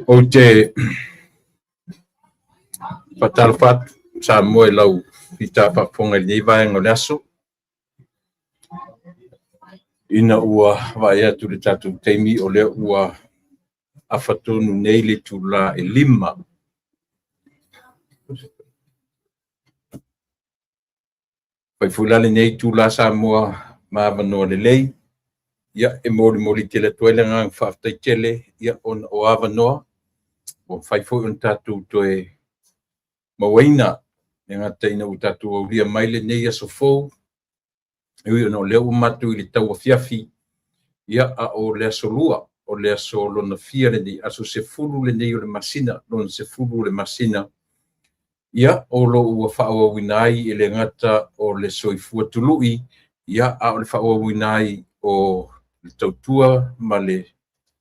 Ou te faatalofa atu Samoa i lau fita faafofoga i lenei vaega o le aso, ina ua vaai atu i le tatou taimi o lea ua afa tonu nei le itula e 5. Fai foi la lenei itula Samoa ma avanoa lelei, ia e molimoli tele atu ai le agaga faafetai tele, ia ona o avanoa ua mafai foi ona tatou toe mauaina, e le gata ina ua tatou aulia mai lenei aso fou, e ui ona o lea ua matou i le tauafiafi, ia a o le aso lua, o le aso lona fia lenei, aso 10 lenei o le masina, lona 10 o le masina, ia o lo o ua faaauauina ai e le gata o le soifua tului, ia a o le faaauauina ai o le tautua ma le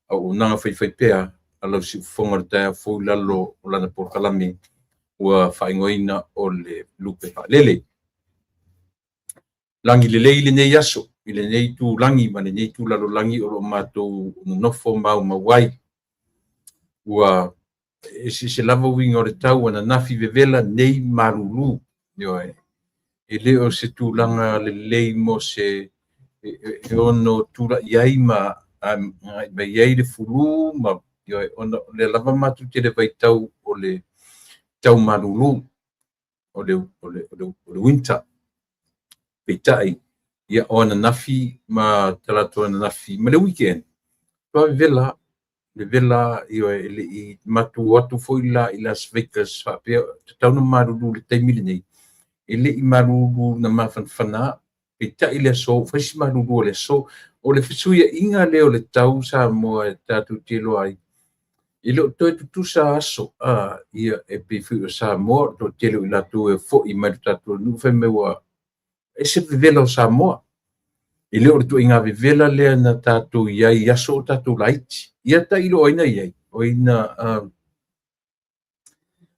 auaunaga faifaipea a lau siufofoga i le taeao fou i lalo o lana polokalame ua faaigoaina o le Lupe Faalele. Lagi lelei lenei aso i lenei itulagi ma lenei itulalolagi o lo o matou nonofo maumau ai. Ua eseese lava uiga o le tau, ananafi vevela, nei malulu. Ioe, e le o se tulaga lelei mo se e ono tulai ai ma agai mai ai le fulu ma, ioe, ona o lea lava matou te le vaitau o le tau malulu, o le winter. Peitai, ia, o ananafi ma talaatu ananafi ma le weekend, matua vevela, vevela, ioe, e le i matou o atu foi la i Las Vegas faapea tatau ona malulu i le taimi lenei, e le i malulu na mafanafana. Peitai le aso, ua fai si malulu o le aso. O le fesuiaiga lea o le tau Samoa e tatou te iloa ai, e le o toe tutusa aso, ia, e pei foi o Samoa, o le toatele o i latou e foi mai le tatou atunuu fai mai ua ese le vevela o Samoa. E le o le ituaiga vevela lea na tatou i ai i aso o tatou laiti. Ia tailo o ai na i ai, o ai na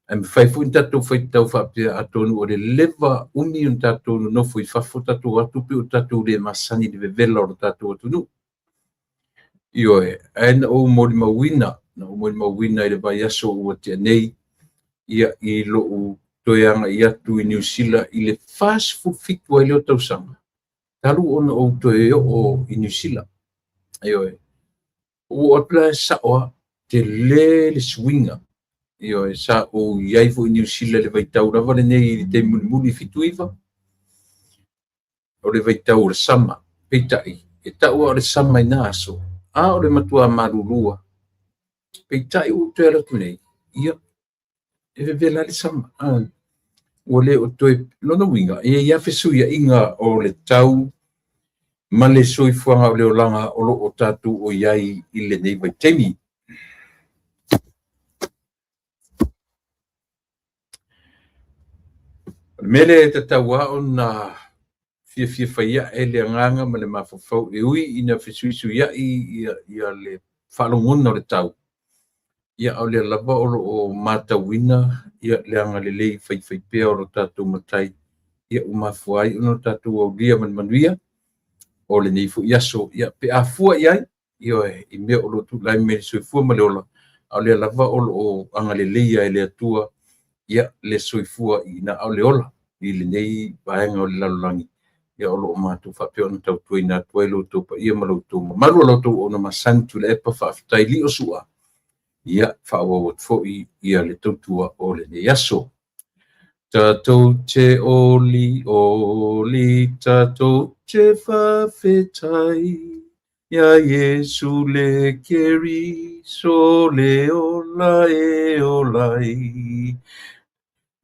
ae mafai foi ona tatou faitau faapea atonu o le leva umi ona tatou nonofo i fafo, tatou atu pei o tatou le masani i le vevela o le tatou atunuu. Ioe, ae na ou molimauina, na ou molimauina i le vaiaso ua tea nei, ia i lou toe agai atu i Niu Sila i le 47 ai lea o tausaga, talu ona ou toe oo i Niu Sila. Ioe, ua oo atu la e sao lava, tele le suiga. Ioe, sa ou i ai foi i Niu Sila i le vaitau lava lenei i le taimi mulimuli i 79, o le vaitau o le sama. Peitai, e tau lava o le sama i na aso, a o le matua malulua. Peitai ua ou toe alu atu nei, ia, e vevela le sama. Ua le o toe, lona uiga, e i ai lava fesuiaiga o le tau ma le soifuaga o le olaga o lo o tatou o i ai i lenei vaitaimi. O le mea lea e tatau lava ona fiafia fai ae le agaga ma le mafaufau e ui ina fesuisuiai ia le faalogona o le tau, ia a o lea lava o lo o matauina ia le agalelei faifaipea o lo tatou Matai, ia ua mafua ai ona tatou aulia ma le manuia o lenei foi aso, ia pe a fua i ai, ioe, i mea o lo o tulai mai le soifua ma le ola, a o lea lava o lo o agalelei e le Atua ia le soifua ina a o le ola i lenei vaega o le lalolagi, ia o lo o matou faapea ona tautuaina atu ai lo outou paia ma lo outou mamalu o lo outou auauna masani Tuilaepa, faafetai lio sua, ia faaauau atu foi ia le tautua o lenei aso. Tatou te oli oli, tatou te faafetai ia Iesu le Keriso le ola e ola ai.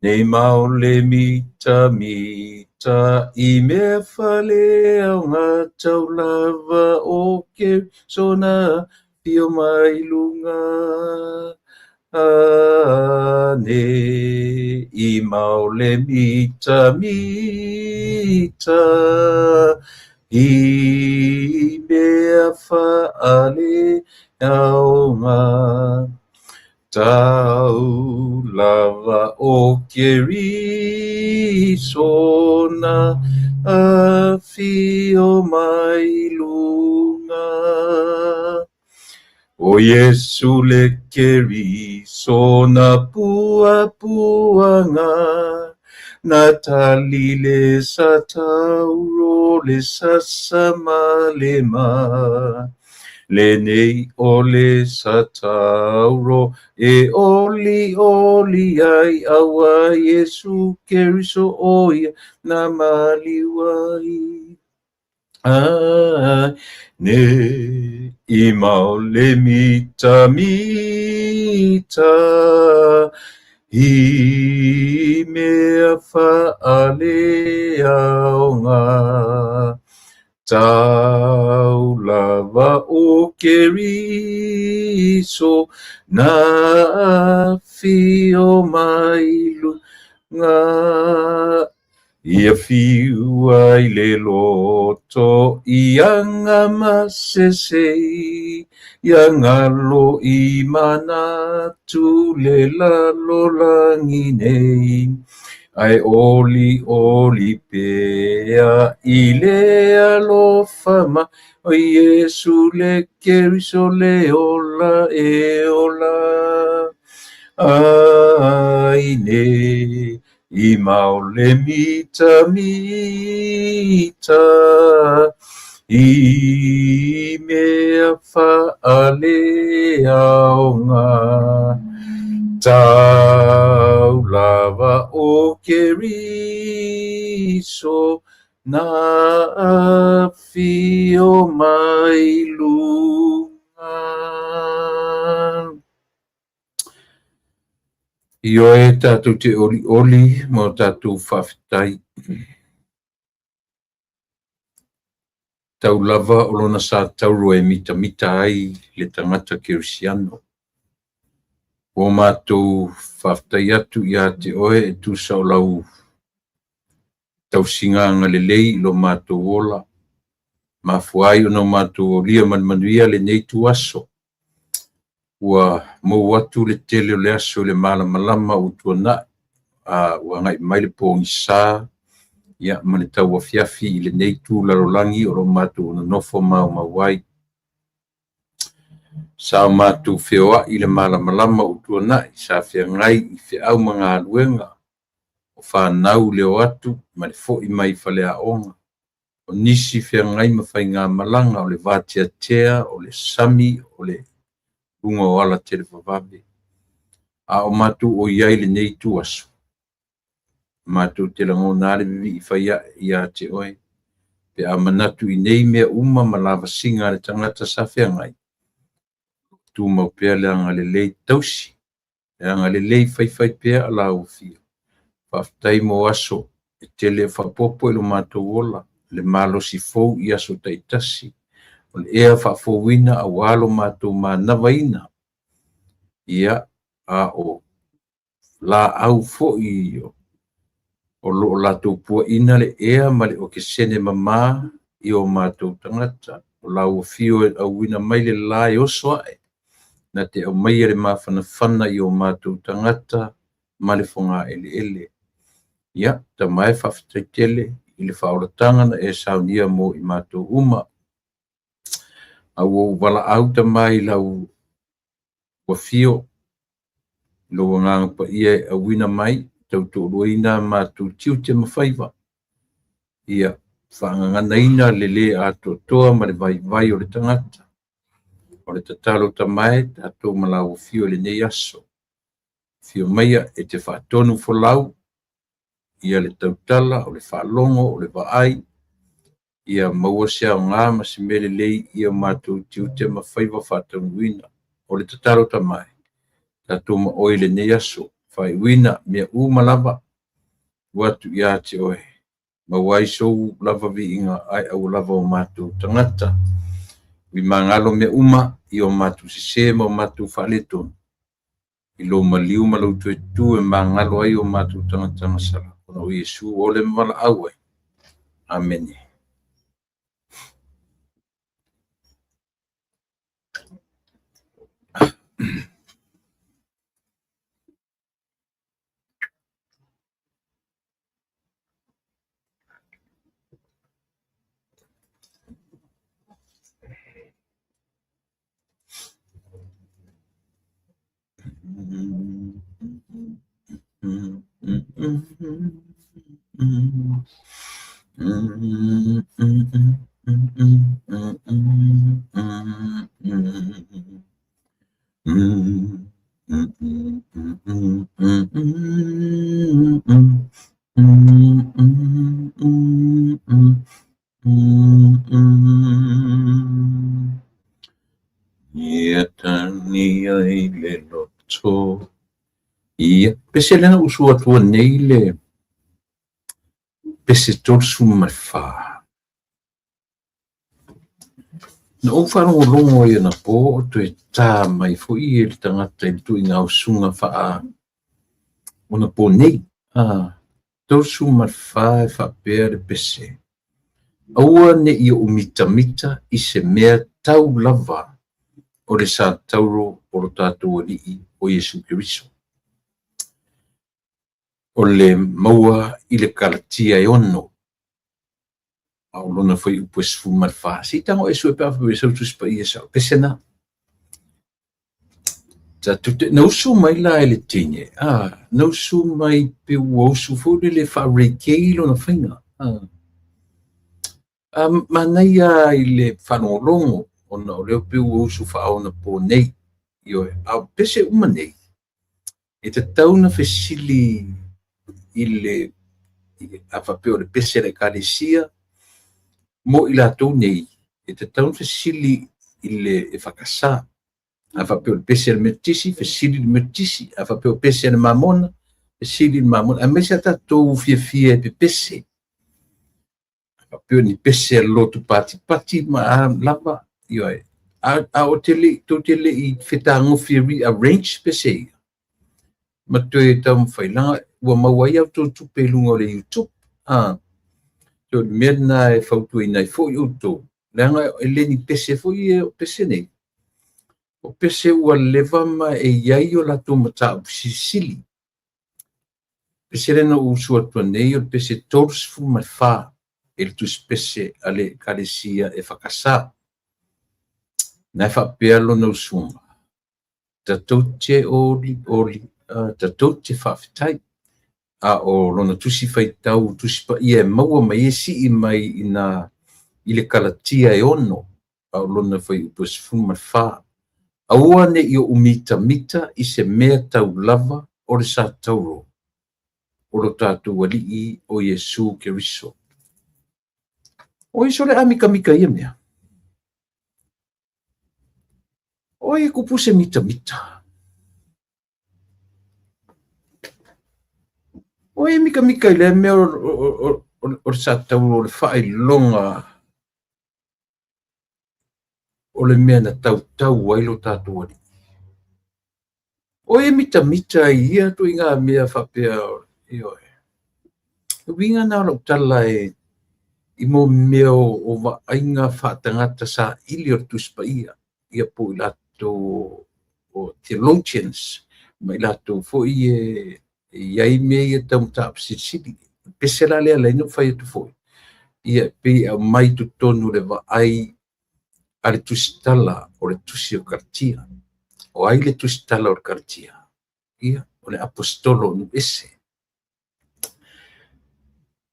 Nei ma o le mita mita i mea faaleaoga tau lava o Keriso na afio mai luga. Ane i ma o le mita mita i mea faaleaoga tau lava o Keriso na afio mai luga. O Iesu le Keriso na puapuaga, na tali le satauro le sasa ma le ma. Lenei o le satauro e oli oli ai, aua Iesu Keriso o ia na maliu ai. Ai ne i mau le mita mita, i mea faaleaoga. Tau lava o Keriso na afio mai luga. Ia fiu ai le loto i aga masese, ia galo i manatu le lalolagi nei. Ae oli oli pea i le alofa mai o Iesu le Keriso le ola e ola. Ai ne i mau le mita mita, i mea faaleaoga. Tau lava o Keriso na afio mai luga. Ioe tātou te oli oli ma o tātou faafetai. Tau lava o lona sa tauro e mitamita ai le tagata kerisiano. Ua mātou faafetai atu ia te oe e tusa o lau tausiga agalelei i lo matou ola. Mafua ai ona o matou aulia ma le manuia lenei ituaso. Ua mou atu le tele o le aso i le malamalama ua tuanai, a ua agai mai le pogisa ia ma le tauafiafi i lenei itu lalolagi o lo matou nonofo maumau ai. Sa o matou feoai i le malamalama ua tuanai, sa feagai i feau ma galuega, o fanau le o atu ma le foi mai faleaoga. O nisi feagai ma faigamalaga o le vateatea, o le sami, o le luga o ala televavave. A o matou o iai lenei ituaso, matou te lagona le vivii faiae ia te oe. Pe a manatu i nei mea uma ma lavasiga a le tagata sa feagai, tumau pea le agalelei tausi, le agalelei faifai pea a lau afio. Faafetai mo aso e tele o faaopoopo i lo matou ola, le malosi fou i aso taitasi, o le ea faafouina auā lo matou manavaina. Ia, a o laau foi o loo latou puaina le ea ma le okesene mamā i o matou tagata. O lau afio e auina mai le la e oso ae, na te aumaia le mafanafana i o matou tagata ma le fogaeleele. Ia, Tama e faafetai tele i le faaolataga na e saunia mo i matou uma. A ua ou valaau Tama i lau afio, lou agaga paia e auina mai, tautoaluaina a matou tiute ma faiva. Ia, faagaganaina le le atoatoa ma le vaivai o le tagata. O le tatalo Tama e, tatou ma lau afio i lenei aso. Afio maia e te faatonu folau, ia le tautala, o le faalogo, o le vaai, ia maua se aoga ma se mea lelei i o matou tiute ma faiva faataunuuina. O le tatalo Tama e, tatou ma oe i lenei aso, faaiuina mea uma lava, tuu atu ia te oe. Maua ai sou lava viiga ae aua lava o matou tagata. Uimagalo mea uma i o matou sese ma o matou faaletonu. I lou maliu ma lou toe tu e magalo ai o matou tagata gasala. Ona o Iesu o le valaau ai. Amene. Ia tani ai le loto. Ia, pese lea na usu atua nei le pese 34. Na ou faalogologo ai anapo o toe tā mai foi e le tagata i le tuuina usuga faa onapo nei. 34 e faapea le pese. Aua ne i ou mitamita i se mea tau lava o le satauro o lo tatou Alii o Iesu Keriso. O le maua i le Kalatia e 6. A o lona fuaiupu e 14. Se i tago e sue pe a faapea sau Tusi Paia sao. Pese na. Na usu mai la e le teine. Na usu mai pe ua usu foi lele faa-reggae lona faiga. Manaia i le faalogologo ona o lea pe ua usu faaona po nei. Ioe, a o pese uma nei, e tatau na fesili i le a faapea o le pese a le Ekalesia mo i latou nei, e tatau na fesili i le EFKS. A faapea o le pese a le Metotisi, fesili i le Metotisi. A faapea o pese a le Mamona, fesili i le Mamona. Aemaise a tatou fiafia e pepese. A faapea o ni pese a le lotu patipati ma a lava, ioe. A o te le, tou te le i fetagofi e rearrange pese ia, ma toe taumafai, leaga ua maua ai a outou tupe i luga o le YouTube. So o le mea lena e fautuaina ai foi outou, leaga e le ni pese foi ia o pese nei. O pese ua leva ma e i ai o latou mataupu silisili. Pese lea na ou usu atua nei o le pese 34 e le tusipese a le Ekalesia EFKS. Na e faapea lona usuga, tatou te oli oli, tatou te faafetai. A o lona tusi faitau, Tusi Paia e maua mai e sii mai ina i le Kalatia e 6, a o lona fuaiupu e 14. Aua ne i ou mitamita i se mea tau lava o le satauro o lo tatou Alii o Iesu Keriso. O ai sole a mikamika ia mea? O ai e kupu se mitamita? O ai e mikamika i lea mea o le satauro o le faailoga o le mea na tautau ai lo tatou Alii. O ai e mitamita i ia ituaiga mea faapea, ioe. E uiga na o lau tala e i mo mea o vaaiga faatagata saili o le Tusi Paia, ia po i latou o theologians, ma i latou foi e i ai mea ia tau mataupu silisili. Pese la lea lai na ou fai atu foi, ia e pei e aumai totonu le vaai a le tusitala o le tusi o Kalatia. O ai le tusitala o le Kalatia? Ia, o le apostolo o nuu ese.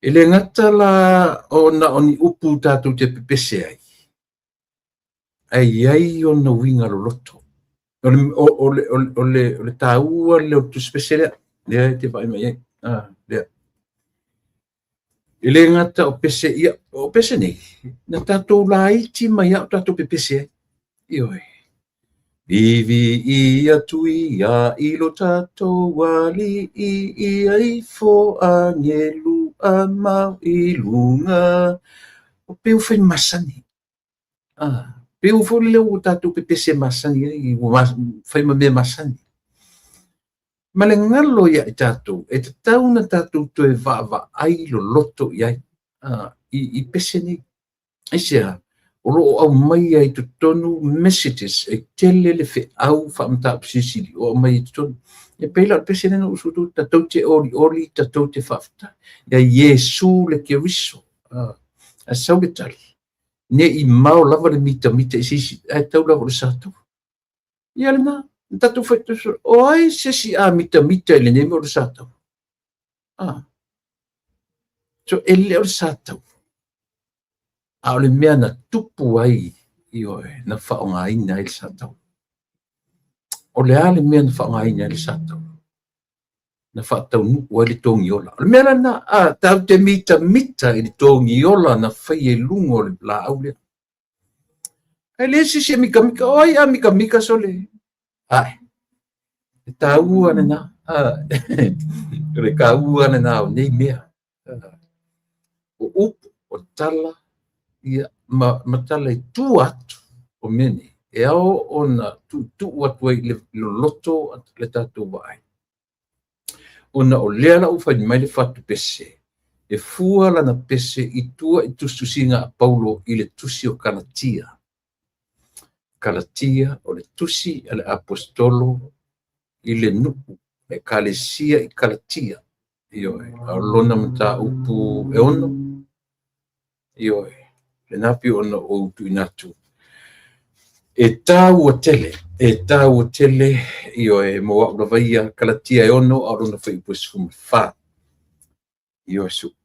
E le gata la ona o ni upu tatou te pepese ai, ae i ai ona uiga loloto. O le taua lea o le tusipese lea, lea e te vaai mai ai. Lea. E le gata o pese, ia, o pese nei, na tatou laiti mai au tatou pepese ai. Ioe. Vivi i atu ia i lo tatou Alii ia ifo angelu a mau i luga. O peu fai masani. Peu foi lea ua tatou pepese masani ai, ua fai ma mea masani. Ma le galo ia i tatou, e tatau na tatou toe vaavaai loloto i ai, i pese nei. Aisea, o lo o aumai ai totonu messages e tele le feau faamataupu silisili o aumai i totonu. E pei la o le pese lea na usu atu, tatou te olioli, tatou te faafetai. Ia Iesu le Keriso. A sau le tali, ne i mao lava le mitamita i se isi, ae tau lava o le satauro. Ia lena, na tatou fai, o ai se isi a mitamita i lenei mea o le satauro? So e le o le satauro. A o le mea na tupu ai, ioe, na faaaogaina ai le sataua. O le a le mea na faaaogaina ai le sataua? Na faataunuu ai le togiola. O le mea lena, a tatou te mitamita i le togiola na faia i luga o le laau lea. Ae leai se isi e mikamika. O ai a mikamika sole? Ae, e taua lena. O le taua lena o nei mea. O upu, o tala, ia, ma tala i tua atu o mea nei, e ao ona tuutuu atu ai le loloto le tatou vaai. Ona o lea la ua fai mai le fatu pese, e fua lana pese i tua i tusitusiga a Paulo i le tusi o Kalatia. Kalatia o le tusi a le aposetolo i le nuu, le ekalesia i Kalatia. Ioe, a o lona mataupu e 6. Ioe, lena pei ona ou tuuina atu. E taua tele, e taua tele, ioe, mo au lava ia, Kalatia e 6, a o lona fuaiupu e 14. Ioe, su.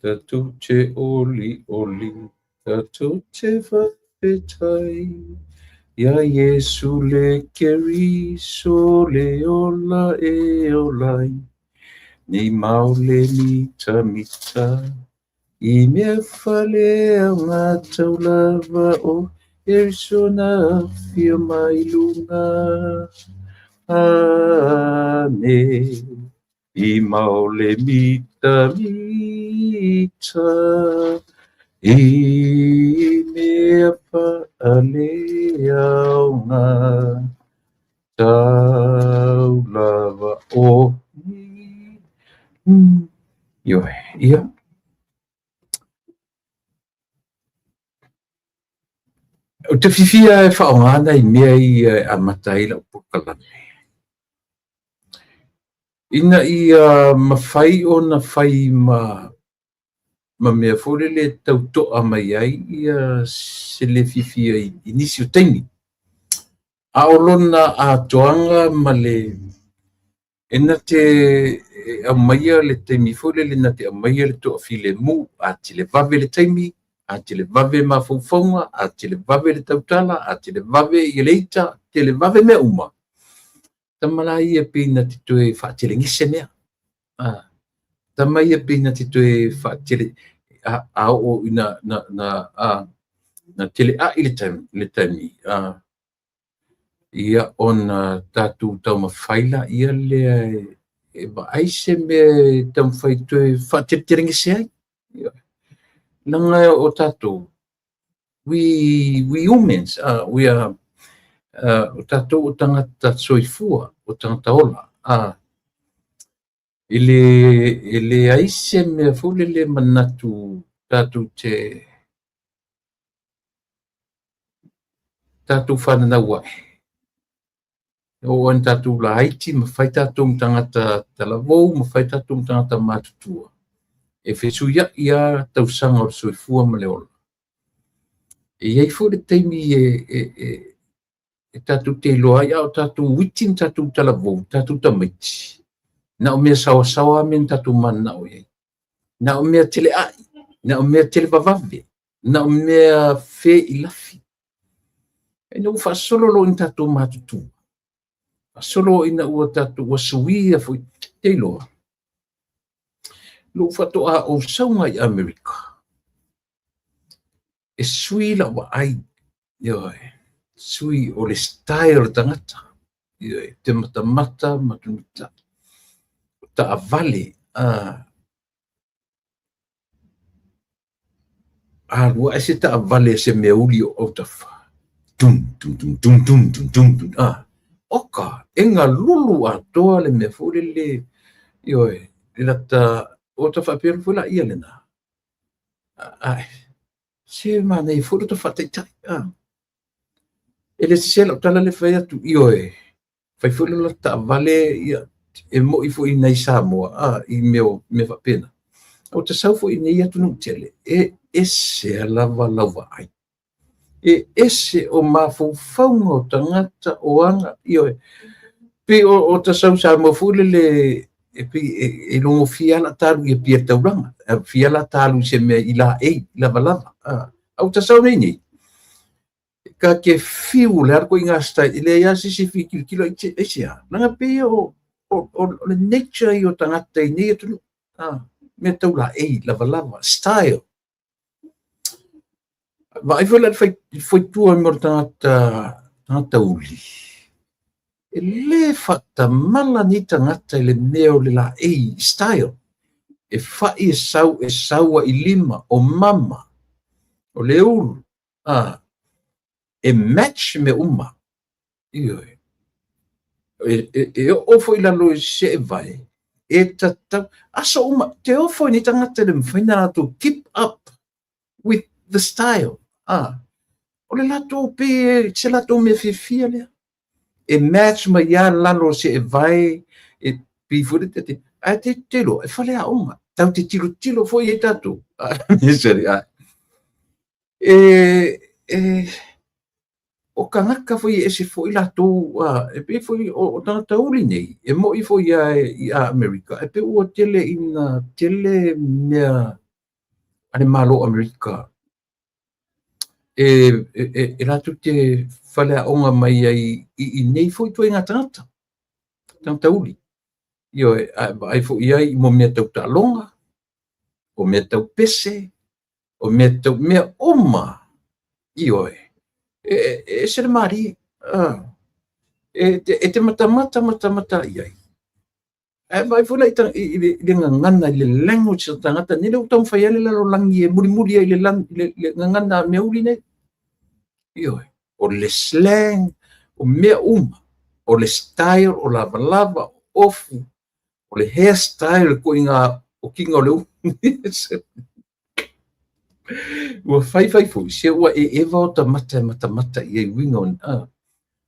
Tatou te olioli, tatou te faafetai iā Iesu le Keriso le ola e ola ai nei maole mitamita i mea faaleaoga taulava o Keriso na afio mai luga. Ane i maole mitamita i mea faaleaoga taulava o Ioe, ia. Ou te fiafia e faaaoga nai mea ia e amata ai lau polokalame, ina ia mafai ona fai ma mea foi lele e tau to'a mai ai ia se le fiafia i nisi o taimi. A o lona atoaga ma le e na te aumaia le taimi foi lele na te aumaia le toafilemu, a televave le taimi, a televave mafaufauga, a televave le tautala, a televave ia le ita, televave mea uma. Tama la ia pei na te toe faatelegese mea. Tama ia pei na te toe faatele a oo ina na teleai le taimi ia ona tatou taumafai laia lea e vaai se mea e taumafai toe faateletelegese ai. Leaga o tatou, we humans, we are o tatou o tagata soifua, o tagata ola. E leai se mea foi lele manatu tatou te tatou fananau ae. O ina tatou laiti ma fai tatou ma tagata talavou, ma fai tatou ma tagata matutua. E fesuiai lava tausaga o le soifua ma le ola. E i ai foi le taimi e tatou te iloa ai, a o tatou iti ma tatou talavou, tatou tamaiti, na o mea saoasaoa mea na tatou mananao i ai. Na o mea teleai, na o mea televavave, na o mea feilafi. Ina ua faasolo loa ina tatou matutua, faasolo ina ua tatou ua suia foi, te iloa, lou faatoa ou sauga i Amerika, e sui lau vaai, ioe, sui o le style o le tagata, ioe, te matamata ma te taavale, alu ae se taavale se mea uli o autafa. Tum, tum, tum, tum, tum, tum, tum, tum. Oka, e galulu atoa le mea foi lele, ioe, le lata, o ta faapea foi la ia lena. Ai, se manaia foi lo ta faataitai. E le sese lau tala le fai atu, ioe, fai foi lo taavale, ia, e moi foi nei Samoa, i mea faapena. O ta sau foi nei atunuu tele, e ese lava lau vaai. E ese o mafaufauga o tagata o aga, ioe. Pei o tasau Samoa foi lele e pei e logofia lava la ta alu i Apia i le taulaga, e fia la ta alu i se mea i laei, lavalava. A ua tasau nei nei, ta te fiu o le a le ituaiga style, e leai lava se isi e fia tilotilo aisea? Leaga pei o le nature ia o tagata i nei atunuu, mea tau laei, lavalava, style. Vaai foi la i le faitua mo le tagata, tagata uli, e le faatamala nei tagata i le mea o le laei, style. E fai e sau, e sau lava i lima, o mama, o le ulu, e match mea uma. Ioe. E oo foi i lalo i seevae, e tatau, aso uma, te ofo i nei tagata e le mafai ona latou keep up with the style. O le latou pei se latou mea fiafia lea. E match mai lava lalo o seevae, e pei foi le te, ae te te iloa, e faleaoga. Tatou te tilotilo foi i ai tatou. E, o tagata foi e ese foi latou, e pei foi o tagata uli nei, e mo'i foi lava i Amerika, e pei ua tele ina tele mea a le Malo o Amerika e latou te faleaoga mai ai i nei foi ituaiga tagata, tagata uli. Ioe, ae vaai foi i ai mo mea tau taaloga, o mea tau pese, o mea tau mea uma. Ioe, e ese le malie. E te matamata matamata i ai. Ae vaai foi la i le gagana, i le language o tagata nei, lea ua taumafai ai le lalolagi e mulimuli ai i le gagana a mea uli nei. Ioe, o le slang, o mea uma, o le style, o lavalava, o ofu, o le hairstyle, le ituaiga okiga o le ulu. Ua faifai foi, se ua e eva o ta mata e matamata i ai uiga o.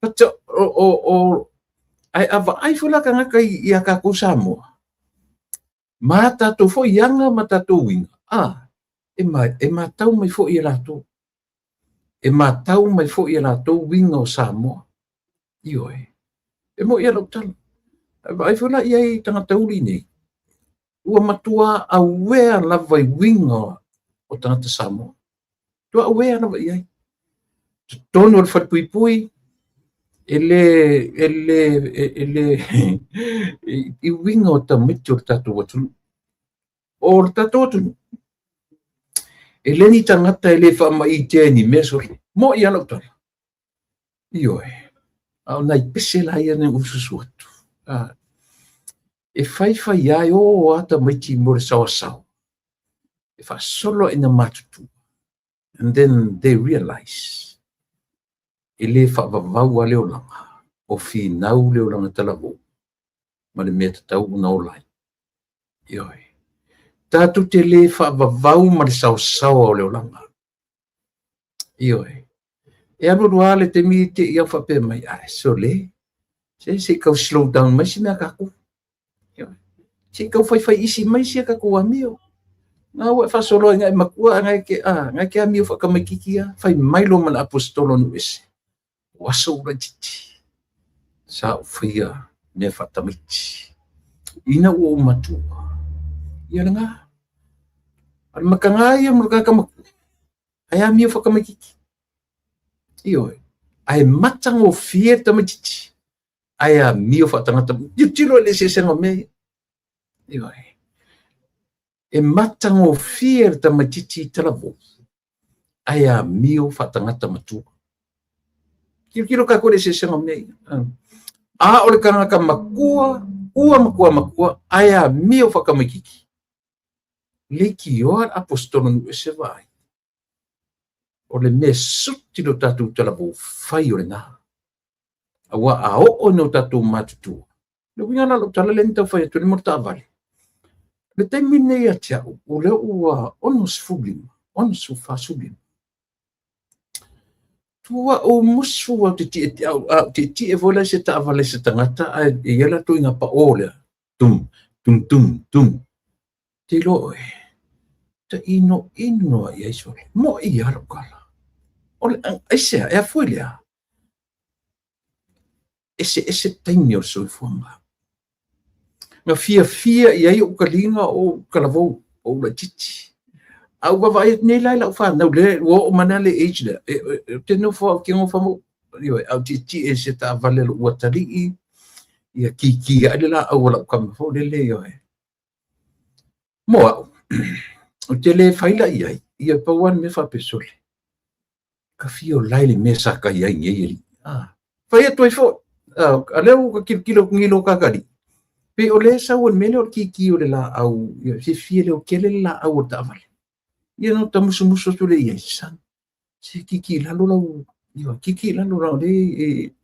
But o ae a vaai foi la tagata ia tatou Samoa, ma tatou foi aga ma tatou uiga, e matau mai foi e latou. E matau mai foi e latou uiga o Samoa. Ioe. E mo'i a lau tala. Vaai foi la i ai tagata uli nei, ua matua aware lava i uiga o tagata Samoa. Tua aware lava i ai. Totonu o le falepuipui, e le, e le, e le, i uiga o tamaiti o le tatou atunuu. O le tatou atunuu, e le ni tagata e le faamaitea i ni mea sole. Mo'i a lau tala. Ioe. A o nai pese la ia na ususu atu. E faifai lava e o lava tamaiti mo le saoasaoa. E faasolo ina matutua. And then they realize, e le faavavau lava le olaga, o finau le olaga talavou, ma le mea tatau ona ola ai. Ioe. Tatou te le faavavau ma le saosaoa o le olaga. Ioe. E alu alu lava le taimi te i au faapea mai, ai, sole, se i tau slow down mai si mea tatou. Ioe. Se i tau faifai isi mai sia tatou amio. Ngā ua e faasolo ai ngai matua, ngai ke amio whakamaititi a, fai mai lo mana apostolo nu ese. O aso ura titi. Sa o whaia mea whatamaiti. Ina ua o matua. Ia le ngā. A le makanga ia mo le kāka matua. Ai amio whakamaititi. Ioe. Ai matangofie tamaititi. Ai amio whatangata. Tilotilo i le eseesega o mea ia. Ioe. E matangofie le tamaititi i talavou. Ai amio whatangata matua. Tilotilo kākou i le eseesega o mea ia. A o le kangaka makua, ua makua makua, ai amio whakamaititi. Leitioa le apostolo nu ese vaai. O le mea suti lo tatou talavou fai o lena. Aua a oo ina o tatou matutua. Le uiga la lau tala lea na tau fai atu nei mo le taavale. Le taimi lenei ia te au, o lea ua 65, 45. Tua ou musu au te tie, au te tie foi la se taavale se tagata, ae e i ai latou i ngā paō lea. Tum, tum, tum, tum. Te iloa oe, ta inoino ai ai sole. Mo'i lava lau tala. O le, aisea, e afua i le a? Eseese taimi o le soifuaga. Na fiafia i ai ou taliga o ou talavou, o ou laitiiti. A ou vaavaai atu nei la i lau fanau, lea ua oo mai la le age lea, ou te nofo lava, ou te nofo lava ma ou, a ou tietie i se taavale a lou atalii, ia kiki ae le laau a lau tama foi lele, ioe. Mo au, ou te le fai la i ai, ia pau lava le mea faapea, sole, ta fia ola i le mea sa ta i ai nei alii. Fai atu ai foi, a lea ua ta tilotilo atu nei i lo ta atalii, pei o lea e sau ai le mea lea o le kiki o le laau, ia fiafia leotele le laau o le taavale. Ia ona ta musumusu atu lea i ai, son, se kiki i lalo lau, ia, kiki i lalo lau, le, e,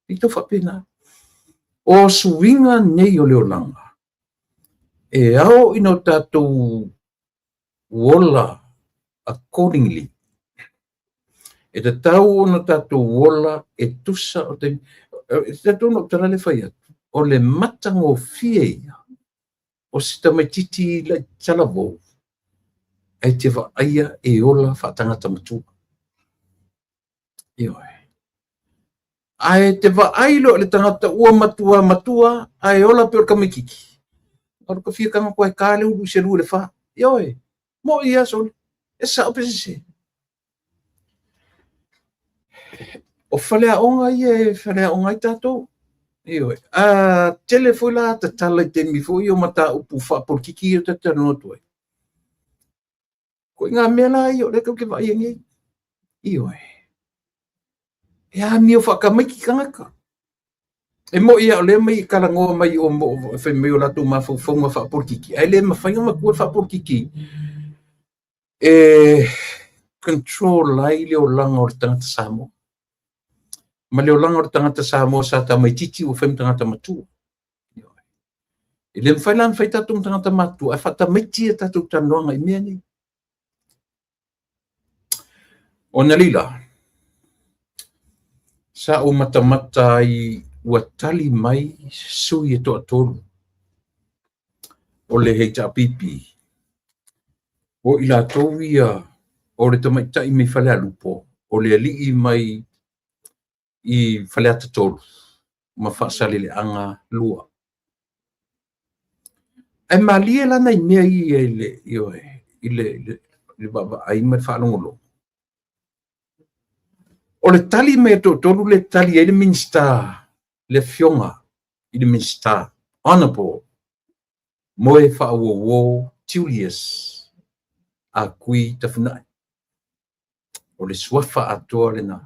e tau faapena. O suiga nei o le olaga, e ao ina o tatou ola accordingly. E tatau ona tatou ola e tusa o taimi. E talitonu lau tala lea e fai atu, o le matagofie ia o se tamaitiiti talavou ae te vaaia e ola faatagata matua. Ioe. Ae te vaai loa i le tagata ua matua matua ae ola pei o le tamaitiiti. O le fia tago atu e ta le ulu i se 2 i le 4. Ioe. Mo'i ia sole. E sao pe sese. O faleaoga ia e faleaoga ai tatou. Ioe. A tele foi la tatala i taimi foi o mataupu faapolokiki ia tatou talanoa atu ai. Ko i ngā mea la ia o lea tatou te vaaia nei. Ioe. E amio faatamaiti tagata. E mo'i a o lea mai e talanoa mai o mo fai mai o latou mafaufauga faapolokiki, ae le mafai ona matua le faapolokiki e control ai le olaga o le tagata Samoa. Ma le olaga o le tagata Samoa sa tamaitiiti ua fai ma tagata matua. E le mafai la ona fai tatou ma tagata matutua, ae faatamaiti a tatou talanoaga i mea nei. Ona leila, sa ou matamata ai ua tali mai sui e toatolu o le HRPP, o i latou ia o le tamaitai mai Falealupo, o le alii mai i Faleata 3 ma Faasaleleaga 2. Ae malie la nai mea ia i le, ioe, i le vaavaai ma le faalogologo. O le tali mai a toatolu le tali ai le Minisita, le afioga i le Minisita, Honorable Moe Faauouo Julius Akui Tafuna'i. O le suafa atoa lena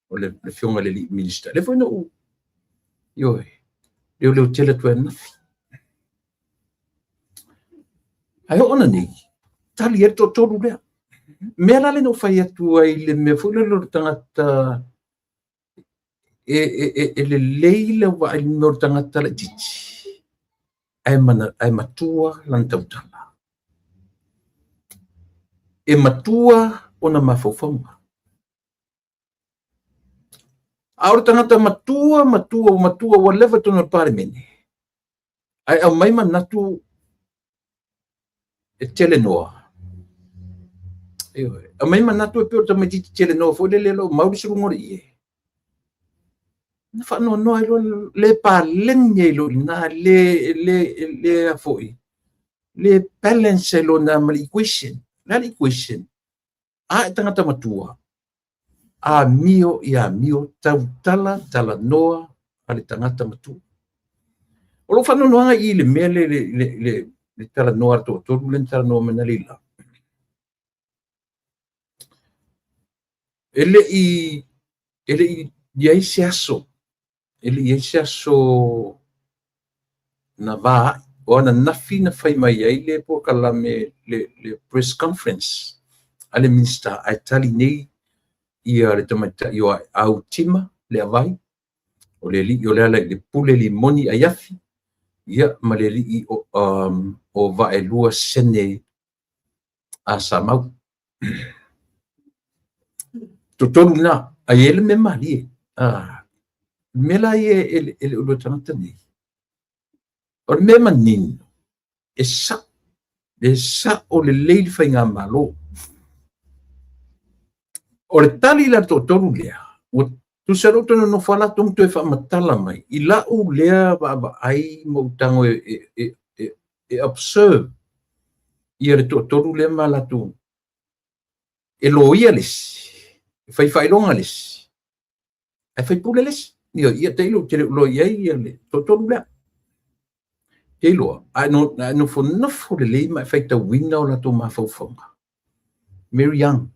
o le afioga i le alii Minisita. Lea foi na ou, ioe, leoleo tele atu ai ananafi. Ae oo nei, tali ai le toatolu lea. Mea la lea na ou fai atu ai le mea foi lele o le tagata e lelei le vaai i le mea o le tagata laitiiti, ae matua lana tautala. E matua ona mafaufauga. A o le tagata matua, matua, matua, ua leva i totonu o le Palemene, ae aumai manatu e telenoa. Ioe. Aumai manatu e pei o le tamaitiiti telenoa foi lele o lo o mau le suluga o le ie. Na faanoanoa ai loa le paleni ai loa i ina, le a foi, le balance ai loa na ma le equation. Le a le equation? A e tagata matua, amio i amio, tautala talanoa a le tagata matua. O lou faanoanoaga i le mea le, le, le, le, le talanoa a le toatolu le na talanoa mai na leila. E le i i ai se aso, e le i ai se aso na va ai, o ananafi na fai mai ai le polokalame, le press conference a le Minisita, ae tali nei ia le tamaitai o Aeau Tima le Avai, o le alii o le ala i le pule limoni aiafi, ia ma le alii o Vaelua Sene a Samau. Totolu na, ai e le mea malie. Mea la ia e le o lua tagata nei. O le mea manino, e sa'o, e sa'o lelei le faigamalo. O le tali la toatolu lea, ua tusa lou toe nonofo lava latou ma toe faamatala mai i lau lea vaavaai ma ou tago e observe ia le toatolu lea ma latou e loia le isi, e fai faailoga le isi, ae faipule le isi. Ioe, ia tailo ou te le o iloa i ai ia le toatolu lea. Te iloa, a e nofonofo lelei ma e faitauina o latou mafaufauga, Mary Young,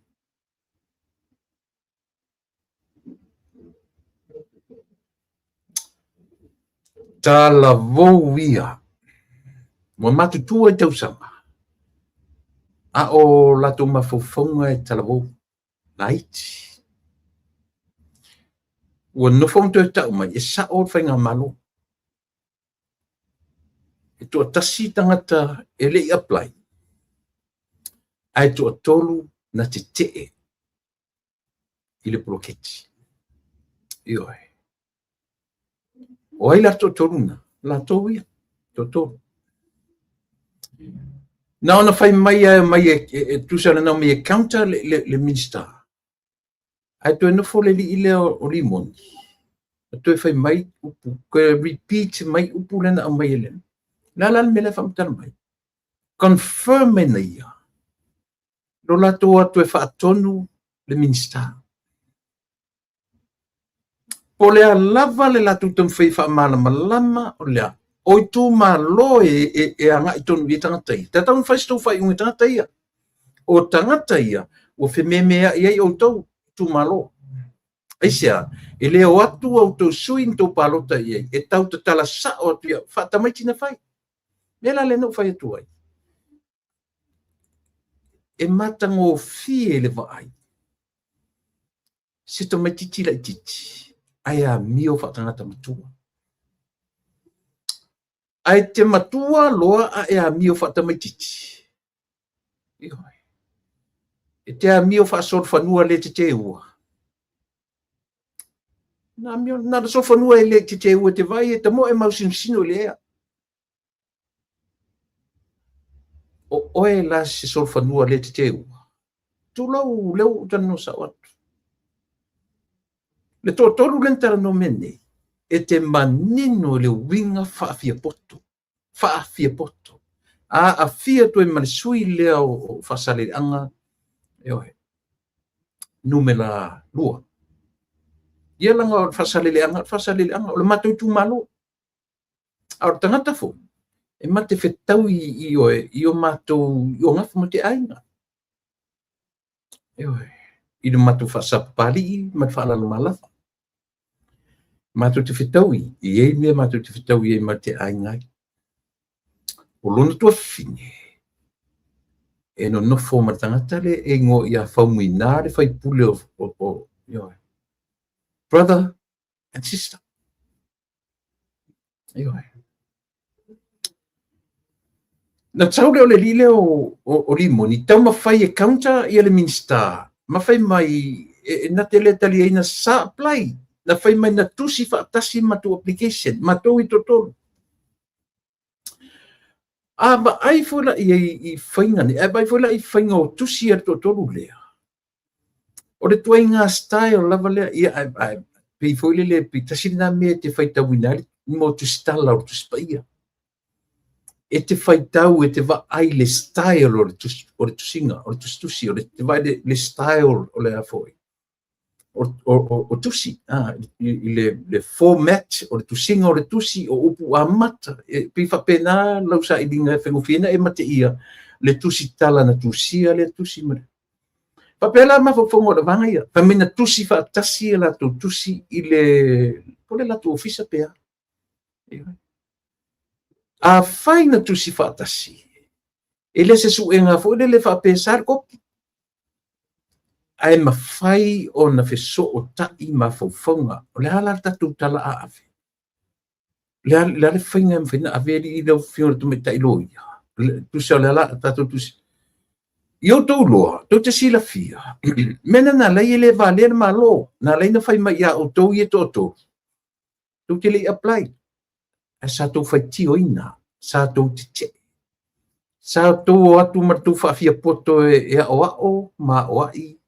talavou ia, ua matutua i tausaga, a o latou mafaufauga e talavou, laiti. Ua nofo ma toe tau mai, e sao le faigamalo. E toatasi tagata e le i apply, ae toatolu na tetee i le poloketi. Ioe. O ai la toatolu na? Latou ia, toatolu. Na ona fai mai e mai e tusa na mai e counter le Minisita. Ae toe nofo le alii lea o Limoni, ma toe fai mai upu, toe repeat mai upu lea na aumai e le. Le a la le mea lea e faamatala mai? Confirm e ia lo latou atu e faatonu le Minisita. Po o le a lava le latou taumafai e faamalamalama o le a, o itumalo e agai tonu i ai tagata ia. Tatau ona fai se tou faaiuga i tagata ia. O tagata ia, ua fememeai ai outou itumalo. Aisea? E le o atu a outou sui na tou palota i ai, e tau tatala sao atu ia, faatamaiti na fai. Mea la lea na ou fai atu ai. E matagofie le vaai se tamaitiiti laitiiti ae amio faatagata matua. Ae te matua loa a e amio faatamaitiiti. Ioe. E te amio faasolofanua le teteua. Na amio, na o le solofanua e le teteua e te vaai e tamoe mausinosino i le ea. O oe la se solofanua le teteua. Tulou, lea ua ou talanoa sao atu. Le toatolu lea na talanoa mea nei, e te manino i le uiga faafiapoto. Faafiapoto. A aafia atu ai ma le sui lea o Faasaleleaga, ioe, numera 2. Ia laga o le Faasaleleaga, Faasaleleaga, o le matou itumalo. A o le tagata foi, e ma te fetaui i oe, i o matou, i o gafa ma te aiga. Ioe, i le matou faasapapalii ma le faalalomalafa. Matou te fetaui, e i ai mea matou te fetaui ai ma te aiga ai. O lona tuafafine, e nonofo ma le tagata le e igoa ia Faumuina le faipule o ioe, brother and sister. Ioe. Na sau lea o le alii lea o Limoni, taumafai e counter ia le Minisita, ma fai mai e na te le taliaina sa apply, na fai mai na tusi faatasi matou application, matou i toatolu. A vaai foi la i ai i faiga nei, a vaai foi la i faiga o tusi a le toatolu lea, o le ituaiga style lava lea, ia, ae pei foi lele, pei tasi lena mea e te faitauina ai le mo tusitala o le Tusi Paia. E te faitau, e te vaai le style o le tusi, o le tusiga, o le tusitusi, o le te vaai le style o le a foi, o tusi, i le format o le tusiga o le tusi, o upu amata, e pei faapena lau sailiga e faigofie na e mateia le tusi tala na tusia lea tusi ma le. Faapea la mafaufauga o le vaega ia, fai mai na tusi faatasi e latou tusi i le, po o le latou ofisa pe a. Afai na tusi faatasi, e le se suega foi lele faapea sa le kopi, ae mafai ona fesootai mafaufauga. O le a la le tatou tala a ave? O le a le faiga e mafai ona ave alii i lau afioga i le tamaitai loia? Tusa o le a la tatou tusi. I outou loa, tou te silafia, mea na na alai e le valea le Malo, na alai na fai mai ia outou ia toatolu, tou te le i apply, ae sa tou faitioina, sa tou tetee, sa tou o atu ma le tou faafiapoto e aoao ma aoai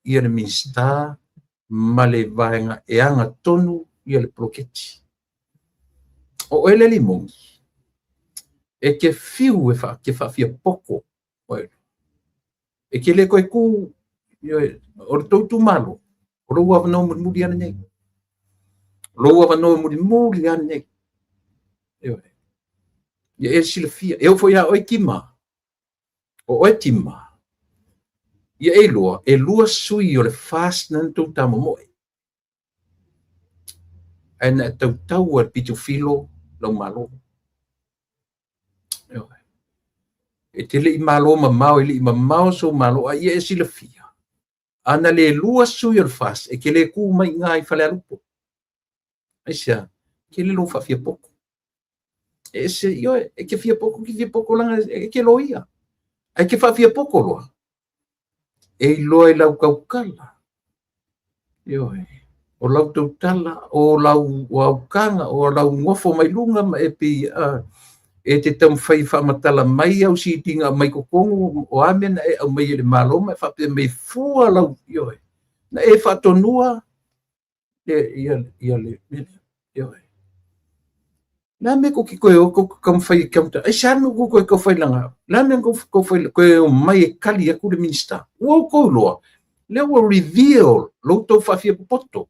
ia le Minisita ma le vaega e ana tonu ia le poloketi. O oe le Limoni, e te fiu e te faafiapoto, e te le toe tu, o le tou itumalo, o lou avanoa mulimuli lava lenei. O lou avanoa mulimuli lava lenei. Ia e silafia, e oo foi ia oe Tima, o oe Tima, ia e iloa, e 2 sui o le FAST na tou tamomoe. Ae na e tautau e pito filo lau malo. E te lei malo mamao, e lei mamao sou malo, a ia e silafia. Ana le 2 sui o le FAST, e te le tu mai ngā i Falealupo. Aisea, ke le lo whaafia poko. E se, ioe, e ke fia poko, ke fia poko langa, e ke loia. Ai ke whaafia poko loa. E iloa i lau tautala. Ioe. O lau tautala, o lau o aukanga, o lau ngofo mai lunga ma e pi, e te taumawhai whaamatala mai au si tinga mai kokongu o ame na e au mai le malo ma e whapea mai fua lau, ioe. Na e whaatonua e ia, ia le, ioe. La me ko ki koe o ko kamwhai e kamta. Ai sa me ko koe kau whai langa. La me ko ko whai koe o mai e kali aku le minista. Ua o kou loa. Lea ua reveal lo tau whaafia popoto.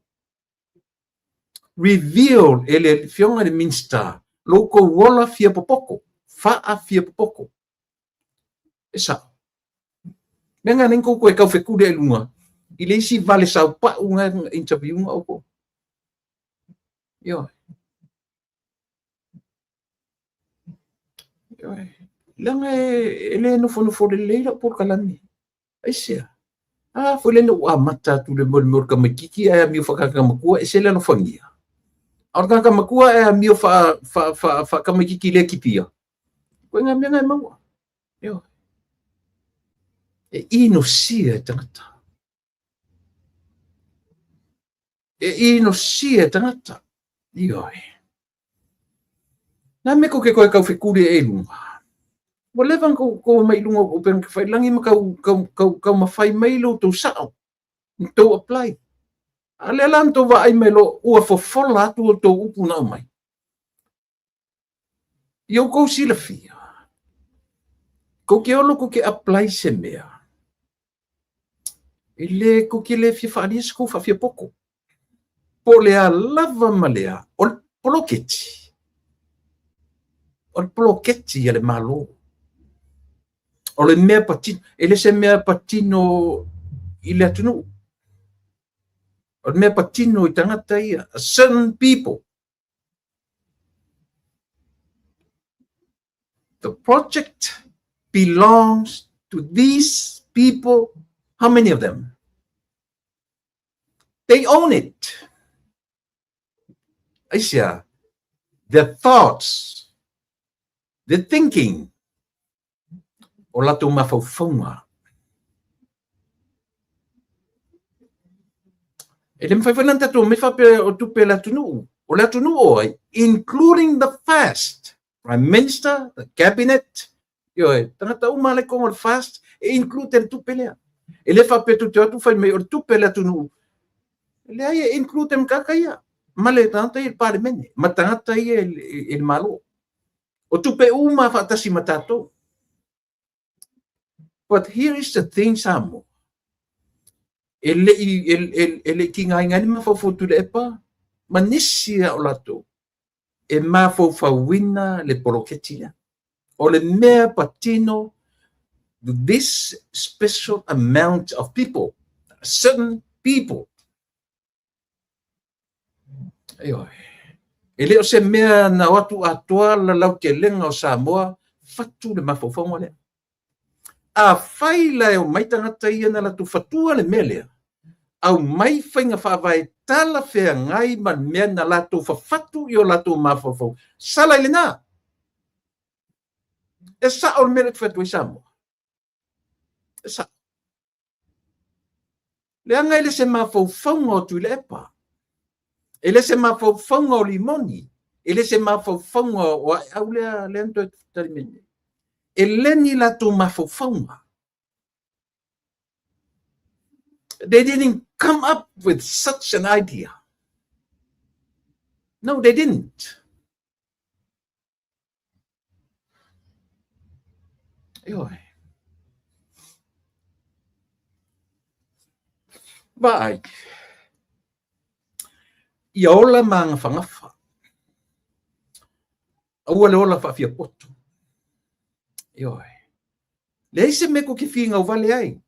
Reveal e le fionga le minista. Lo kou ola fia popoko. Whaa fia popoko. E sa. Me ngā neng kou koe kau whekure e lunga. I le isi vale sau pa unga interview nga o ko. Ioe. Leaga e le nofonofo lelei lau polokalame. Aisea. A foi le na ua amata atu le mo le mea o le tamaitiiti ae amio faakakamatua e se le alofagia. A o le kakamatua e amio faatamaitiiti le kipia. Koe ngā mea ngā e maua. Ioe. E inosia e tangata. E inosia e tangata. Ioe. Nā me ko ke koe kau whekure e lunga. Ua leva ko ko mai lunga o pena ke whailangi ma kau, kau, kau, kau mawhai mai lo tau sao. Ni tau apply. A le la tau vaai mai lo ua fofola atu o tau upu nau mai. I au kou silafia. Ko ke olo ko ke apply se mea. E le ko ke le fia whaalia se kou whaafia poko. Po le a lava ma le a. O le poloketi. O le poloketi a le malo. O le mea patino. E le se mea patino i le atunu. O le mea patino i tangata ia. A certain people. The project belongs to these people. How many of them? They own it. Aisea, their thoughts, their thinking, o latou mafaufauga. E le mawhai whai tatou mai whapea o tupe le atunuu. O le atunuu o ai, including the FAST, Prime Minister, the Cabinet, ioe, tangata uma le kongo le FAST, e include le tupe lea. E le whapea tu te atu whai mai o le tupe le atunuu. Le ai e include mkaka ia. Ma le tangata i le palemene. Ma tangata ia e le malo. O tupe uma whaatasi ma tātou. But here is the thing, Samoa. E le i ki ngai ngai ni mawhauwhau le epa, ma nisi a o latou, e mawhauwhauina le poloketi lea. O le mea patino, this special amount of people, certain people. Ioe. E le o se mea na o atu atoa la lau te lenga o Samoa, fatu le mawhauwhaunga lea. A whai la e o mai tangata ia na latu fatua le mea lea. Au mai whainga whaavae tala whea ngai ma mea na latu whawhatu i o latu mawhauwhau. Sala i le nā. E sa o le mea le whatu i Samoa. E sa. Le anga e le se mawhauwhaunga o tui le epa. E le se mawhauwhaunga o limoni. E le se mawhauwhaunga o au lea lea nto tali mene. E leni latu mawhauwhaunga. They didn't come up with such an idea. No, they didn't. Ioe. Vaai. Ia ola magafagafa. Aua le ola faafiapoto. Ioe. Leai se mea kou te finau vale ai.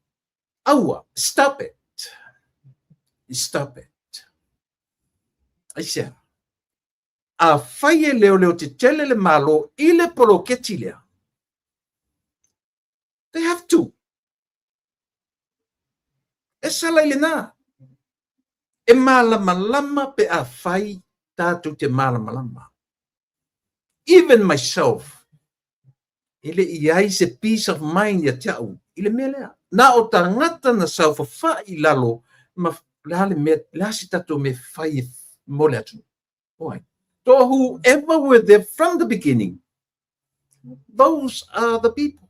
Aua, stop it. Stop it. Aisea? Afai e leoleo tetele le Malo i le poloketi lea, they have to. E sala i lena. E malamalama pe afai tatou te malamalama. Even myself, e le i ai se peace of mind ia te au i le mea lea. Na o tagata na saofafai i lalo ma le a le mea, le a se tatou mea e fai mo le atunuu. Oi. So whoever were there from the beginning, those are the people.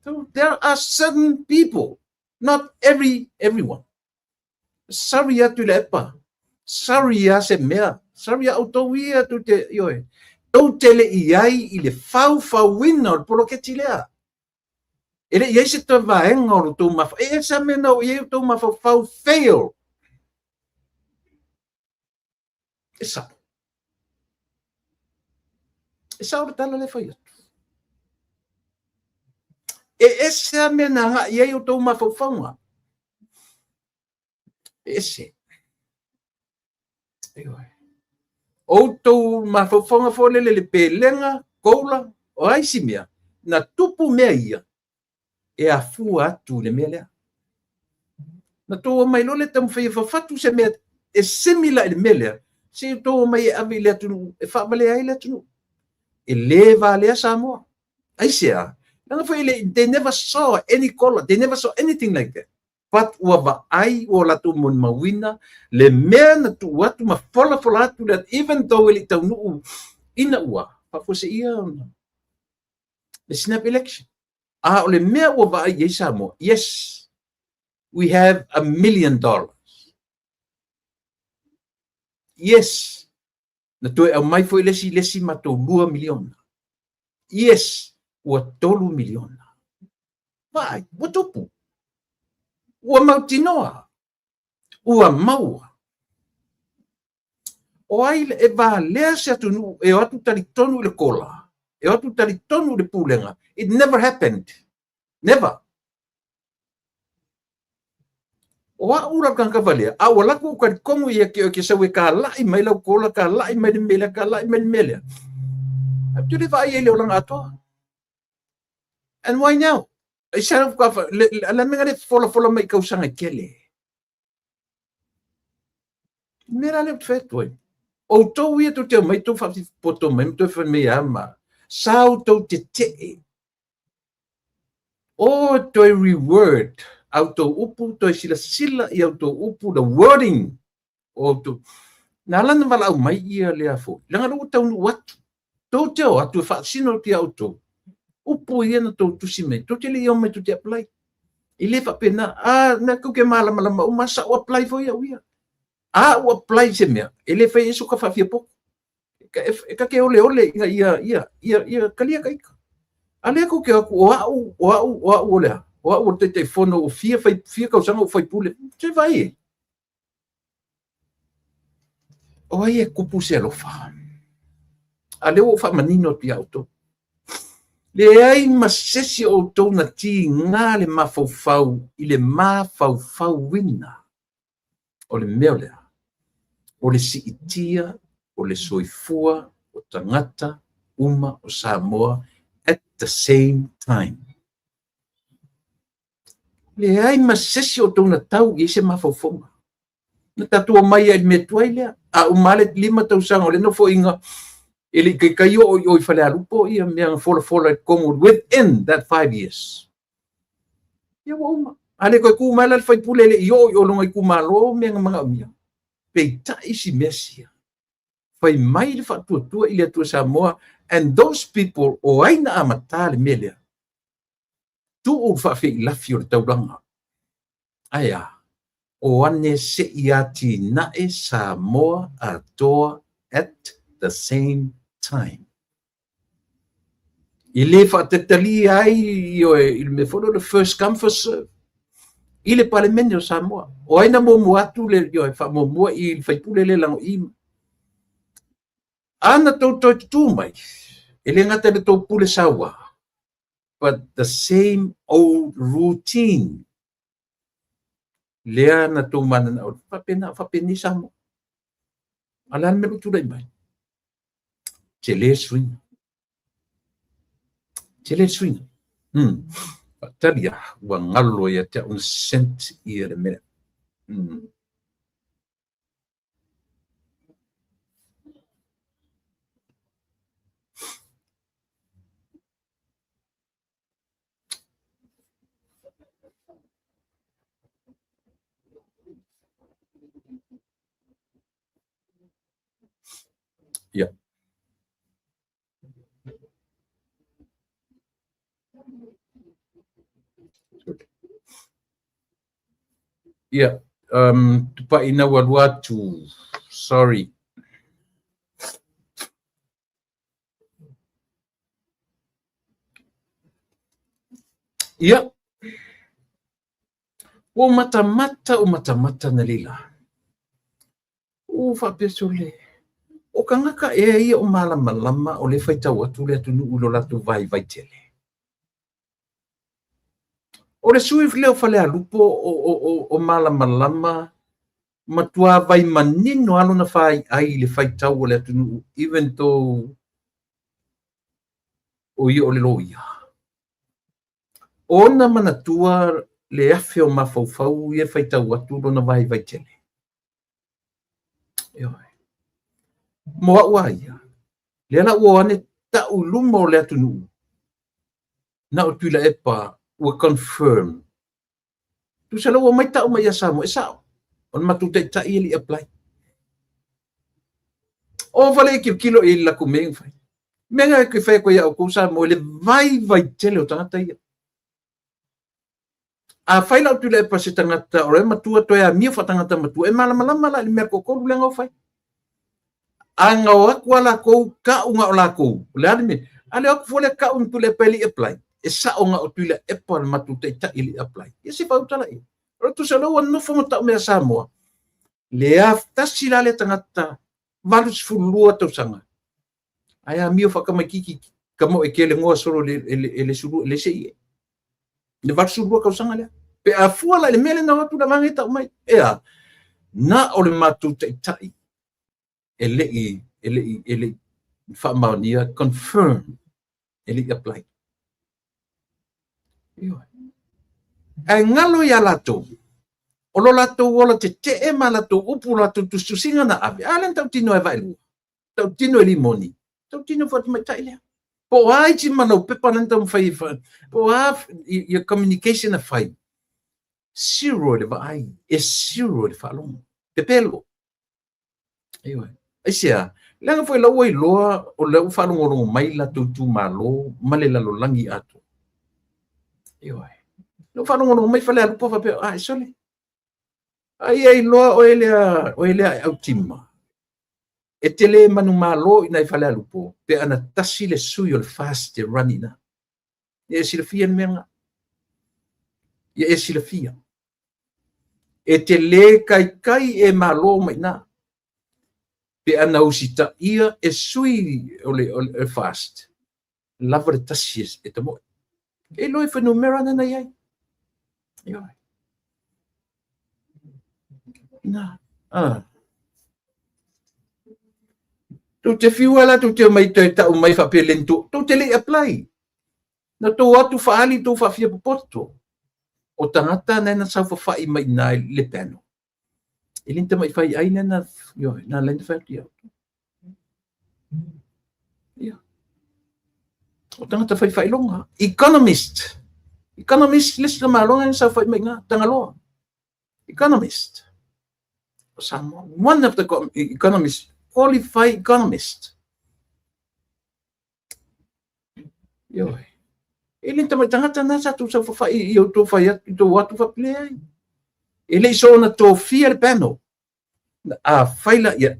So there are certain people, not every everyone. Sorry a Tuilaepa. Sorry a se mea. Sorry a outou ia tou te, ioe, tou te le i ai i le faufauina o le poloketi lea. E le i ai se toe vaega o lo tou mafa. E ese a mea na oo i ai o tou mafaufau fail. E sao. E sao le tala lea e fai atu. E ese a mea na agai ai o tou mafaufauga. E ese. Ioe. Outou mafaufauga foi lele le pelega, koula, o a isi mea, na tupu mea ia, e afua atu i le mea lea. Na tou omai loa lea taumafai e fafatu se mea e similar i le mea lea, se i tou omai e ave i le atunuu e faavalea ai le atunuu. E le valea Samoa. Aisea? Leaga foi e le, they never saw any color, they never saw anything like that. But ua vaai ua latou molimauina le mea na tuu atu ma folafola atu le, even though e le i taunuu ina ua faafuaseia ona le snap election. A o le mea ua vaai i ai Samoa, yes, we have $1 million. Yes, na toe aumai foi le isi, le isi matou 2 miliona. Yes, ua 3 miliona. Vaai, ua tupu. Ua mautinoa. Ua maua. O ai e valea se atunuu e o atu talitonu i le kola, e o atu talitonu i le pulega. It never happened. Never. O au la le tagata valea, a ua alu atu ou talitonu ia te oe e te sau e kalai mai lau kola, kalai mai le mea lea, kalai mai le mea lea. Ae ou te le vaai ai i le olaga atoa. And why now? E sa le, le mea le folafola mai i tausaga e tele. Mea la lea ou te fai atu ai. Outou ia tou te omai tou faafipoto mai ma toe fai mai a ma sa outou tetee. O toe reword a outou upu, toe silasila i a outou upu, the wording o outou. Na ala ona valaau mai ia lea foi. Leaga lea ua taunuu atu. Tou te o atu e faasino atu ia outou. Upu ia na tou tusi mai. Tou te le i omai tou te apply. E le faapena. A, na tou te malamalama uma, sa ou apply foi au ia. A ua apply se mea, e le fai ai soka faafiapoto. E ta te oleole ina ia, ia, ia, ia talia ta ita. A lea tou te o atu, o au, o au, o au o le a? O au o le Taitaifono ua fia, fai, fia tausaga ou faipule. Se vaai e. O ai e kupu se alofa? A lea ua ou faamanino atu iā outou. Leai ma se isi o outou na tiga le mafaufau i le mafaufauina o le mea lea, o le siitia o le soifua o tagata uma o Samoa at the same time. Leai ma se isi o outou na tau i ai se mafaufauga. Na tatou omai ai i le mea tuai lea. A uma lava le 5 tausaga o le nofoaiga, e le i taitai oo i o i Falealupo ia mea na folafola i totonu within that 5 years. Ia ua uma. A le toe tu mai la le faipule e le i oo i o lona itumalo mea na manaomia. Peitai si mea sia. Fai mai le faatuatua i le Atua Samoa and those people o ai na amata le mea lea. Tuu le faafeilafi o le taulaga. Ae a? O ane se'i atinae Samoa atoa at the same time. E le faatatalia ai ioe i le mea foi lea o le first come first serve i le Palemene o Samoa. O ai na muamua atu le ioe faamuamua i le faipule le lago'i. A na tou toe tutū mai, e le gata i le tou pule saua, but the same old routine. Lea na tou mananao faapena, faapenei Samoa. A o le a le mea ua tulai mai? Tele le suiga. Tele le suiga. Faatali a, ua galo ia te au na sent ia le mea. Ia. Ia, tupai ina ua alu atu. Sorry. Ia, ua matamata, ua matamata na leila. Ua faapea sole, o kangaka ea ia o malamalama o le faitau atu le atunuu i lo latou vaivai tele. O le sui lea o Falealupo o malamalama matua vai manino lava lona faiai i le faitau o le atunuu even though o ia o le loia. O ona manatua le afe o mafaufau ia e faitau atu lona vaivai tele. Ioe. Mo au a ia, lea la ua o ane ta'u i luma o le atunuu, na o Tuilaepa ua confirm. Tusa la ua omai ta'u mai ia Samoa, e sa'o, o le matou taitai e le i apply. O fale e tilotilo i le latou mea ia na fai. Mea na e fai atu ai ia outou Samoa i le vaivai tele o tagata ia. A fai la o Tuilaepa se tagata o le matua toe amio faatagata matua, e malamalama la i le mea toatolu lea na o fai. A na o atu a latou ta'u na o latou, o le a le mea? A le o atu foi lea ta'u na Tuilaepa e le i apply, e sa'o na o Tuilaepa le matou taitai e le i apply. Ia se faautala ia. O le tusa lea ua nofo ma ta'u mea Samoa, le tasi la lea tagata 82 tausaga, ae amio faatamaitiiti ka mo e kele ngoa solo e le sulu le se i le 82 tausaga lea. Pe a fua la i le mea lea na o atu le vaega e ta'u mai, e a? Na o le matou taitai e le i faamaonia confirm e le i apply. Ioe. Ae galo ia latou, o lo latou ola tete'e ma latou upu, o latou tusitusiga na ave, a lea na tautino e vaelua, tautino e limoni, tautino foi tamaitai lea. Po o a isi ma lau pepa lea na taumafai e po o a ia communication na fai, zero i le vaai, e zero i le faalogo. Pepelo. Ioe. Aisea? Leaga foi la ua iloa o lea ua faalogologo mai latou itumalo ma le lalolagi atoa. Ioe. Lea ua faalogologo mai Falealupo faapea, a, e sole. Ai ia iloa oe lea, oe lea e autima. E te le manumalo i nai Falealupo pe ana tasi le sui o le FAST e run ina. Ia e silafia le mea lena. Ia e silafia. E te le kaikai e malo mai ina. Pe ana usitaia e sui o le FAST, lava le tasi e tamoe. E iloa e fuainumera na na i ai. Ioe. Na. Ah. Tou te fiu lava la tou te omai toe ta'u mai faapea le tou, tou te le i apply. Na tou o atu faaali tou faafia popoto. O tagata na na saofafai mai i ina i le panel. E le ni tamai faiai lea na, ioe, na ala ai ona fai atu ia outou. Ia. O tagata fai faailoga. Economist. Economist le isi tamaloa na saofai mai i ina, Tagaloa. Economist. O Samoa. One of the economists, qualified economist. Ioe. E le ni tamai tagata na sa tou saofafai i outou fai atu, i tou o atu faapea, leai. E le i soona tofia le panel. Afai la, ia,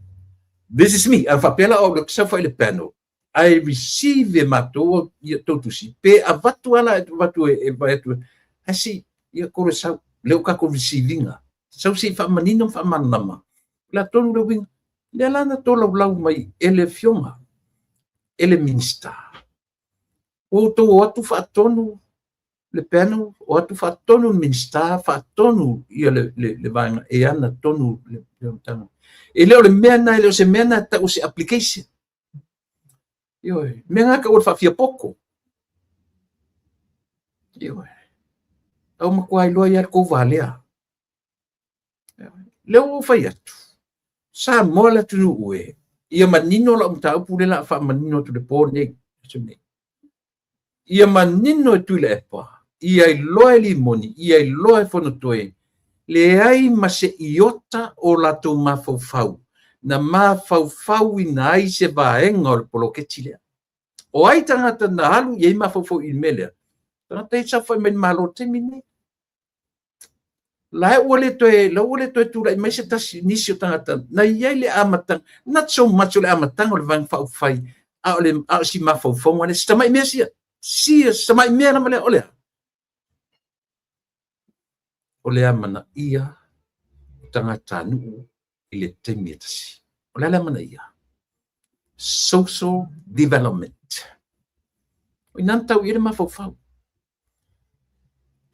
this is me, a faapea la o au lea ou te saofai i le panel, ae receive e matou ia tou tusi, pe avatu lava la, avatu e vaai atu, ae se i, ia kolo e sau, lea ua tatou receive ina, sau se i faamanino ma faamalamalama, o le a tonu le uiga, lea la na tolaulau mai e le Afioga e le Minisita. Ua outou o atu faatonu le panel, o atu faatonu le Minisita, faatonu ia le vaega e ana tonu le Matagaluega. E le o le mea lena, e le o se mea lena e tau o se application. Ioe, mea lena e tau o le faafiapoto. Ioe. Au matua iloa ia le tou valea. Lea ua ou fai atu, Samoa le atunuu e, ia manino lau mataupu lea o le a faamanino atu i le po lenei, aso nei. Ia manino e Tuilaepa, ia iloa e Limoni, ia iloa e Fonotoe, leai ma se iota o latou mafaufau na mafaufauina ai se vaega o le poloketi lea. O ai tagata na alu i ai mafaufau i le mea lea? Tagata ia saofai mai i le Malo i le taimi lenei. La ua le toe, la ua le toe tulai mai se tasi nisi o tagata na i ai le amataga, not so much o le amataga o le Vaega Faaupufai, a o le, a o si mafaufauga lea, si tamai mea sia, sia, si tamai mea lava lea, o le a? O le amanaia o tagatanuu i le taimi e tasi. O le a le amanaia? Social development. O i ina na tau i ai le mafaufau.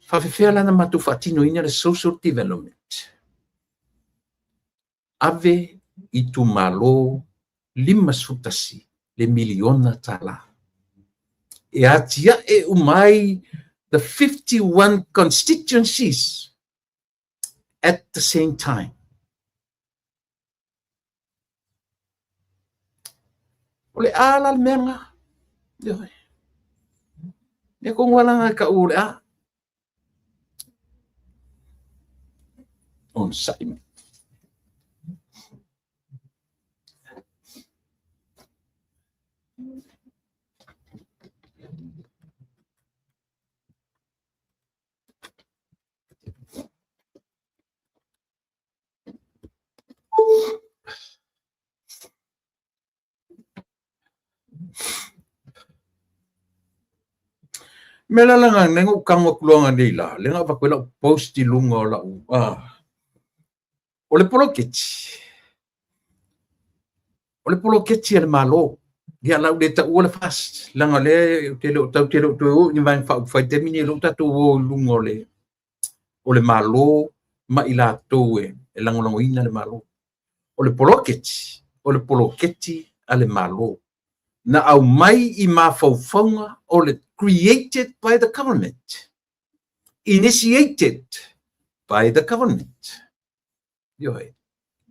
Faafefea la ona matou faatinoina le social development? Ave i itumalo 51 le miliona tala. E atiae uma ai the 51 constituencies at the same time. O le a la le mea lena? Ioe. Mea tonu lava lena e tau o le a. Onosai mai. Mea la lana nei ou tago atu loa nei la, lea na avatu ai lau post i luga o lau, o le poloketi, o le poloketi a le Malo. Ia o le a ou le taua le FAST, leaga o lea ou te le o tatou te le o toe o i ni Vaega Faaupufai i le taimi lenei, o lea ua tatou o i luga o le o le Malo ma i latou e lagolagoina le Malo. O le poloketi, o le poloketi a le Malo na aumai i mafaufauga o le created by the government, initiated by the government. Ioe,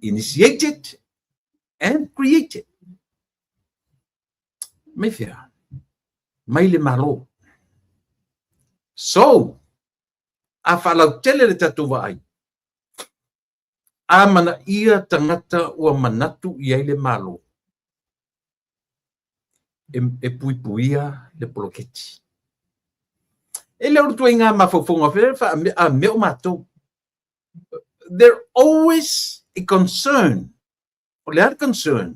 initiated and created. Mai fea? Mai le Malo. So, a faalautele le tatou vaai, amanaia tagata ua manatu i ai le Malo e puipuia le poloketi. E le o le ituaiga mafaufauga foi a mea o matou. There always a concern. O le a le concern?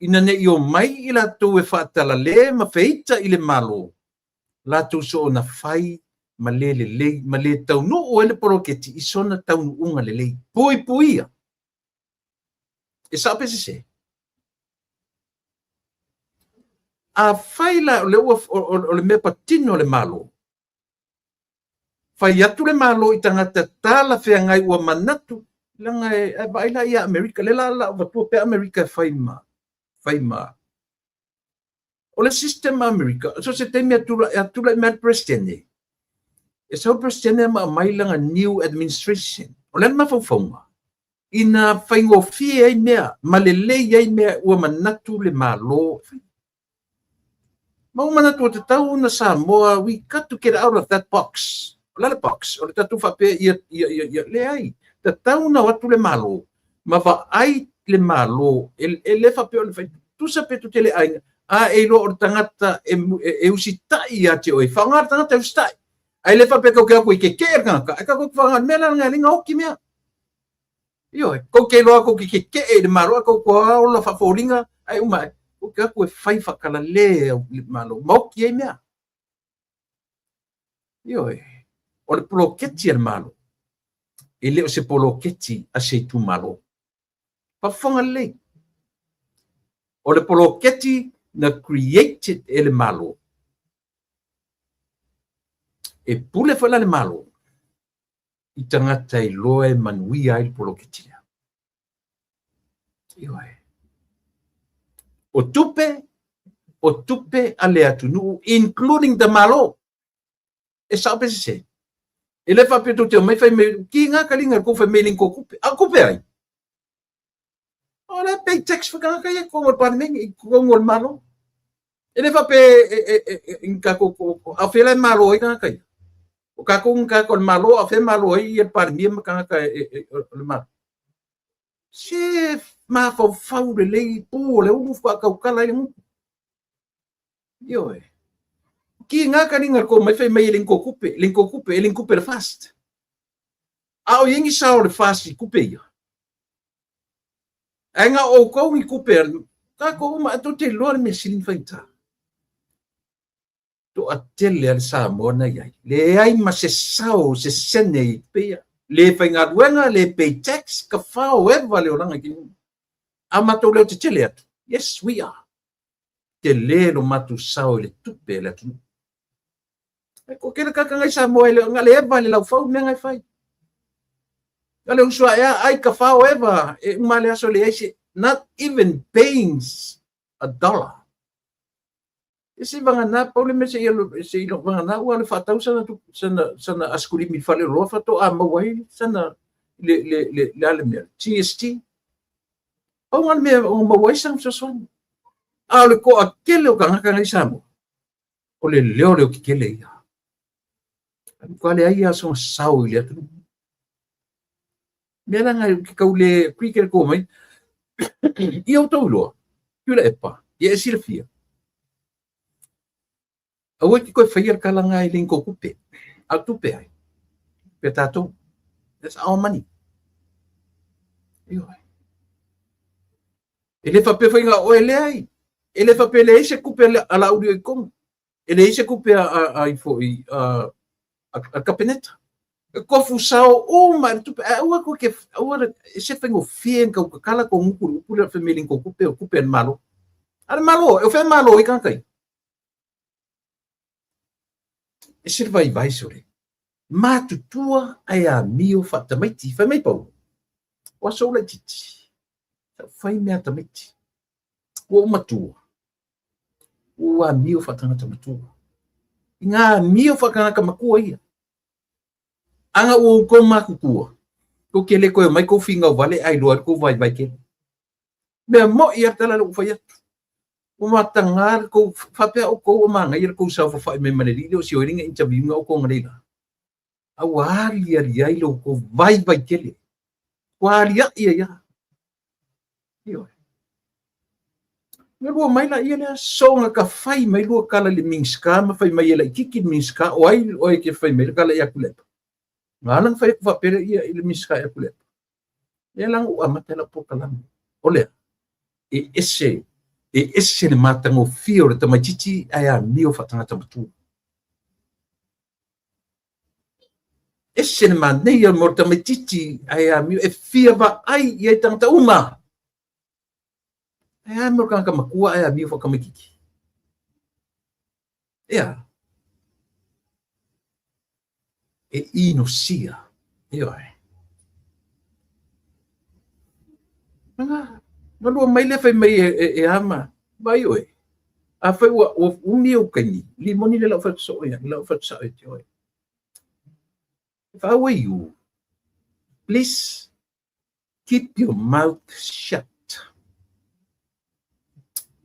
Ina ne i omai i latou e faatalale ma feita i le Malo, latou soona fai ma le lelei ma le taunuu ai le poloketi i sona taunuuga lelei. Puipuia! E sao pe sese? Afai la o le, ua, o le mea patino a le Malo, Fai atu le Malo i tagata talafeagai ua manatu, leaga e vaai la ia Amerika, lea la la avatua pea Amerika e fai ma, fai ma. O le system a Amerika, so se taimi a tulai, a tulai mai le Peresetene, e sau le Peresetene ma aumai lana new administration. O le a le mafaufauga? Ina faigofie ai mea, ma lelei ai mea ua manatu le Malo e fai. Ma ua manatu ua tatau ona Samoa, we got to get out of that box. O le a le box? O le tatou faapea ia, ia, ia, ia, leai. Tatau ona o atu le Malo, ma vaai le Malo, e, e le faapea o le fai, tusa pe tou te le aiga, a e iloa o le tagata e, e, e usitai ia te oe, faaaoga le tagata e usitai. Ae le faapea tou te o atu e keke'e le tagata, ae tatou te faaaoga i le mea lea leaga e le gaoti mea. Ioe, tou te iloa tou te keke'e i le Malo ae tou te ola faafoliga ae uma ae, tou te o atu e fai faatalale le Malo, maoti ai mea. Ioe, o le poloketi a le Malo, e le o se poloketi a se itumalo. Faafofoga lelei. O le poloketi na created e le Malo, e pule foi la le Malo i tagata e iloa e manuia ai le poloketi lea. Ioe. O tupe, o tupe a le atunuu, including the Malo. E sao pe sese? E le faapea tou te omai fai mai, ki ngā kaliga kou fai mai le kou kupe. A kupe ai? O le pay tax foi tagata ia i totonu o le Palemene, i totonu o le Malo. E le faapea e ni tatou, a o fea la e malo ai tagata ia? O tatou ni tagata o le Malo, a o fea e malo ai ia le Palemia ma tagata o le Malo? Se mafaufau lelei pu o le ulu faatoa tautala ai le gutu. Ioe. Ki ngā kaliga le kou mai fai mai e le ni kou kupe, le ni kou kupe, e le ni kupe le FAST. A o i ai ni sao o le FAST i kupe ia? Ae na o outou ni kupe a tatou uma, tou te iloa le mea sili ona faigata. Toatele a le Samoa na i ai. Leai ma se sao, se sene i kupe ia. Le faigaluega, le pay tax, ka fao eva le olaga i taimi nei. A matou leo tetele atu, yes we are. Tele lo matou sao i le tupe a le atunuu. E toatele tagata nai Samoa e le o na le eva i le laufau mea na e fai. Na le uso ae a ai ka fao eva e uma le aso leai se not even paying a dollar. E se vagana pau le mea se ia se ia vagana ua le faatau sana sana sana askulimi i le faleoloa faatoa maua ai sana le le le le a le mea GST. Pau lena le mea o maua ai sana fesoasoani. A o le toatele o tagata nei Samoa, o le leo leo tetele ia. Ae matua leai lava sona sao i le atunuu. Mea la na ke kau le kui ke ko mai. Ia outou iloa, Tuilaepa, ia e silafia. Aua e te toe faia le tala na e le ni tou tupe. A o tupe ai? Tupe a tatou. That's our money. Ioe. E le faapea foi na oe leai. E le faapea e leai se tupe a Laauli o i totonu. E leai se tupe a ifo i a a Kapeneta. E kofu sao uma i le tupe. Ae aua koe ke aua e se faigofie ona tau tatala tou gutu i le upu lea o le fai mai e le ni tou tupe o tupe a le Malo. A le Malo, e o fea e malo ai tagata ia? E se le vaivai sole. Matutua ae amio faatamaiti. Fai mai Paulo, o aso ou laitiiti, sa ou fai mea a tamaiti. Ua ou matua, ua ou amio faatagata matua. I ngā amio faatagata matua ia. Aga ua outou matutua, tou te le toe omai tou finau vale ae iloa ai le tou vaivai tele. Mea mo'i lava le tala lea ua ou fai atu. Ua mataga le tou, faapea outou ua manaia le tou saofafai mai ma le alii lea o Sioeli na interview ina outou analeila. A ua aliali ai lo outou vaivai tele. Ua alia'i ai lava. Ioe. Na lua mai laia lea, soona ka fai mai lua tala i le Minisita ma fai mai e laitiiti le Minisita, o ai oe e te fai mai le tala ia Tuilaepa? Na ala ona fai atu faapea lea i le Minisita ia Tuilaepa. Lea la na ou amata ai lau polokalame. O lea, e ese, e ese le matagofie o le tamaitiiti ae amio faatagata matua. Ese le manaia mo le tamaitiiti ae amio e fia vaai i ai tagata uma. Ae a mo le tagata matua ae amio faatamaitiiti. Ea. E inosia. Ioe. Nga, na lua mai lea fai mai e, e, e ama, vai oe. A fai ua, ua umi ou taimi, limoni le lau fai atu ia, lau fai atu sao ia te oe. If I were you, please keep your mouth shut.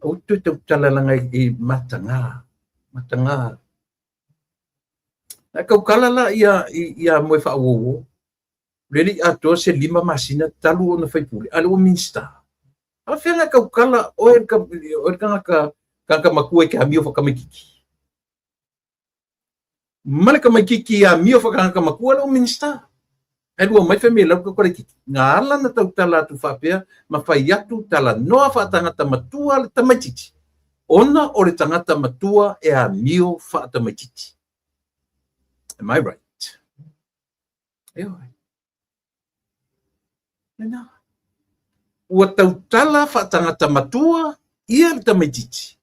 Aua toe tautala langa i matagā, matagā. Na tautala la ia ia moe faauouo. Le le i atoa se 5 masina talu ona faipule, a le ua Minista. A fea na tautala oe le tagata tagata matua i te amio whakamaititi. Ma le tamaititi amio faatagata matua lou Minisita. Ae lua mai fai mai lau tauala Na ala na tautala atu faapea ma fai atu talanoa faatagata matua le tamaititi. Ona o le tagata matua e amio faatamaititi. Am I right? Ioe. Lena. Ua tautala faatagata matua ia le tamaititi.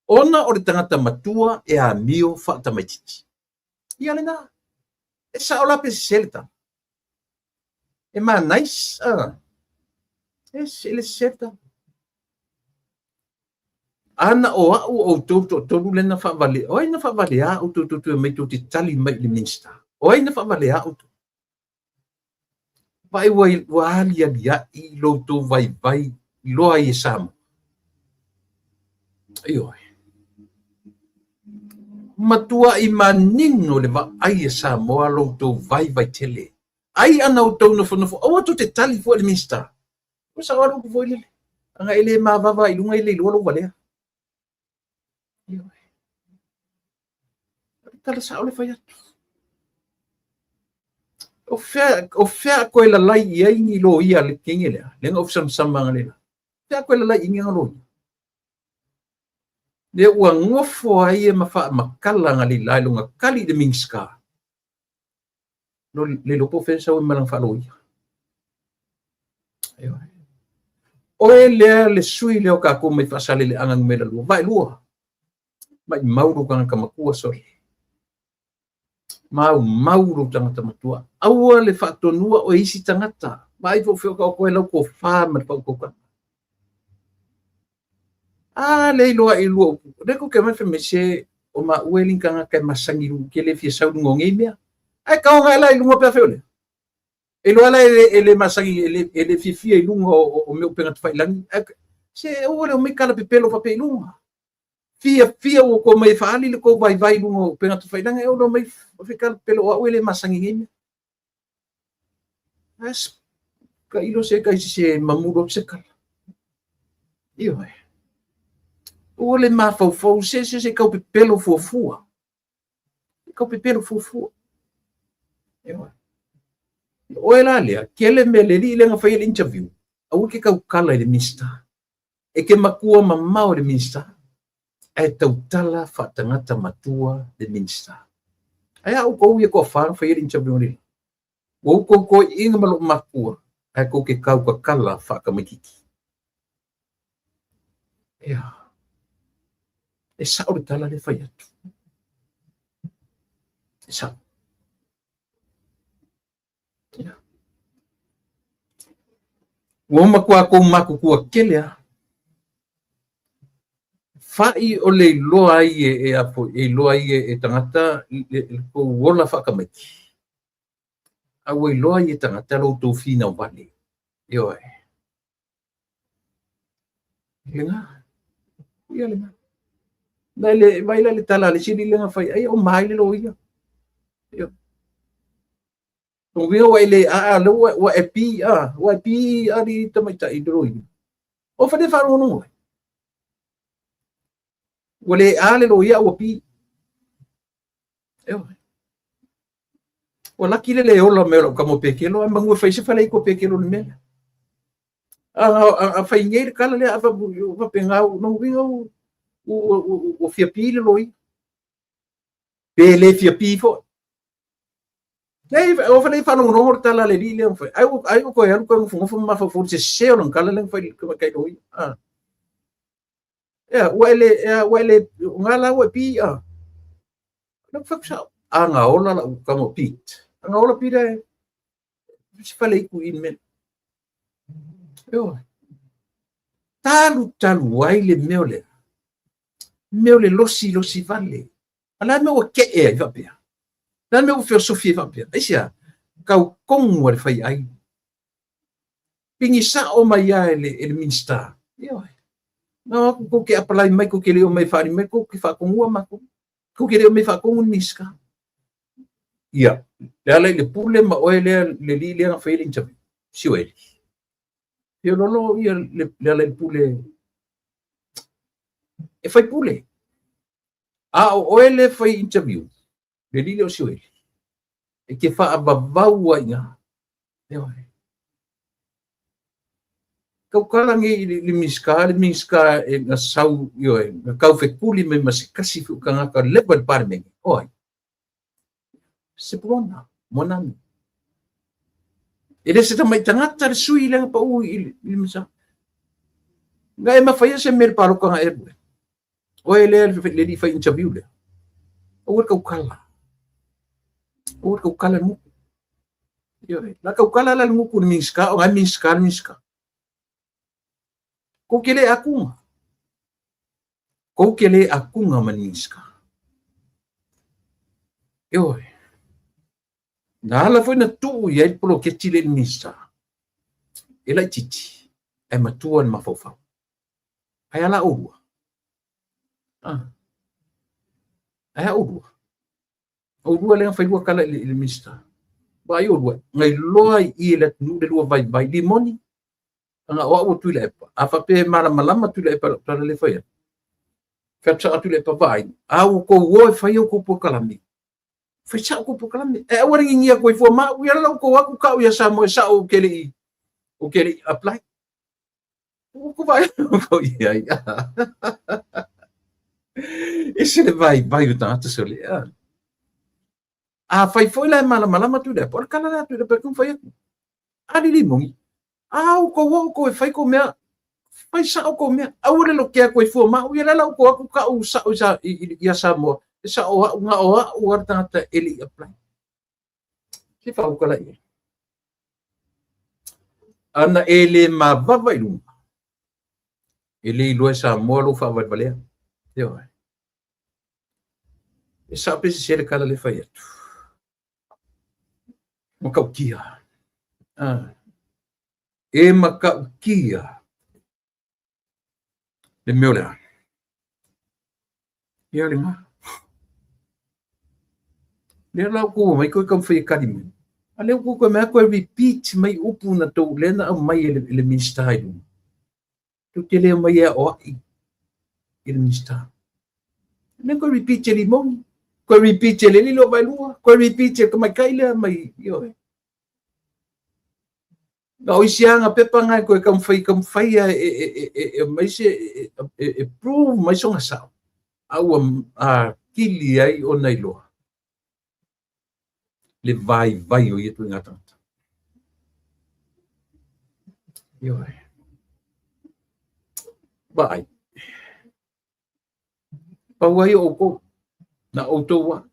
Ona o le tagata matua e amio faatamaititi. Ia lena. E sao la pe sese le tala. E manais. E le sese le tala. Ana o a'u o outou toatolu lea na faavale, o ai na faavaleā outou tou te omai tou te tali mai i le Minisita? O ai na faavaleā outou? Vaai ua alialia'i lo outou vaivai loa ai e Samoa. Ioe. Matua'i manino le vaai e Samoa lo outou vaivai tele. Ai ana outou nofonofo, aua tou te tali fua i le Minisita. Ua sao lava le upu foi lele. Ana e le mavava i luga e le iloa lou valea. Ioe. O le tala sao le fai atu. O fea koe lalai i ai ni loia le kenge lea. Le nga ofisamsama nga lela. Fea koe lalai i nga loia. Le ua ngofo ai e ma faamakala nga leilai longa kali i le Minisita. Le iloa po o fea e sau ai ma lana faaloia. Oe lea le sui lea o kākou mai Faasaleleaga numera lua. Vaelua. Maimau lou tagata matua sole. Maumau lou tagata matua. Aua le faatonua oe isi tagata. Vaai po o fea o taoto ai lau tofa ma le faautautaga. A le iloa i lua upu. Le tou te omai fai mai se o maua e le ni tagata e masani ke le fia sau i luga o nei mea. Ae taoga ae la i luga pe afai o lea. E iloa la e le masani e le fiafia i luga o mea upega tafailagi. Se aua le omai tala pepelo faapea i luga. Fiafia ua outou omai e faaali le tou vaivai i luga o upega tafailagi, ae aua le omai tala pepelo o au e le masani i nei mea. As tailo se tai se mamulu atu se tala. Ioe. Ua le mafaufau se se se tau pepelo fuafua. Tau pepelo fuafua. Ioe. Oe la lea, kele mea le alii lea na fai ai le interview, aua ke tautala i le Minisita. E ke matua mamao i le Minisita, ae tautala faatagata matua le Minisita. Ae a outou ia toafa na fai ai le interview le ua outou toeaiina ma lou matua, ae tou te tautatala faatamaititi. Ia. E sao le tala lea fai atu. E sao. Ua matua kou matutua tele a. Fa'i o le iloa ai e a foi, e iloa ai e tagata le tou ola faatamaiti. A ua iloa ai e tagata lo outou finau vale. Ioe. Lena. Ia lena. Na le vai la le tala le isi alii lea na fai ai o mai le loia. Ioe. Lona uiga ua e le aa lea ua e pi a, ua e pi alii tamaitai i le loia. O fale faalogologo ai. Ua le a le loia a ua pi. Ioe. Ua laki le le ola mai o lau tama o Pekelo, ae manu e fai se fale iko Pekelo i le mea lea. A fai nei le tala lea, a faapena, lona uiga ua fia pi le loia. Pe le fia pi foi. Nei, o fale faalogologo le tala a le alii lea na fai. Ai ua toe alu toe nofonofo ma mafaufau i le sese o lana tala lea na fai i le tamaitai loia. Ea, ua e le, ea, ua e le, o ngā la ua e pi, a. Lau fai atu sao, a nga ola lau tama o Pete. A nga ola Pete e, se fale iku i le mea. Ioe. Talu talu ai le mea o lea. Mea o le losi losi vale. A le a le mea ua kee ai faapea? O le a le mea ua feosofi ai faapea? Aisea? Tau tonu a le faiai. Pigi sao mai lava e le, e le Minisita. Ioe. Na o atu tou te apply mai, tou te le omai e faaali mai, tou te faatonua matou. Tou te le omai e faatonu le Minisita. Ia, le ala i le pule ma oe lea, le alii lea na fai le interview. Sioeli. Feoloolo ia le, le ala i le pule e fai pule. A o oe lea e fai interview. Le alii lea o Sioeli, e te faavavau ai i ina. Ioe. Tautala nei i le Minisita, le Minisita e na sau, ioe, na taufetuli mai ma se tasi foi o tagata leva i le Palemene. O ai? Sepulona Moananu. E le se tamai tagata le sui lea na pau i le Minisita. Na e mafaia se mea i le palota na e alu ai. Oe lea le alii fai interview lea. Aua le tautala. Aua le tautala le gutu. Ioe. La tautala la le gutu i le Minisita, o na e Minisita le Minisita. Kou te le akuga. Kou te le akuga ma le Minisita. Ioe. Na ala foi na tuu i ai le poloketi lea i le Minisita. E laitiiti, ae matua le mafaufau. Ae a la oulua? Ah. Ae a oulua? Oulua lea na failua tala i le Minisita. Vaai oulua, na iloa i i e le atunuu le lua vaivai. Limoni, ana o au o Tuilaepa. A faapea e malamalama Tuilaepa i lau tala lea e fai atu. Fai atu sao Tuilaepa, vaai, a ua tou o e fai outou polokalame, fai sao tou polokalame. Ae aua le ninia atu ai fua ma au, ia la ua tou o atu tau ia Samoa e sao ou te le i, ou te le i apply. Ua tou vaai tou i ai. Ese le vaivai o tagata sole. A fai foi la e malamalama Tuilaepa, o le tala lea a Tuilaepa e taumafai atu. A Lilimoni, a outou o outou e fai tou mea, fai sao tou mea. Aua le lotea atu ai fua ma au, ia la la ua tou o atu tau sao ia Samoa, e sao au, na o au lava le tagata e le i apply. Se faautala i ai. Ana e le mavava i luga, e le iloa e Samoa lou faavalevalea. Ioe. E sao pe sese le tala lea e fai atu. Matautia. Ah. E matautia le mea o le a? Ia lena. Lea la ua tou omai toe taumafai e tali mai. A lea ua tou toe omai toe repeat mai upu na tou lea na aumai e le Minisita i luga. Tou te le omai e aoai i le Minisita. Lea toe repeat e Limoni, toe repeat e le alii lea o Vaelua, toe repeat e le tamaitai lea mai, ioe. Na o isi lava pepa na e toe taumafai taumafai lava e aumai se e prove mai sona sao, a ua atili ai ona iloa le vaivai o ia ituaiga tagata. Ioe. Vaai. Pau ai o outou, na outou lava.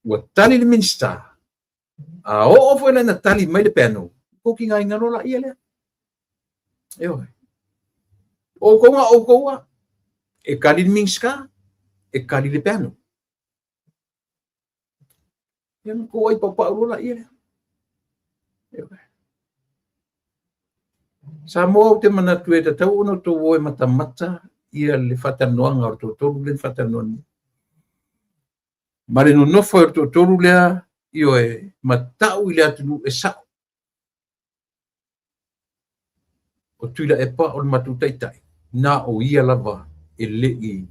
Ua tali le Minisita, A oo foi la ina tali mai le panel, tou tigaina loa laia lea. Ioe. O outou na outou lava. E tali le Minisita, e tali le panel. Ia na tou ai paupau loa laia lea. Ioe. Samoa ou te manatu e tatau ona outou o e matamata ia le faatalanoaga o le toatolu lea na faatalanoa nei. Ma le nonofo ai o le toatolu lea, ioe, ma tau i le atunuu e sao. O Tuilaepa o le matou taitai, na o ia lava e le i...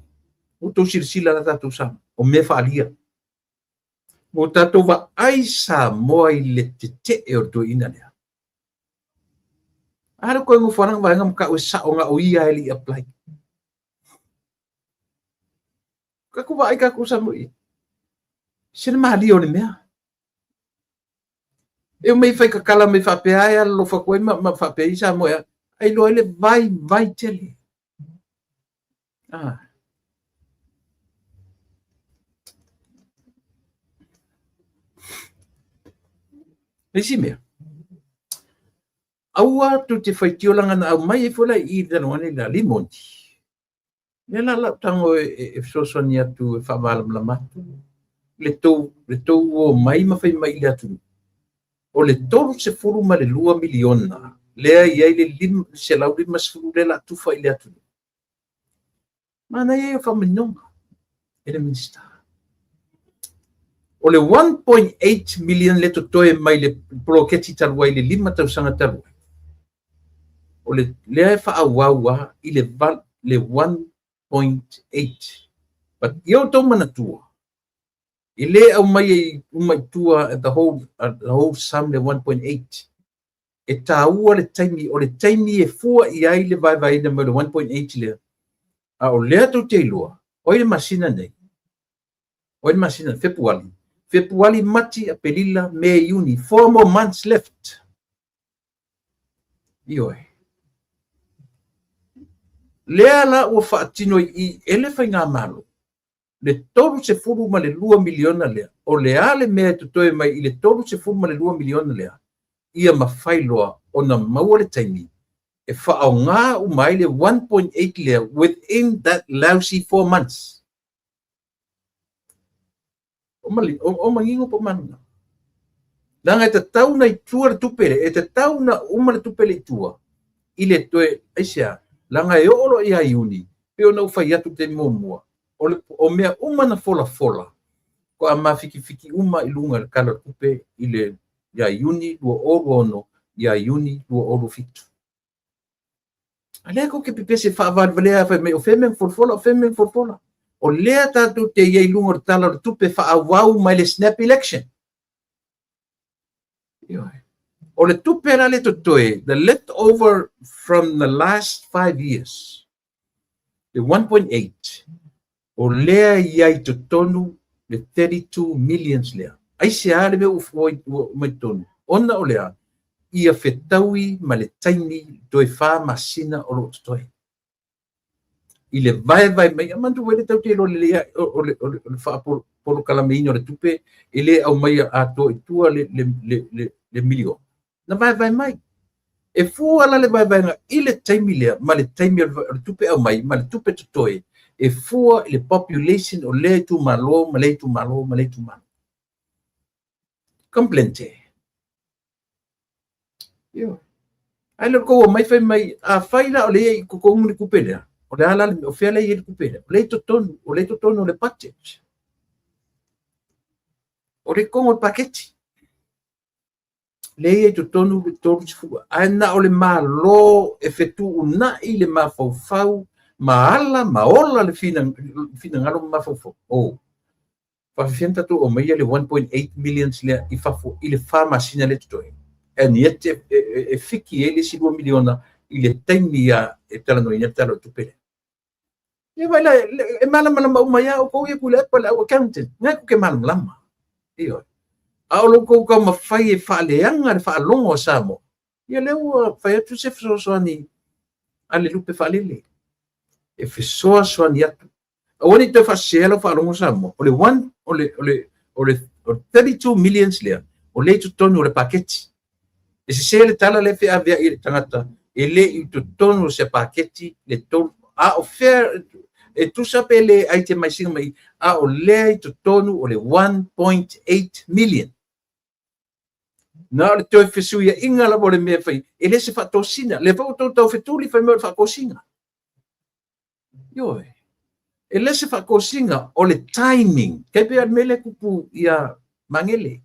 Ua outou silasila la tatou Samoa, o mea faaalia. Ua tatou vaai Samoa i le tetee o le toeaina lea. A le koe nofo lana vaega ma tau e sao na o ia e le i apply. Tatou vaai tatou Samoa i se le malie o le mea. E omai fai tatala mai faapea e alolofa atu ai ma faapea i Samoa e ai loa ai le vaivai tele. Ah. Le isi mea, aua tou te faitio leaga na aumai ai foi la i i le talanoaga nei la Limoni. Lea la lau tago e fesoasoani atu e faamalamalama atu le tou, le tou omai ma fai mai i le atunuu. O le $32 miliona lea e i ai le 150 lea o le a tufa i le atunuu. Manaia ia o faamaninoga e le Minisita. O le 1.8 million lea totoe mai le poloketi talu ai le 5 tausaga talu ai. O le lea e faaauau lava i le 1.8. But ia outou manatua, E le aumaia uma i tua the whole sum le 1.8. E taua le taimi, o le taimi e fua i ai le vaevaeina mai o le 1.8 lea. A o lea tou te iloa, o ai le masina nei? O ai le masina? Fepuali. Fepuali, Mati, Aperila, Me, Iuni. 4 more months left. Ioe. Lea la ua faatino i e le faigamalo le 32 miliona lea. O le a le mea e totoe mai i le 32 miliona lea? Ia mafai loa ona maua le taimi e faaaoga uma ai le 1.8 lea within that lousy 4 months. O manino po mana. Leaga e tatau na i tua le tupe le, e tatau na uma le tupe le i tua, i le toe, aisea, leaga e oo loa ia Iuni, pe ona ou fai atu te muamua, o mea uma na folafola, ko a mafikifiki uma i luga le Tala o le Tupe i le ia Iuni 2026, ia Iuni 2027. A lea kou te pepese faavalevalea fai mai o fea mea na folafola, o fea mea na folafola. O lea tatou te i ai i luga o le Tala o le Tupe faaauau mai le snap election. O le tupe la le totoe, the leftover from the last 5 years, the 1.8, o lea i ai totonu le 32 millions lea. Aisea le mea ua mai totonu? Ona o lea, ia fetaui ma le taimi toe 4 masina o loo totoe. I le vaevae mai, a manatu le tau te iloa lelei o le faapolokalameina o le tupe, e le aumaia atoa i tua le miliona. Na vaevae mai. E fua la le vaevaega i le taimi lea, ma le taimi o le tupe aumai, ma le tupe totoe, e fua i le population o lea itumalo, ma lea itumalo, ma lea itumalo. Complainte. Io. Ai le kou mai fai mai, a fai la o le i totonu le tupe lea. O le ala o fea le i le tupe lea. O le totonu, o le totonu o le budget. O le kongo le paketi. Le i totonu le 30. Ae na o le malo e fetuunai le mafaufau ma ala ma ola le finagalo ma mafaufau. Oh. Faafefea na tatou aumaia le 1.8 millions lea i fafo i le 4 masina le totoe? And yet e fiki ai le isi 2 miliona i le taimi ia e talanoaina le Tala o Tupe lea. Ia vai la, e malamalama uma ia o kou ia Tuilaepa le au accountant. Ngai ku ke malamalama. Ioe. A o lo kou taumafai e faaleaga le faalogo a Samoa. Ia lea ua fai atu se fesoasoani a le lupe faalele. E fesoasoani atu. Aua ne i toe faasesea lau faalogo Samoa. O le one, o le 32 millions lea, o lea i totonu o le paketi. E sese le tala lea feaveai i le tagata, e le i totonu o se paketi le tolu. A o fea, e tusa pe le ai te mai singa mai, a o lea i totonu o le 1.8 million. Na o le toe fesuiaiga lava o le mea e fai, e le se faatosina. Le foi tou tau fetuli fai mai o le faatosina. Ioe. E le se faatosina, o le timing. Kai pe a le mea le kupu ia Magele.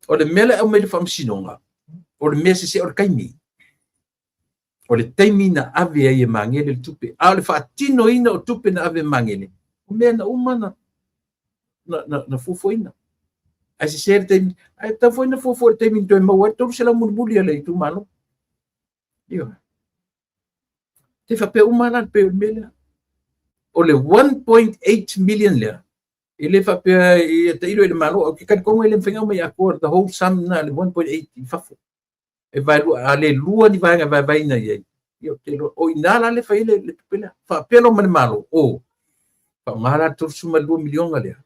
O le mea le au mai le faamasinoga, o le mea sese o le taimi. O le taimi na ave ai e Magele le tupe. A o le faatinoina o tupe na ave e Magele, o mea na uma na fuafuaina. Ae sese le taimi, ae tau foi na fuafua le taimi na toe maua ai le 300 mulimuli a le itumalo. Ioe. Te faapea uma la le pe o le mea lea. O le 1.8 million lea, e le faapea ia tailo i le malo, o ke talitonu e le mafai ona aumai atoa the whole sum na le 1.8 i fafo. E vaelua, a le lua ni vaega e vaevaeina i ai. Ia, ou te iloa, o ina la le fai le tupe lea. Faapea loa ma le malo, o, faaaoga la le 32 miliona lea,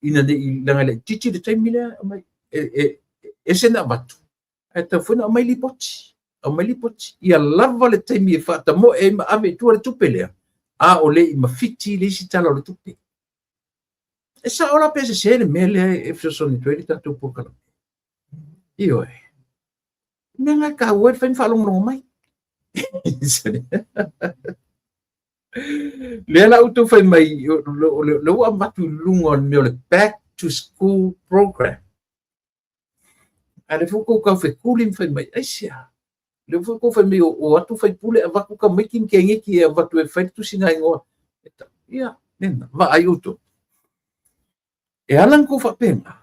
ina ne i leaga e laitiiti le taimi lea, aumai, e ese na avatu, ae tau foi na aumai lipoti. Aumai lipoti. Ia lava le taimi e faatamoe ai ma ave i tua le tupe lea, a o le i mafiti le isi tala o le tupe. E sao la pe sese le mea lea e fesoasoani atu ai le tatou polokalame. Ioe. Mea ngai taua e le fai ma faalogologo mai. Lea la outou fai mai, o le ua avatu i luga o le mea o le back to school program. A le foi kou tau fetuli ma fai mai, aisea? Le foi kou fai mai o atu faipule avatu tamaiti ma teigeki e avatu e fai le tusi na igoa. Ia, lena, vaai outou. E ala na tou faapena,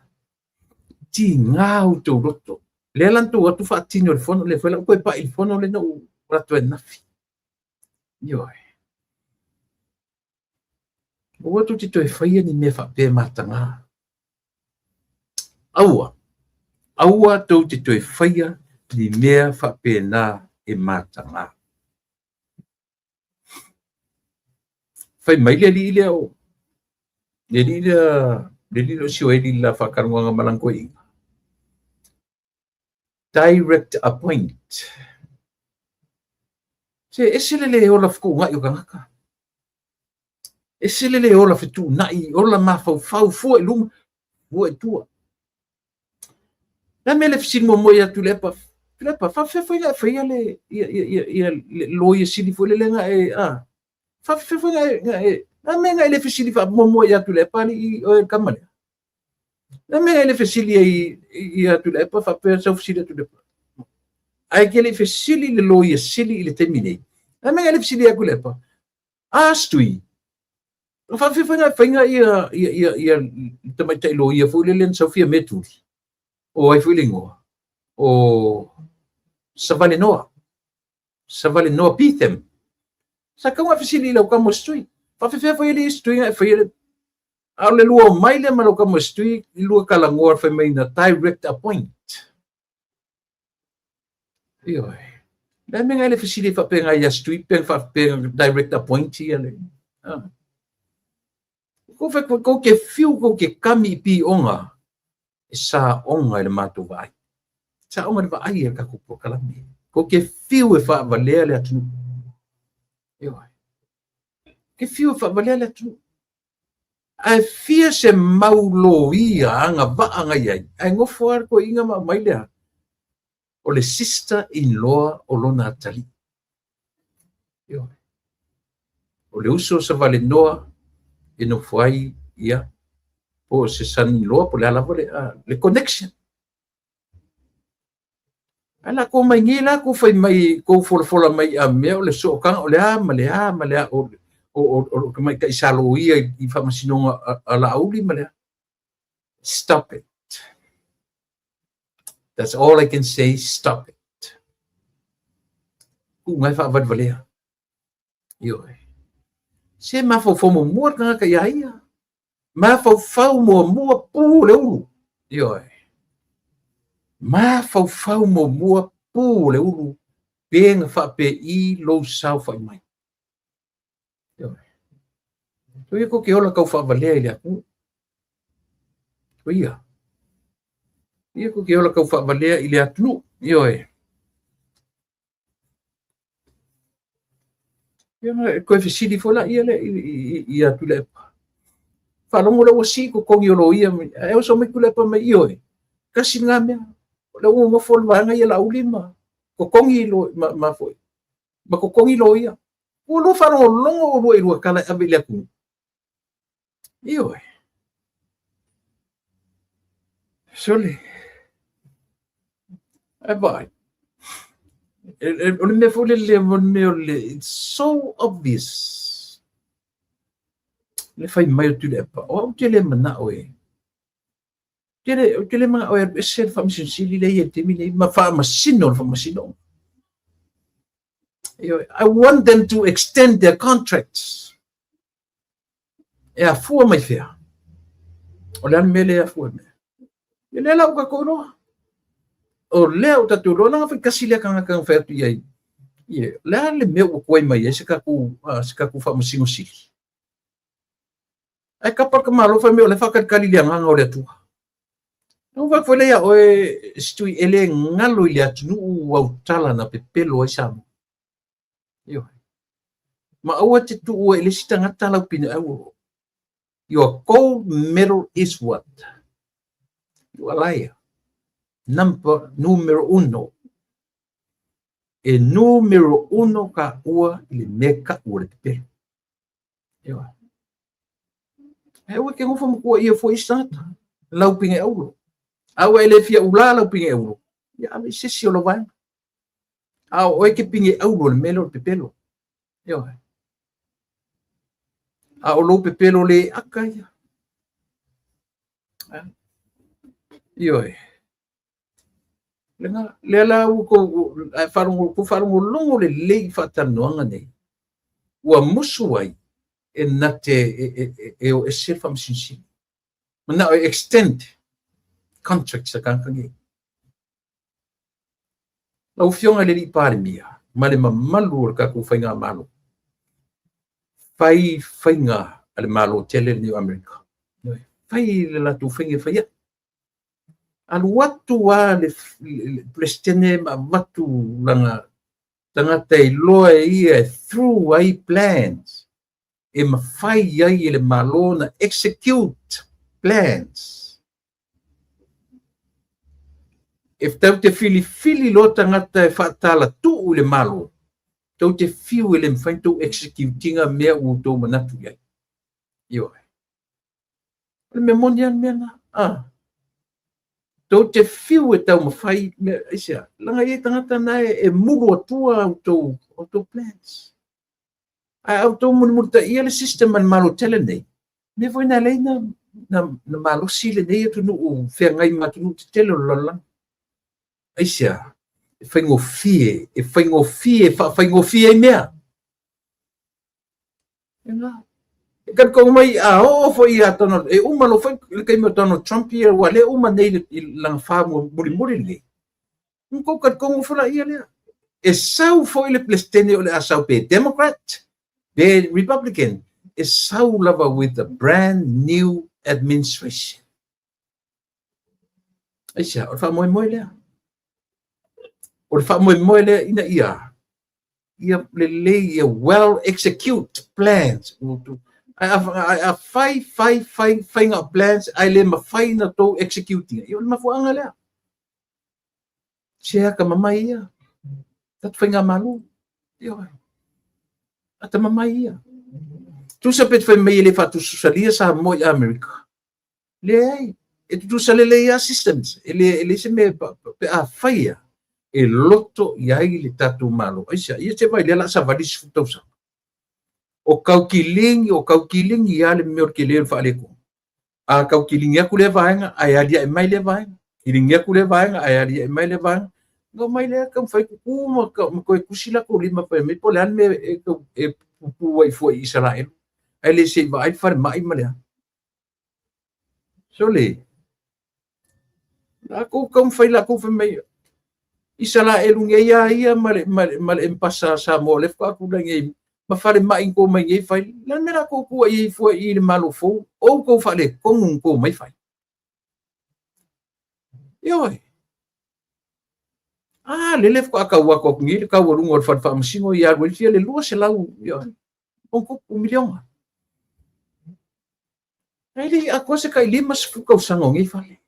tiga outou loto. Lea la na tou o atu faatino i le fono, lea foi la ua toe pai i le fono lea na ou alu atu ai ananafi. Ioe. Aua tou te toe faia ni mea faapea mataga. Aua, aua tou te toe faia ni mea faapena e mataga. Fai mai le alii lea o le alii lea, le alii lea o Sioeli i le la faatalanoaga ma lana toeaina. Direct appoint. Se ese le le ola fetuunai o tagata. Ese le le ola fetuunai, ola mafaufau, fua i luma, fua i tua. Le mea le fesili muamua ia Tuilaepa, Tuilaepa, faafefea foi na e faia le, ia, ia, ia, ia, le loia sili foi lele na e, a, faafefea foi na e, na e, le mea na e le fesili faamuamua ia Tuilaepa alii oe le tama lea? Le mea na e le fesili ai ia Tuilaepa faapea sau fesili ia Tuilaepa? Ae te le i fesili le loia sili i le taimi nei. Le mea na e le fesili ia Tuilaepa? A Stui, na faafefea foi na e faiga ia, ia, ia, ia le tamaitai loia foi lele na sau Fiame Tuli? O ai foi le igoa? O Savalenoa. Savalenoa Betham. Sa tatau ona fesili i lau tama o Stui. Faafefea foi alii Stui na e faia le... A o le lua omai lea ma lau tama o Stui, i lua talanoa fai mai na direct appoint. Ioe. Le mea na e le fesili ai faapena ia Stui pe faapea direct appoint ia le... Ah. Kou fai kou ke fiu kou ke kami i pioga e saoga i le matou vaai. Saoga i le vaai a le tatou polokalame. Kou ke fiu e faavalea le atunuu. Ioe. Ke fiu e faavalea le atunuu. Ae fia se mau loia agavaa na i ai, ae nofo lava le toeaina ma aumai le a? O le sister in law o lona atalii. Ioe. O le uso o Savalenoa e nofo ai, ia, po o se son in law, po o le a lava le, le connection. Ae la kou mai nei la kou fai mai, kou folafola mai a mea o le sootaga o le a ma le a ma le a o o o o tamaitai sa loia i faamasinoga a Laauli ma le a. Stop it. That's all I can say, stop it. Kuʻu e faavalevalea. Ioe. Se mafaufau muamua le tagata iā ia. Mafaufau muamua pu o le ulu. Ioe. Mafaufau muamua pu o le ulu pe na faapei lou saofaʻi mai. Ioe. Oi ko ke ola kau faavalea i le atunuu. Ia. Ia ko ke ola kau faavalea i le atunuu. Ioe. Ia na koe fesili foi laia lea ia Tuilaepa. Faalogo lea ua sii totogi o loia, ae oso mai Tuilaepa mai, ioe, tasi lena mea. O lea ua nofo le vaega ia Laauli ma totogi lo, ma, ma foi, ma totogi loia. Ua lua faalogologo oulua i lua tala e ave i le atunuu. Ioe. Sole. Ae vaai. O le mea foi lele, o le mea o le, it's so obvious. Le fai mai o Tuilaepa, o au te le manao e, ou te le manao e alu ese le Faamasino Sili lea e i ai i le taimi nei, ma faamasino le faamasinoga. I want them to extend their contracts. E afua mai fea? O le a le mea lea e afua mai? Ia lea la ua tatou iloa. O lea ua tatou iloa, leaga foi tasi lea tagata na fai atu i ai, ia, o le a le mea ua tuai mai ai se tatou, se tatou Faamasino Sili? Ae kapa le tamaloa fai mai o lea e faatalitali i le agaga o le Atua. Na ou vaai foi lea ia oe, Stui, e le galo i le atunuu au tala na pepelo ai Samoa. Ioe. Ma aua te tuua i le isi tagata lau pine au. Your gold medal is what? You are liar. Number, numero uno. E numero uno ka ua i le mea kaʻu o le pepelo. Ioe. E aua e te nofo ma tuuaia fua isi tagata, lau pine auro. A ua e le fia ulā lau pine auro, ia ave i se isi o lau vaega. A o oe ke pine auro i le mea lea o le pepelo. Ioe. A o lou pepelo le aka ia. Ioe. Lena, lea la ua tou, ae faalogo, tou faalogologo lelei i faatalanoaga nei, ua musu ai e na te e o ese le Faamasino Sili. Manao e extend contracts a tagata nei. Lau Afioga i le Alii Palemia ma le mamalu o le tatou faigamalo, fai faiga a le Malo tele lenei o Amerika. Fai le latou faiga e fai ai. Alu atu lava le Peresetene ma avatu lana tagata e iloa e ia e through ai plans e mafai ai e le Malo na execute plans. E tatou te filifili loa tagata e faatalatuu i le Malo, tou te fiu e le mafai ona tou execute ina mea ua outou manatu i ai. Ioe. O le mea moni lava le mea lena. Ah. Tou te fiu e taumafai mea, aisea, leaga e i ai tagata na e mulu atua outou plans. Ae a outou mulimulitaia le system a le Malo tele lenei, mea foi na alai na malosi lenei atunuu feagai ma atunuu tetele o le lalolagi. Aisea, e faigofie, e faigofie, e faafaigofie ai mea. E talitonu mai a oo foi ia Donald, e uma loa foi le taimi o Donald Trump ia, ua le uma nei i lana fa mulimuli lenei. Ona tou talitonu foi laia lea. E sau foi le Peresetene o le a sau pe Democrat, pe Republican, e sau lava with a brand new administration. Aisea, o le faamoemoe lea. O le faamoemoe lea ina ia ia lelei, ia well execute plans. Ae a fai, fai, fai, faiga o plans, ae le mafai na tou execute ina, ia o le mafuaaga lea. Se atamamai ia. Tatou faigamalo. Ioe. Atamamai ia. Tusa pe te fai mai e le faatusasalia Samoa i Amerika. Leai, e tutusa lelei lava systems. E leai se mea pe a faia e loto i ai le tatou Malo. Aisea, ia se vaai lea o le a savali 10 tausaga. O taukiligi, o taukiligi lava le mea o le tele o le faaletonu. A taukiligi atu lea vaega, ae aliae mai lea vaega. Kiligi atu lea vaega, ae aliae mai lea vaega. Ona omai lea taumafai tutu ma toe tusi latou lima fai mai po o le a le mea e pupu ai fua i Isaraelu. Ae le se i vaai le falemai ma le a. Sole, latou taumafai latou fai mai, Isaraelu nei a ia ma le empasa a Samoa o lea faatoa tulai nei ma falemai na tou omai nei fai. O le a le mea la tou tua i ai fua i le Malo fou? Outou faaletonu na tou omai fai. Ioe. A, lele faatoa tau atu atu nei le tau a luga o le fale faamasino ia alu ai fia le 200, ioe, ono miliona. Ae le i atoa se tai 50 tausaga o nei fale.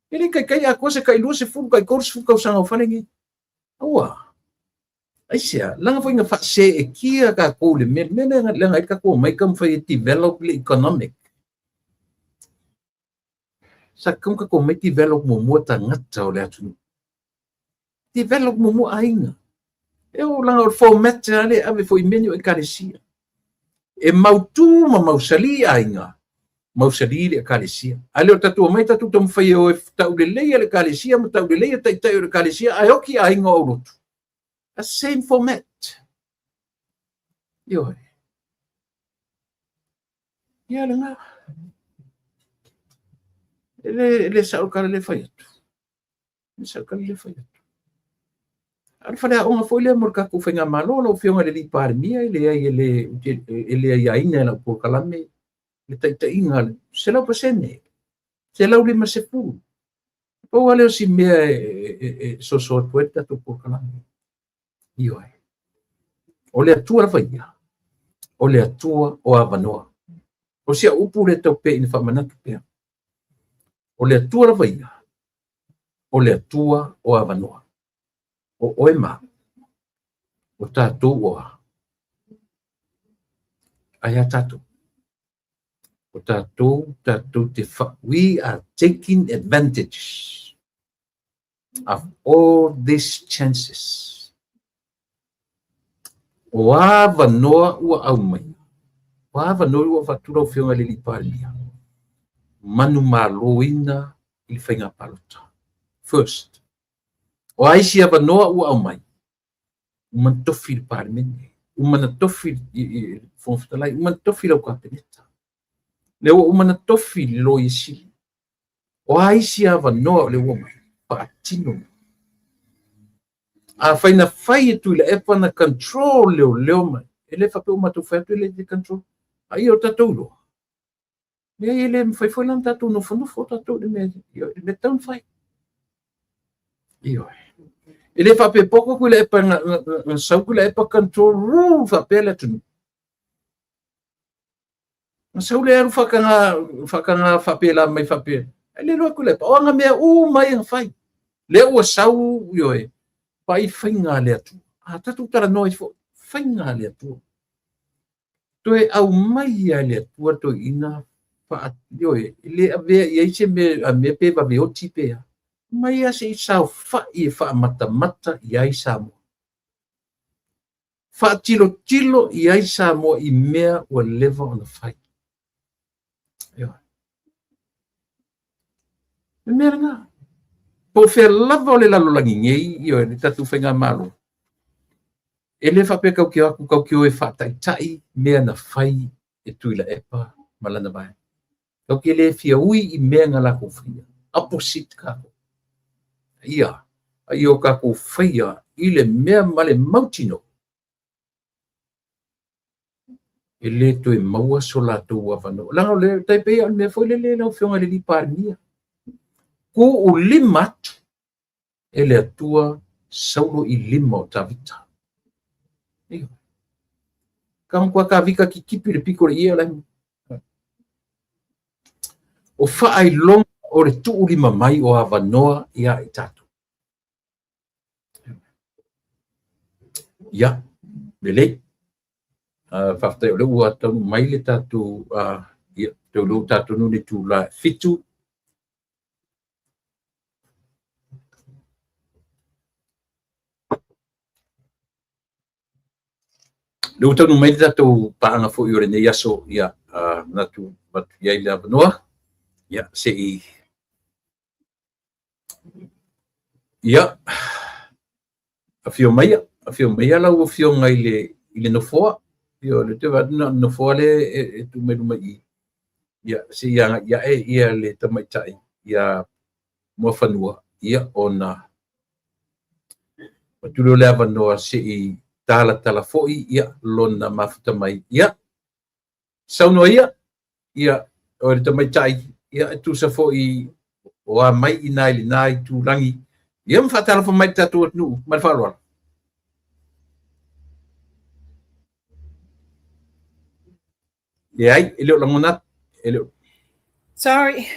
E le i taitai atoa se tai 20, tai 30 tausaga o fale nei. Aua. Aisea, leaga foi na faaseetia tatou i le mea, le mea lea leaga ai tatou omai taumafai e develop le economic. Sa tatau ona tatou omai develop muamua tagata o le atunuu. Develop muamua aiga. E o leaga o le format lava lea e ave foi i mea nei o ekalesia. E mautu ma mausali aiga, mausali le ekalesia. Ae le o tatou omai tatou taumafai e o e tauleleia le ekalesia ma tauleleia taitai o le ekalesia, ae oki aiga o aulotu. The same format. Ioe. Ia lena. E le sao le tala lea e fai atu. E le sao le tala lea e fai atu. A o le faleaoga foi lea mo le tatou faigamalo, lau Afioga i le Alii Palemia, e leai e le aiaina e lau polokalame le taitaiga 100%, 150. Pau lava lea o si mea e soso atu ai le tatou polokalame. Ioe. O le Atua lava ia, o le Atua o avanoa. O si au upu lea tau pea ina faamanatu pea. O le Atua lava ia, o le Atua o avanoa. O oe ma au, o tatou o a? Ai a tatou? O tatou, tatou te fa, we are taking advantage of all these chances. O avanoa ua aumai, o avanoa ua avatu lau Afioga i le Alii Palemia. Manumaloina i le faiga palota. First. O a isi avanoa ua aumai? Uma ona tofi le Palemene, uma ona tofi le Fofoga Fetalai, uma ona tofi lau Kapeneta. Lea ua uma ona tofi le Loia Sili. O a isi avanoa o lea ua aumai? Faatino mai. Afai na fai e Tuilaepa na control leoleo ma, e le faapea ua matou fai atu e le control. A ia o tatou iloa. Leai, e le mafai foi la ona tatou nofonofo tatou i le mea, i le mea tatau ona fai. Ioe. E le faapea poto Tuilaepa na sau Tuilaepa control rule faapea le atunuu. Na sau le alu faataga, faataga faapela mai faapea. E le iloa Tuilaepa, o ana mea uma ia na fai. Lea ua sau, ioe, vaai faiga a le Atua. A tatou talanoa ai foi, faiga a le Atua. Toe aumai lava e le Atua toeaiina ioe, e le avea i ai se mea, a mea pe vave oti pe a. Aumai lava se i saofai e faamatamata i ai Samoa. Faatilotilo i ai Samoa i mea ua leva ona fai. Ioe. Le mea lena. Po o fea lava o le lalolagi nei, ioe, le tatou faigamalo, e le faapea tatou te o atu tatou te o e faataitai mea na fai e Tuilaepa ma lana vaega. Tatou te le fia ui i mea na latou faia. Opposite tatou. Ia, a ia o tatou faia i le mea ma le mautinoa, e le toe maua so latou avanoa. Leaga o le tai pei o le mea foi lele lau Afioga i le Palemia, tuulima atu e le Atua Saulo i lima o Tavita. Ia. Ka matua Tavita kitipi le pito o le ie o la O faailoga o le tuulima mai o avanoa ia i tatou. Ia, lelei. Faafetai o lea ua taunuu mai le tatou, ia, taunuu tatou i le itula e 7. Lea ua taunuu mai le tatou paaga foi o lenei aso, ia, manatu avatu i ai le avanoa, ia, se i, ia, afio maia, afio maia lau Afioga i le nofoa. Ia, o lea ou te vaai atu na o le nofoa lea e tuu mai luma i i. Ia, se i agai ae ia le tamaitai ia Muafanua, ia, ona avatu lea o le avanoa se i talatala foi ia lona mafuta mai. Ia, saunoa ia, ia, o le tamaitai, ia, e tusa foi o a mai i nā i lena itulagi, ia ma faatalofa mai i le tatou atunuu ma le faaaloalo. Leai, e le o lagona atu. E le o... Sorry,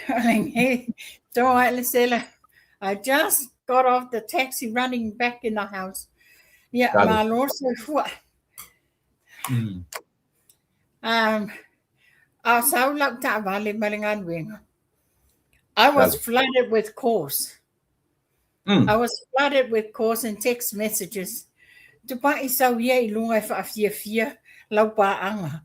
I just got off the taxi running back in the house. Yeah, malo soifua. A sau lau taavale ma le galuega. I was flooded with calls. I was flooded with calls and text messages. Tupai sau ia i luga e whaafiafia lau paaga.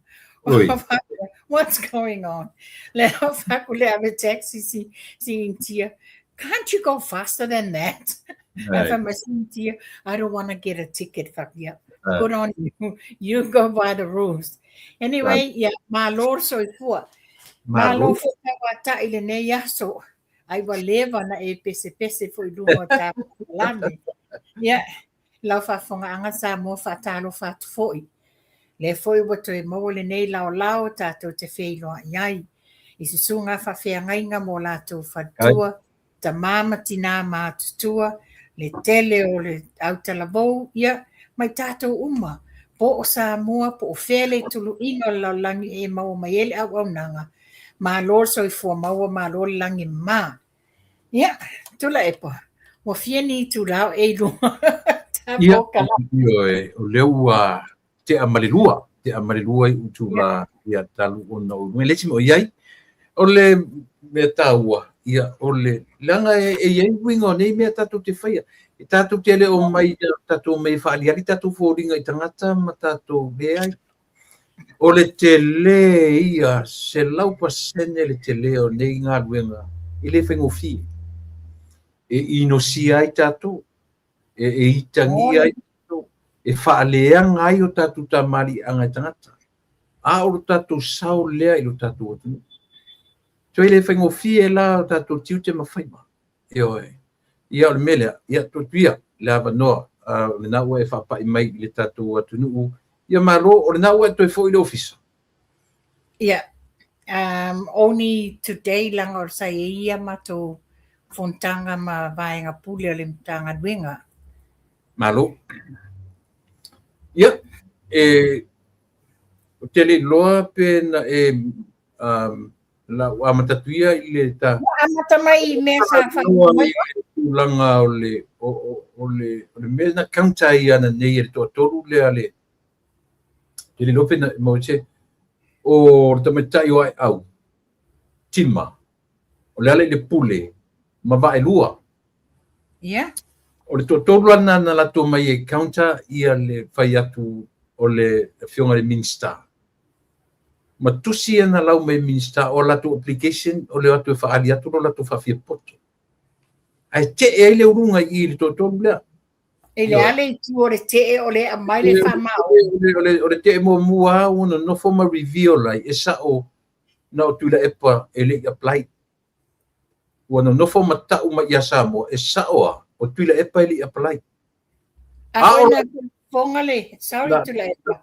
What's going on? Le faku le ave taxi si si Intia. Can't you go faster than that? Right. Intia, I don't want to get a ticket. Fuck yeah. Good on you. You go by the rules. Anyway, yeah, malo soifua. Malo foi tauata'i i lenei aso. Ai ua leva ona e pesepese foi i luga o tatou lame. Ia, lau faafofogaaga Samoa faatalofa atu foi. Lea foi ua toe maua lenei laolao tatou te feiloai ai i susuga faafeagaiga mo latou faletua, tama ma tinā matutua, le tele o le autalavou, ia, ma i tatou uma, po o Samoa, po o fea le tuluiga o le lalolagi e maua mai ai le auaunaga, malo le soifua maua, malo le lagi e mama. Ia, Tuilaepa, ua fia ni itula o e i luga Ia, ioe, o lea ua tea ma le lua, tea ma le lua itula, ia, talu ona ou i luga. E le isi mea o i ai, o le mea taua, ia, o le, leaga e i ai uiga o nei mea tatou te faia. E tatou te le o mai, tatou omai e faaliali tatou foliga i tagata ma tatou leai. O le tele ia, 100% le tele o nei galuega e le faigofie. E inosia ai tatou, e itagia ai tatou, e faaleaga ai o tatou tamaliiaga e tagata. A o lo tatou sao lea i lo tatou atunuu. So e le faigofie la o tatou tiute ma faiva. Ioe. Ia o le mea lea, ia tuu atu ia le avanoa, o lena ua e faapai mai i le tatou atunuu. Ia malo, o lena ua e toe foi i le ofisa. Yeah. Only today leaga o sa i ai ia matou fonotaga ma vaega pule o le Matagaluega. Malo. Ia, e, ou te le iloa pe na e la ua amata atu ia i le ta. Ua amata mai i mea sa faailoa mai. Tulaga o le o le mea na counter ai ananei e le toatolu lea le te le iloa pe na maua se o le tamaitai o Aeau Tima o Lealailepule ma Vaaelua. O le toatolu la lena na latou mai e counter ia le fai atu o le afioga i le Minisita. Ma tusi ia na lau mai e Minisita o latou application o le o atu e faaali atu lo latou faafiapoto. Ae tee ai le uluga i i le toatolu lea. E le a le itu o le tee o le aumai le faamaoni. O le tee muamua lava ua nonofo ma reveal ai e sao na o Tuilaepa e le i apply. Ua nonofo ma tau mai ia Samoa e sao a o Tuilaepa e le i apply. A foi na faafofoga le, sorry Tuilaepa,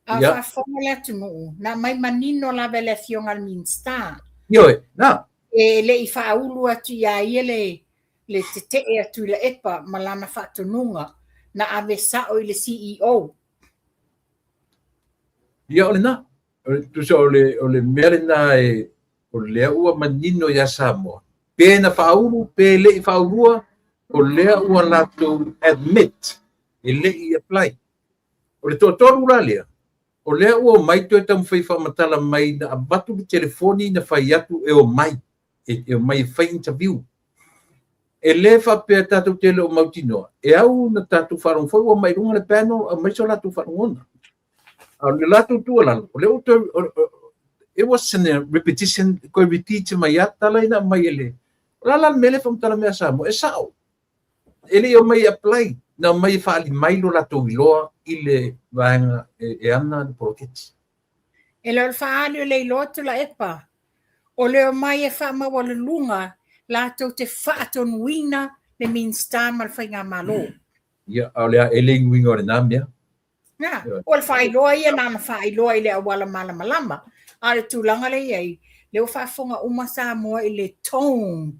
a faafofoga le atunuu, na aumai manino lava e le Afioga i le Minisita. Ioe, na. E le i faaulu atu ia ia le tetee a Tuilaepa ma lana faatonuga, na ave sao i le CEO. Ia o lena. Tusa o le mea lena e o lea ua manino ia Samoa. Pe na faaulu, pe le i faaulua, o lea ua latou admit e le i apply. O le toatolu la lea, o lea ua omai toe taumafai faamatala mai na avatu le telefoni na fai atu e omai, e omai e fai interview. E le faapea tatou te le o mautinoa, e au na tatou faalogo foi ua mai luga le panel, aumai so latou faalogona. A o le latou tuualalo, o lea ua toe, it was a repetition, koe repeat mai a tala ina mai e le, o la la le mea lea faamatala mea a Samoa, e sao. E le i omai e apply, na omai e faaali mai lo latou iloa i le vaega e ana le poloketi. E le o le faaali o le iloa Tuilaepa, o le omai e faamaualuluga latou te faatonuina le Minisita ma le Faigamalo. Ia, a o le a e le uiga o lena mea. Na, o le faailoa ia na ona faailoa i le auala malamalama. A o le tulaga lea i ai, lea ua faafofoga uma Samoa i le tone,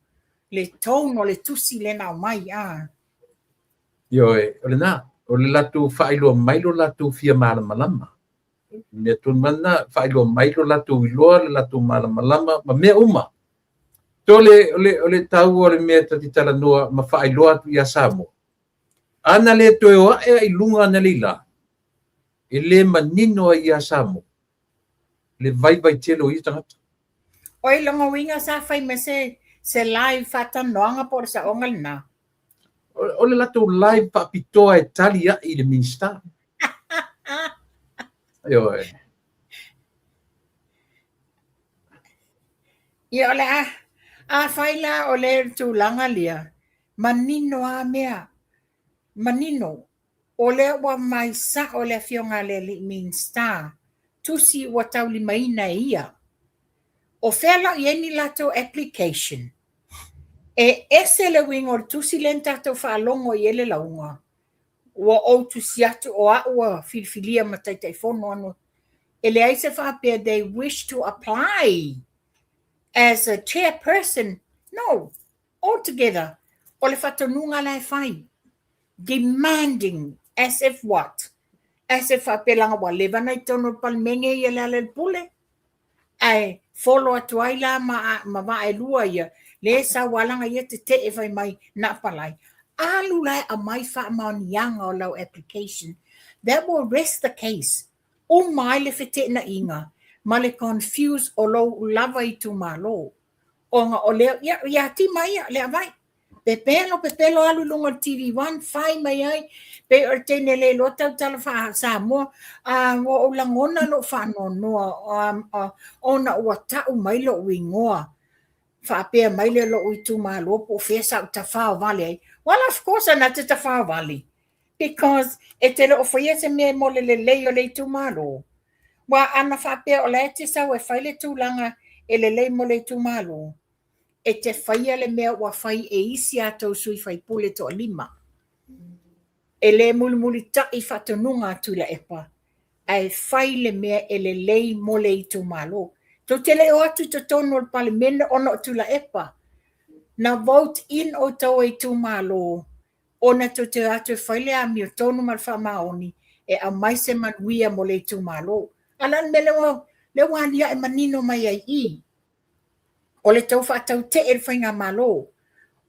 le tone o le tusi lea na aumai. A. Ioe, o lena, o le latou faailoa mai lo latou fia malamalama. Mea tonu lena, faailoa mai lo latou iloa, le latou malamalama, ma mea uma. To o le taua o le mea ta te talanoa ma faailoa atu ia Samoa. Ana le toe o ae i luga ana le ila, e le manino ai ia Samoa, le vaivai tele o ia tagata. O i loga uiga sa fai mai se live faatalanoaga po o le saoga lena. O le latou live faapitoa e tali ai i le Minisita. Ioe. Ia o le a fai la o le tulaga lea, manino a mea, manino. O lea ua mai sao le afioga a le alii Minisita, tusi ua taulimaina e ia. O fea la i ai ni latou application? E ese le uiga o le tusi lea na tatou faalogo i ai le lauga. Ua ou tusi atu o au ua filifilia ma Taitaifono ano. E leai se faapea they wish to apply as a chairperson. No, altogether. O le faatonuga la e fai. Demanding as if what? As if faapea laga ua leva na i totonu o le Palemene ia Lealailepule. Ae follow atu ai la ma Vaaelua ia, le sau alaga ia tetee fai mai na apply. Alu la e aumai faamaoniaga o lau application. That will rest the case. Uma ai le feteenaiga ma le confuse o lou lava itumalo. Ona o lea, ia, ia tima ia, le avai. Pepelo, pepelo alu i luga o le TV1, fai mai ai, pei o le teine le iloa tautala faa-Samoa, a ua ou lagona lou faanoanoa ona ua tau mai lou igoa faapea mai lea o lou itumalo po o fea sa ou tafaovale ai. Well, of course na te tafaovale because e te le o faia se mea mo le lelei o le itumalo. Aua ana faapea o la e te sau e fai le tulaga e lelei mo le itumalo, e te faia le mea ua fai e isi a tou sui faipule toalima. E le mulimulita'i faatonuga a Tuilaepa, ae fai le mea e lelei mo le itumalo. Tou te le o atu i totonu o le Palemene ona o Tuilaepa. Na vote in outou e itumalo ona tou te o atu e fai le amiotonu ma le faamaoni e aumai se manuia mo le itumalo. A o le a le mea lea ua aliae manino mai ai i i? O le tou faatautee i le faigamalo,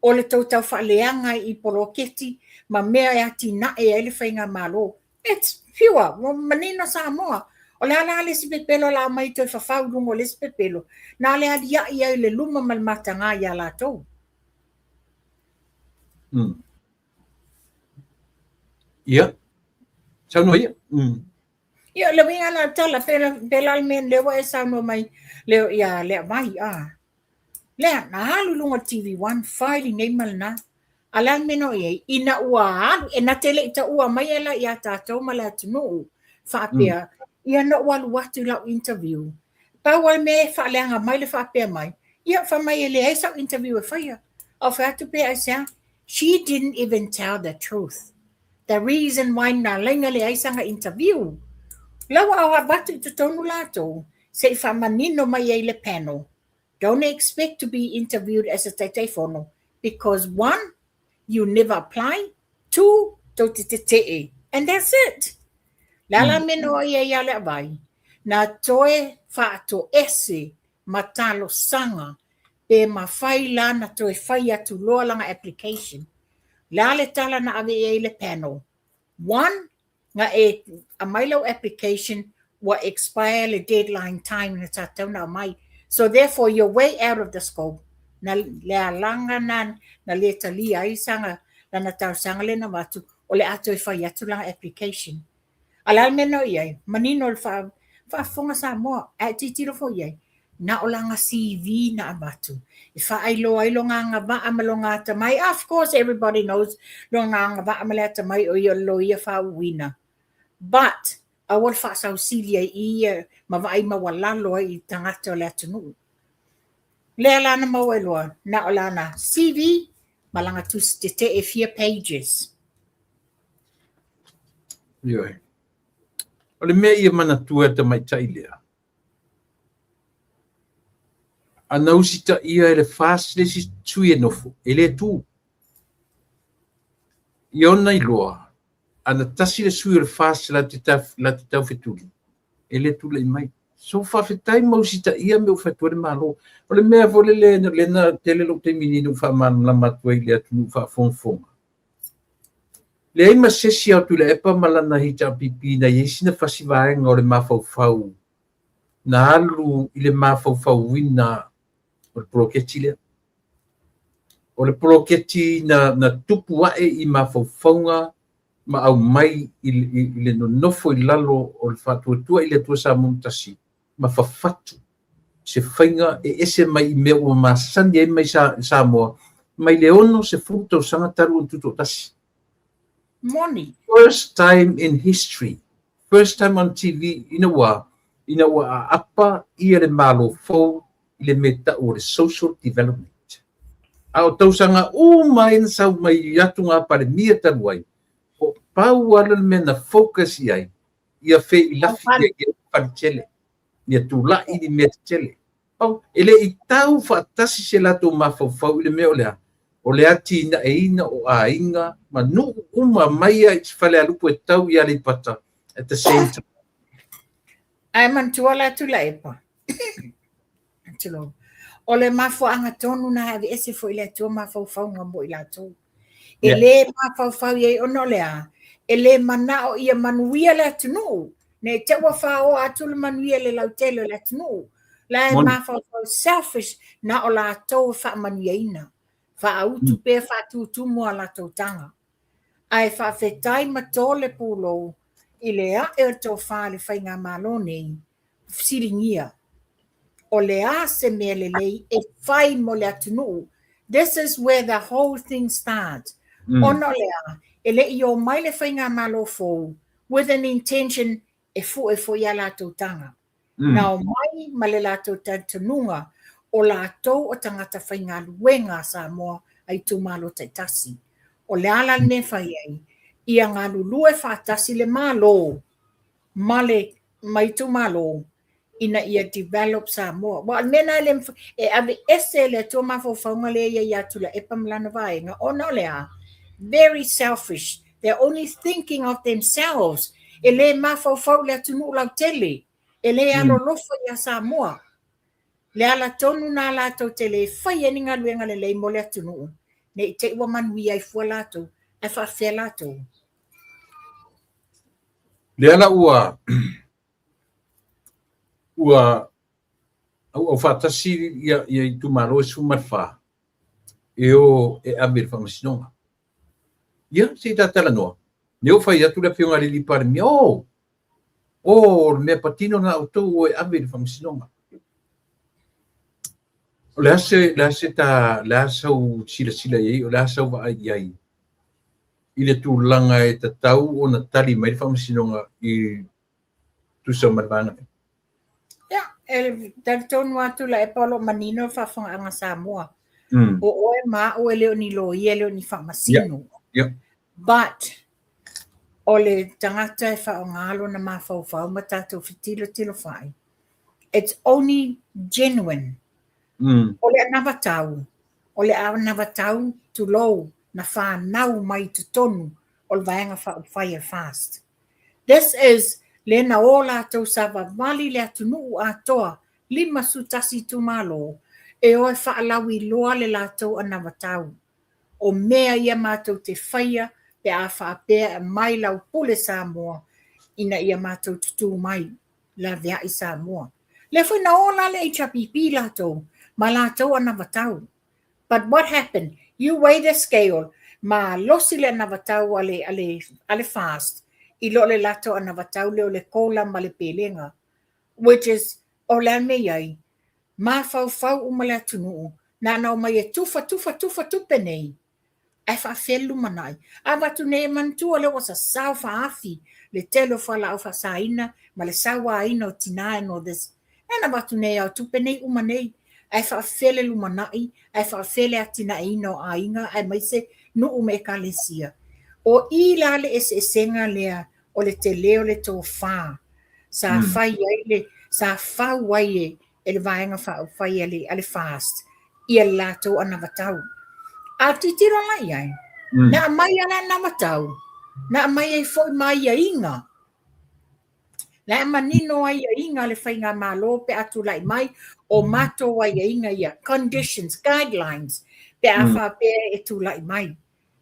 o le tou tau faaleaga i poloketi ma mea e atinae ai le faigamalo. It's pure, ua manino Samoa. O le a la le isi pepelo o le a aumai toe fafau i luga o le isi pepelo, na o le aliae ai i le luma ma le mataga ia latou. Ia, saunoa ia. Ia, o le uiga la o le tala, pela le mea lea ua e saunoa mai leo ia Leavai, a. Lea, na alu i luga o le TV1, fai lenei ma lena. A o le a le mea na oo i ai? Ina ua alu, e na te le i taua mai la ia tatou ma le atunuu, faapea, ia na ou alu atu i lau interview, pau lava le mea e faaleaga mai le faapea mai, ia fai mai e leai sau interview e faia. A ou fai atu pe aisea? She didn't even tell the truth. The reason why na laina leai sana interview. La ua avatu i totonu latou se i faamanino mai ai le panel. Don't expect to be interviewed as a Taitaifono because one, you never apply, two, tou te tetee. And that's it. Le a la mea na oo i ai ia Leavai? Na toe faatoese ma talosaga pe mafai la na toe fai atu loa lana application. Le a le tala na ave i ai le panel? One, na e aumai lau application ua expire le deadline time na sa tatau ona aumai. So therefore you're way out of the scope. Na le alaga na na le talia ai sana lana talosaga lea na avatu o le a toe fai atu lana application. A o le a le mea na oo i ai? Manino le faafofoga Samoa, ae tilotilo foi i ai, na o lana CV na avatu e faailoa ai lona agavaa ma lona atamai. Of course everybody knows lona agavaa ma le atamai o ia o le loia faauuina. But aua le faasausili ai i ia ma vaai maualalo ai i tagata o le atunuu. Lea la na maua ai loa, na o lana CV ma lana tusi tetee e fia pages. Ioe. O le mea ia manatua e tamaitai lea, ana usitaia e le FAST le isi sui e nofo, e le tu. Ia ona iloa, ana tasi le sui o le FAST la te, la te taufetuli, e le tulai mai. So faafetai ma usitaia mea ua fai atu ai le Malo. O le mea foi lele, lea na tele lou taimi nei na ou faamalamalama atu ai i le atunuu faafogafoga. Leai ma se isi a Tuilaepa ma lana HRPP na i ai sina fasi vaega o le mafaufau na alu i le mafaufauina o le poloketi lea. O le poloketi na, na tupu ae i mafaufauga ma aumai i, i, i le nonofo i lalo o le Faatuatua i le Atua Samoa ua Tasi ma fafatu se faiga e ese mai i mea ua masani ai mai Samoa mai le 60 tausaga talu ona tutoatasi. Moni. First time in history, first time on TV ina ua ina ua aapa ia le Malo fou i le mea tau o le social development. A o tausaga uma ai na sau mai i atu ngā Palemia talu ai, o pau lava le mea na focus i ai, ia feilafi ia ia fale tele, ia tulai ni mea tetele. Pau, e le i tau faatasi se latou mafaufau i le mea o le a? O le atinaeina o aiga ma nuu uma mai lava i Falealupo e tau i Aleipata at the same time. Ae manatua la Tuilaepa, tulou, o le mafuaaga tonu na e aveese foi le Atua mafaufauga mo i latou. E le mafaufau i ai ona o le a? E le manao ia manuia le atunuu, ne i te i ua faoa atu le manuia i le lautele o le atunuu. La e mafaufau selfish na o latou e faamanuiaina. Faaautu pea faatutumu a latou taga. Ae faafetai ma to le pulou i le ae o le tofa a le Faigamalo nei, fesiligia, o le a se mea lelei e fai mo le atunuu? This is where the whole thing starts. Ona o le a? E le i omai le Faigamalo fou with an intention e fue foi a latou taga. Na omai ma le latou talitonuga o latou o tagata faigaluega a Samoa a itumalo taitasi. O le a la le mea e fai ai? Ia galulue faatasi le Malo ma le ma itumalo ina ia develop Samoa. Aua o le mea lena e le mafai, e aveese e le Atua mafaufauga lea e i ai ia Tuilaepa ma lana vaega, ona o le a? Very selfish. They're only thinking of themselves. E le mafaufau i le atunuu lautele. E le alolofa ia Samoa. Le ala tonu lena latou te le fai ai ni galuega lelei mo le atunuu, ne i te i ua manuia ai fua latou, ae faafefea latou? Lea la ua ua auau faatasi ia ia itumalo e 14 e o e ave i le faamasinoga. Ia, se i ta talanoa. Ne ua fai atu le afioga i le Palemia, oh, oh, o le mea patino lena outou o e ave i le faamasinoga. O le a se, le a se ta, le a sau silasila i ai, o le a sau vaai i ai i le tulaga e tatau ona tali mai le faamasinoga e tusa ma le vaega lea? Ia, e talitonu lava Tuilaepa o lo o manino le faafofogaaga a Samoa. O oe ma au e le o ni loia, e le o ni faamasino. But, o le tagata e faaaoga lona mafaufau ma tatou fetilotilo fai, it's only genuine. O le anavatau, o le anavatau, tulou, na fanau mai i totonu o le Vaega Faaupufai a le FAST. This is lea na o latou savavali le atunuu atoa, 51 itumalo, e o e faalauiloa le latou anavatau. O mea ia matou te faia pe a faapea e aumai lau pule Samoa ina ia matou tutū mai, laveai Samoa. Lea foi na o la le HRPP latou ma latou anavatau. But what happened? You weigh the scale, malosi le anavatau a le, a le, a le FAST i lo le latou anavatau lea o le kola ma le pelega, which is, o le a le mea i ai? Mafaufau uma le atunuu, na ona omai e tufa, tufa, tufa tupe nei, ae faafefea le lumanai? A avatu nei e manatua lea ua sasao faaafi le tele o fualaau faasaina ma le sauaina o tina and all this. E na avatu nei lava o tupe nei uma nei, ae faafefea le lumanai, ae faafefea le atinaeina o aiga aemaise nuu ma ekalesia. O i la le eseesega lea o le tele o le tofa sa fai ai le, sa fau ai e e le Vaega Faaupufai a le, a le FAST ia le latou anavatau. A tilotilo la i ai, na aumai lava le anavatau, na aumai ai foi ma aiaiga. La e manino aiaiga a le Faigamalo pe a tulai mai, o matou aiaiga ia, conditions, guidelines, pe a faapea e tulai mai.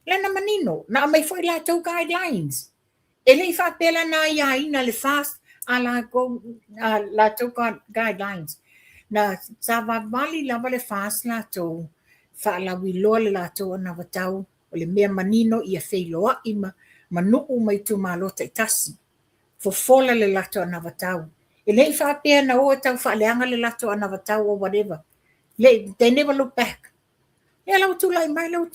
Lea na manino, na aumai foi latou guidelines. E le i faapea la na aiaina le FAST a latou, a latou guidelines. Na savavali lava le FAST latou, faalauiloa le latou anavatau, o le mea manino ia feiloai ma, ma nuu ma itumalo taitasi. Fofola le latou anavatau. E le i faapea na o e tau faaleaga le latou anavatau or whatever. Le, they never look back. Ia la ua tulai mai la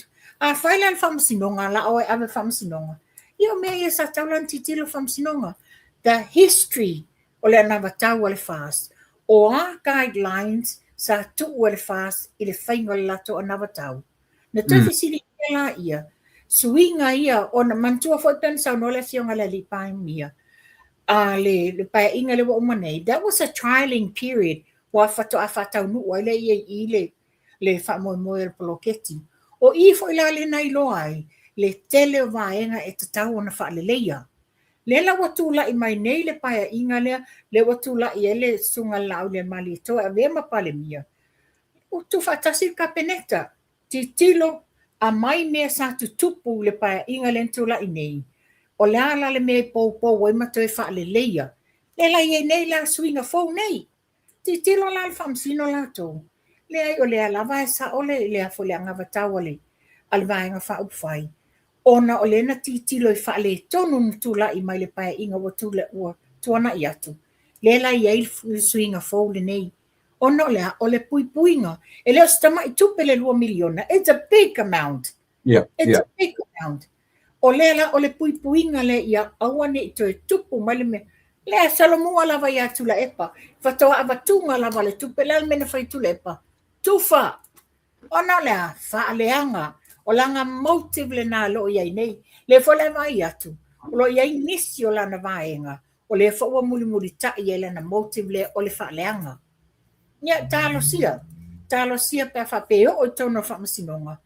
a fai la le faamasinoga la oe ave faamasinoga. Ia o mea ia sa tatau la ona tilotilo le faamasinoga. The history o le anavatau a le FAST. O a guidelines sa tuu e le FAST i le faiga o le latou anavatau. Na toe fesiligia laia, suiga ia ona manatua foi pei ona saunoa le afioga i le Alii Palemia, a le, le paeaiga lea ua uma nei, that was a trialing period ua faatoa faataunuu ai le EAE le le faamoemoe o le poloketi. O i foi la lea na iloa ai le tele o vaega e tatau ona faaleleia. Lea la ua tulai mai nei le paeaiga lea, lea ua tulai ai le Susuga i le Laaulialemalietoa e avea ma Palemia, ua tuufaatasi le Kapeneta, tilotilo, aumai mea sa tutupu i le paeaiga lea na tulai nei, o le a la le mea e poupou ai ma toe faaleleia. Lea la e i ai nei la suiga fou nei. Tilotilo la le faamasino latou. Leai, o lea lava e sao le, le a foi le anavatau a le, a le Vaega Faaupufai, ona o lea na tilotilo i faaletonu na tulai mai le Paeaiga ua tula, ua tuanai atu, lea la e i ai le suiga fou lenei. Ona o le a? O le puipuiga. E le o se tamai tupe le $2 miliona. It's a big amount. It's a big amount. O lea la, o le puipuiga lea ia aua ne i toe tupu mai le mea. Lea solomua lava ia Tuilaepa. Faatoa avatuga lava le tupe. Le a le mea na fai Tuilaepa? Tufa! Ona o le a? Faaleaga. O lana motive lena o lo o i ai nei. Lea foi la e vaai atu, o lo o i ai nisi o lana vaega, o lea foi ua mulimulitai ai lana motive lea o le faaleaga. Ia, talosia, talosia pe a faapea e oo i totonu o le faamasinoga,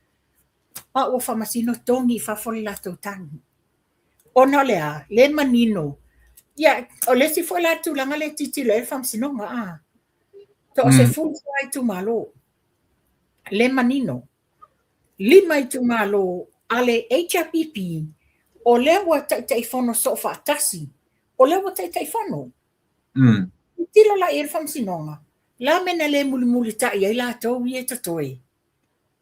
a ua faamasino togi i fafo le latou tagi. Ona o le a? Le manino. Ia, o le isi foi la tulaga lea e tilotilo i ai le faamasinoga, a. Toa-14 itumalo. Le manino. 5 itumalo a le HRPP, o lea ua taitaifono soofaatasi, o lea ua taitaifono. Tilotilo la i ai le faamasinoga, la mea na le mulimulitai ai latou ia e totoe.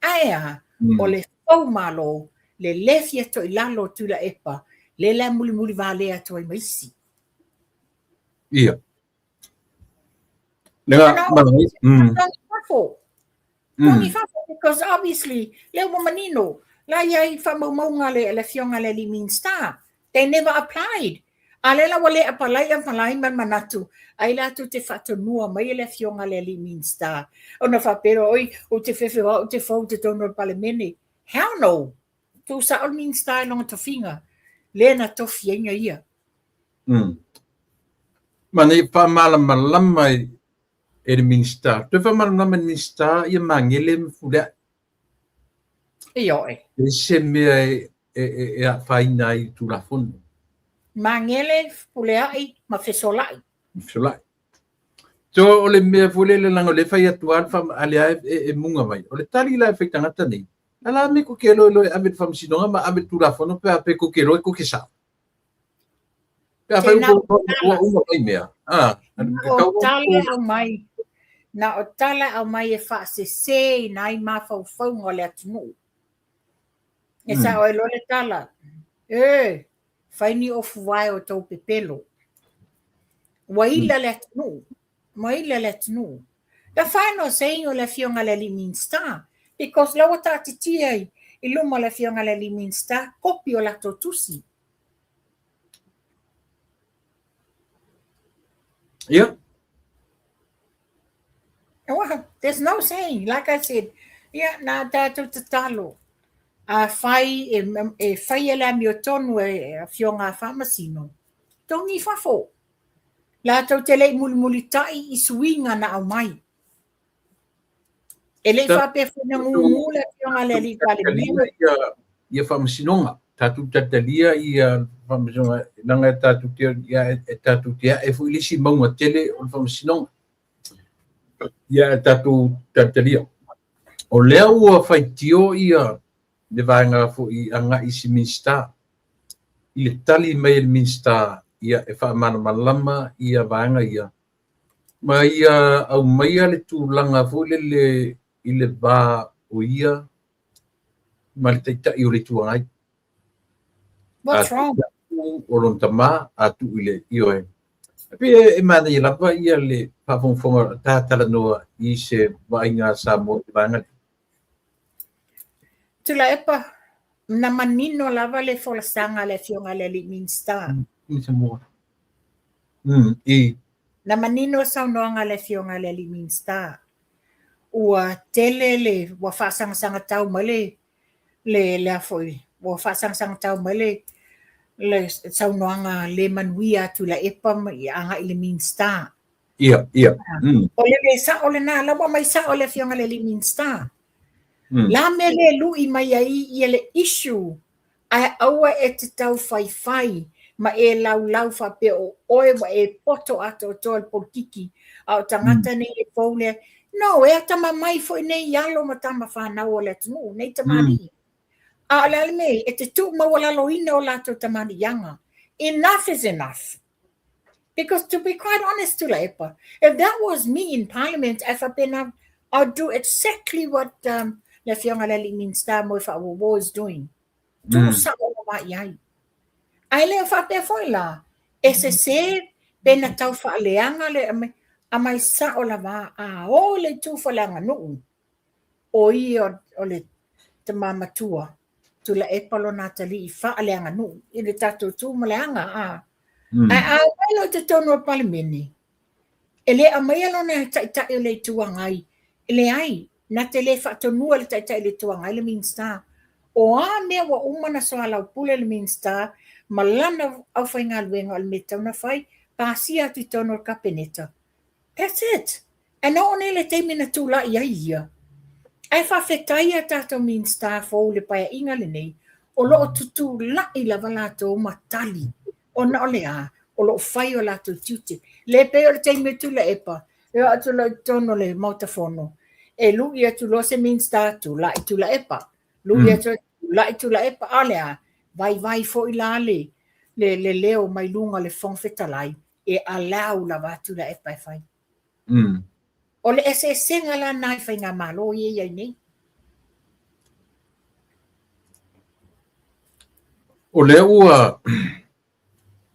Ae a, o le fou malo, le le fia toilalo o Tuilaepa, lea la e mulimuli valea atu ai ma isi. Ia. Fafo. Togi fafo, because obviously, lea ua manino, la i ai faamaumauga le, le afioga le alii Minista. They never applied. A lea la ua le apalai apalai ma le manatu, ai latou te faatonua mai e le afioga le alii Minista. Ona faapea loa, oi, ou te fefe o au ou te fou i totonu o le Palemene. Hell no! Tuusao le Minista i lona tofiga, lea na tofi ai na ia. Manaia faamalamalama e le Minisita. Toe faamalamalama e le Minisita ia Magele ma Fepuleai. Ioe. E se mea e, e, e, e afaina ai i Tulafono. Magele, Fepuleai ma Fesolai. Fesolai. So o le mea foi lele leaga o lea e fai atu lava le faa- a lea e, e muga mai. O le tali la e fai tagata nei, a la me ko ke loe loe ave le faamasinoga ma ave le Tulafono pe a pe ko ke loe ko ke sao. Pe a fai ua uma mai mea. Ah, na o tala aumai, na o tala aumai e faasese i nai mafaufauga o le atunuu. E sao ai loa le tala, e, fai ni ofu vae o tou pepelo. Ua ila le atunuu, ua ila le atunuu. The final saying o le afioga i le alii Minista, because la ua taatitia i luma o le afioga i le alii Minista kopi o latou tusi. Yeah. Well, there's no saying. Like I said, yeah, nā tātou tatalo. A whai, e, e whai e le amiotonu e, e afioga a Faamasino. Togi fafo. Latou te le i mulimulitai i suiga na aumai. E le i faapea foi na gugu le afioga a le alii Palemia. Ia, ia faamasinoga, tatou talitalia ia faamasinoga, leaga e tatou te, ia, e tatou te ae foi le isi mauga tele o le faamasinoga. Ia e tatou talitalia. O lea ua faitio ia le vaega foi agai i se Minisita, i le tali mai e le Minisita ia e faamalamalama ia vaega ia, ma ia aumaia le tulaga foi lele i le va o ia ma le Taitai o le Itu Agai. What's wrong? O lona tama, a tuu i le ioe. E pei e manaia lava ia le faafogafoga ta talanoa i se vaaiga a Samoa i le vaega lea. Tuilaepa, na manino lava le folasaga a le Afioga i le Alii Minisita. I. Na manino le saunoaga a le Afioga i le Alii Minisita. Ua tele le, ua faasagasaga tau mai le, le, le a foi, ua faasagasaga tau mai le, le saunoaga le manuia a Tuilaepa agai i le Minisita. Ia, ia. O le le sao lena, la ua aumai sao le Afioga i le Alii Minisita. La mea le lui mai ai ia le issue, ae aua e te tau faifai ma e laulau faapea o oe ua e poto atoatoa i le polokiki, a o tagata nei e fou lea. No, e atamamai foi nei alo ma tama fanau o le atunuu, nei tamalii. A o le a le mea, e te tuumaualaloina o latou tamaliiaga. Enough is enough. Because to be quite honest, Tuilaepa, if that was me in parliament, ae faapena, I'll do exactly what um, le afioga le alii Minista Moe Faawowo is doing. Tuu mm. sao lava i ai. Ae le o faapea foi la, e sese pe na tau faaleaga le aumai sao lava a o i le itu faaleaganuu, o ia o le tama matua, Tuilaepa lona atalii faaleaganuu i le tatou tu ma le aga, a. Mm. Ae a omai loa i totonu o le Palemene, e le aumaia lona taitai o le Itu Agai, e leai, na te le faatonua e le Taitai o le Itu Agai le Minisita. O a mea ua uma ona soalaupule le Minisita ma lana aufaigaluega o le mea e tatau ona fai, pasia atu i totonu o le Kapeneta. That's it. Ae na oo nei le taimi na tulai ai ia. Ae faafetai a tatou Minisita fou i le Paeaiga lenei, o lo o tutulai lava latou ma tali ona o le a? O lo o fai o latou tiute. Le pei o le taimi o Tuilaepa, e oo atu loa i totonu o le Maota Fono, e lui atu loa se Minisita, tulai Tuilaepa. Lui mm. atu, tulai Tuilaepa. A o le a? Vaivai foi la le, le, le leo mai luga o le Fofoga Fetalai, e allow lava Tuilaepa e fai. Mm. O le eseesega la na i faigamalo ia i ai nei. O lea ua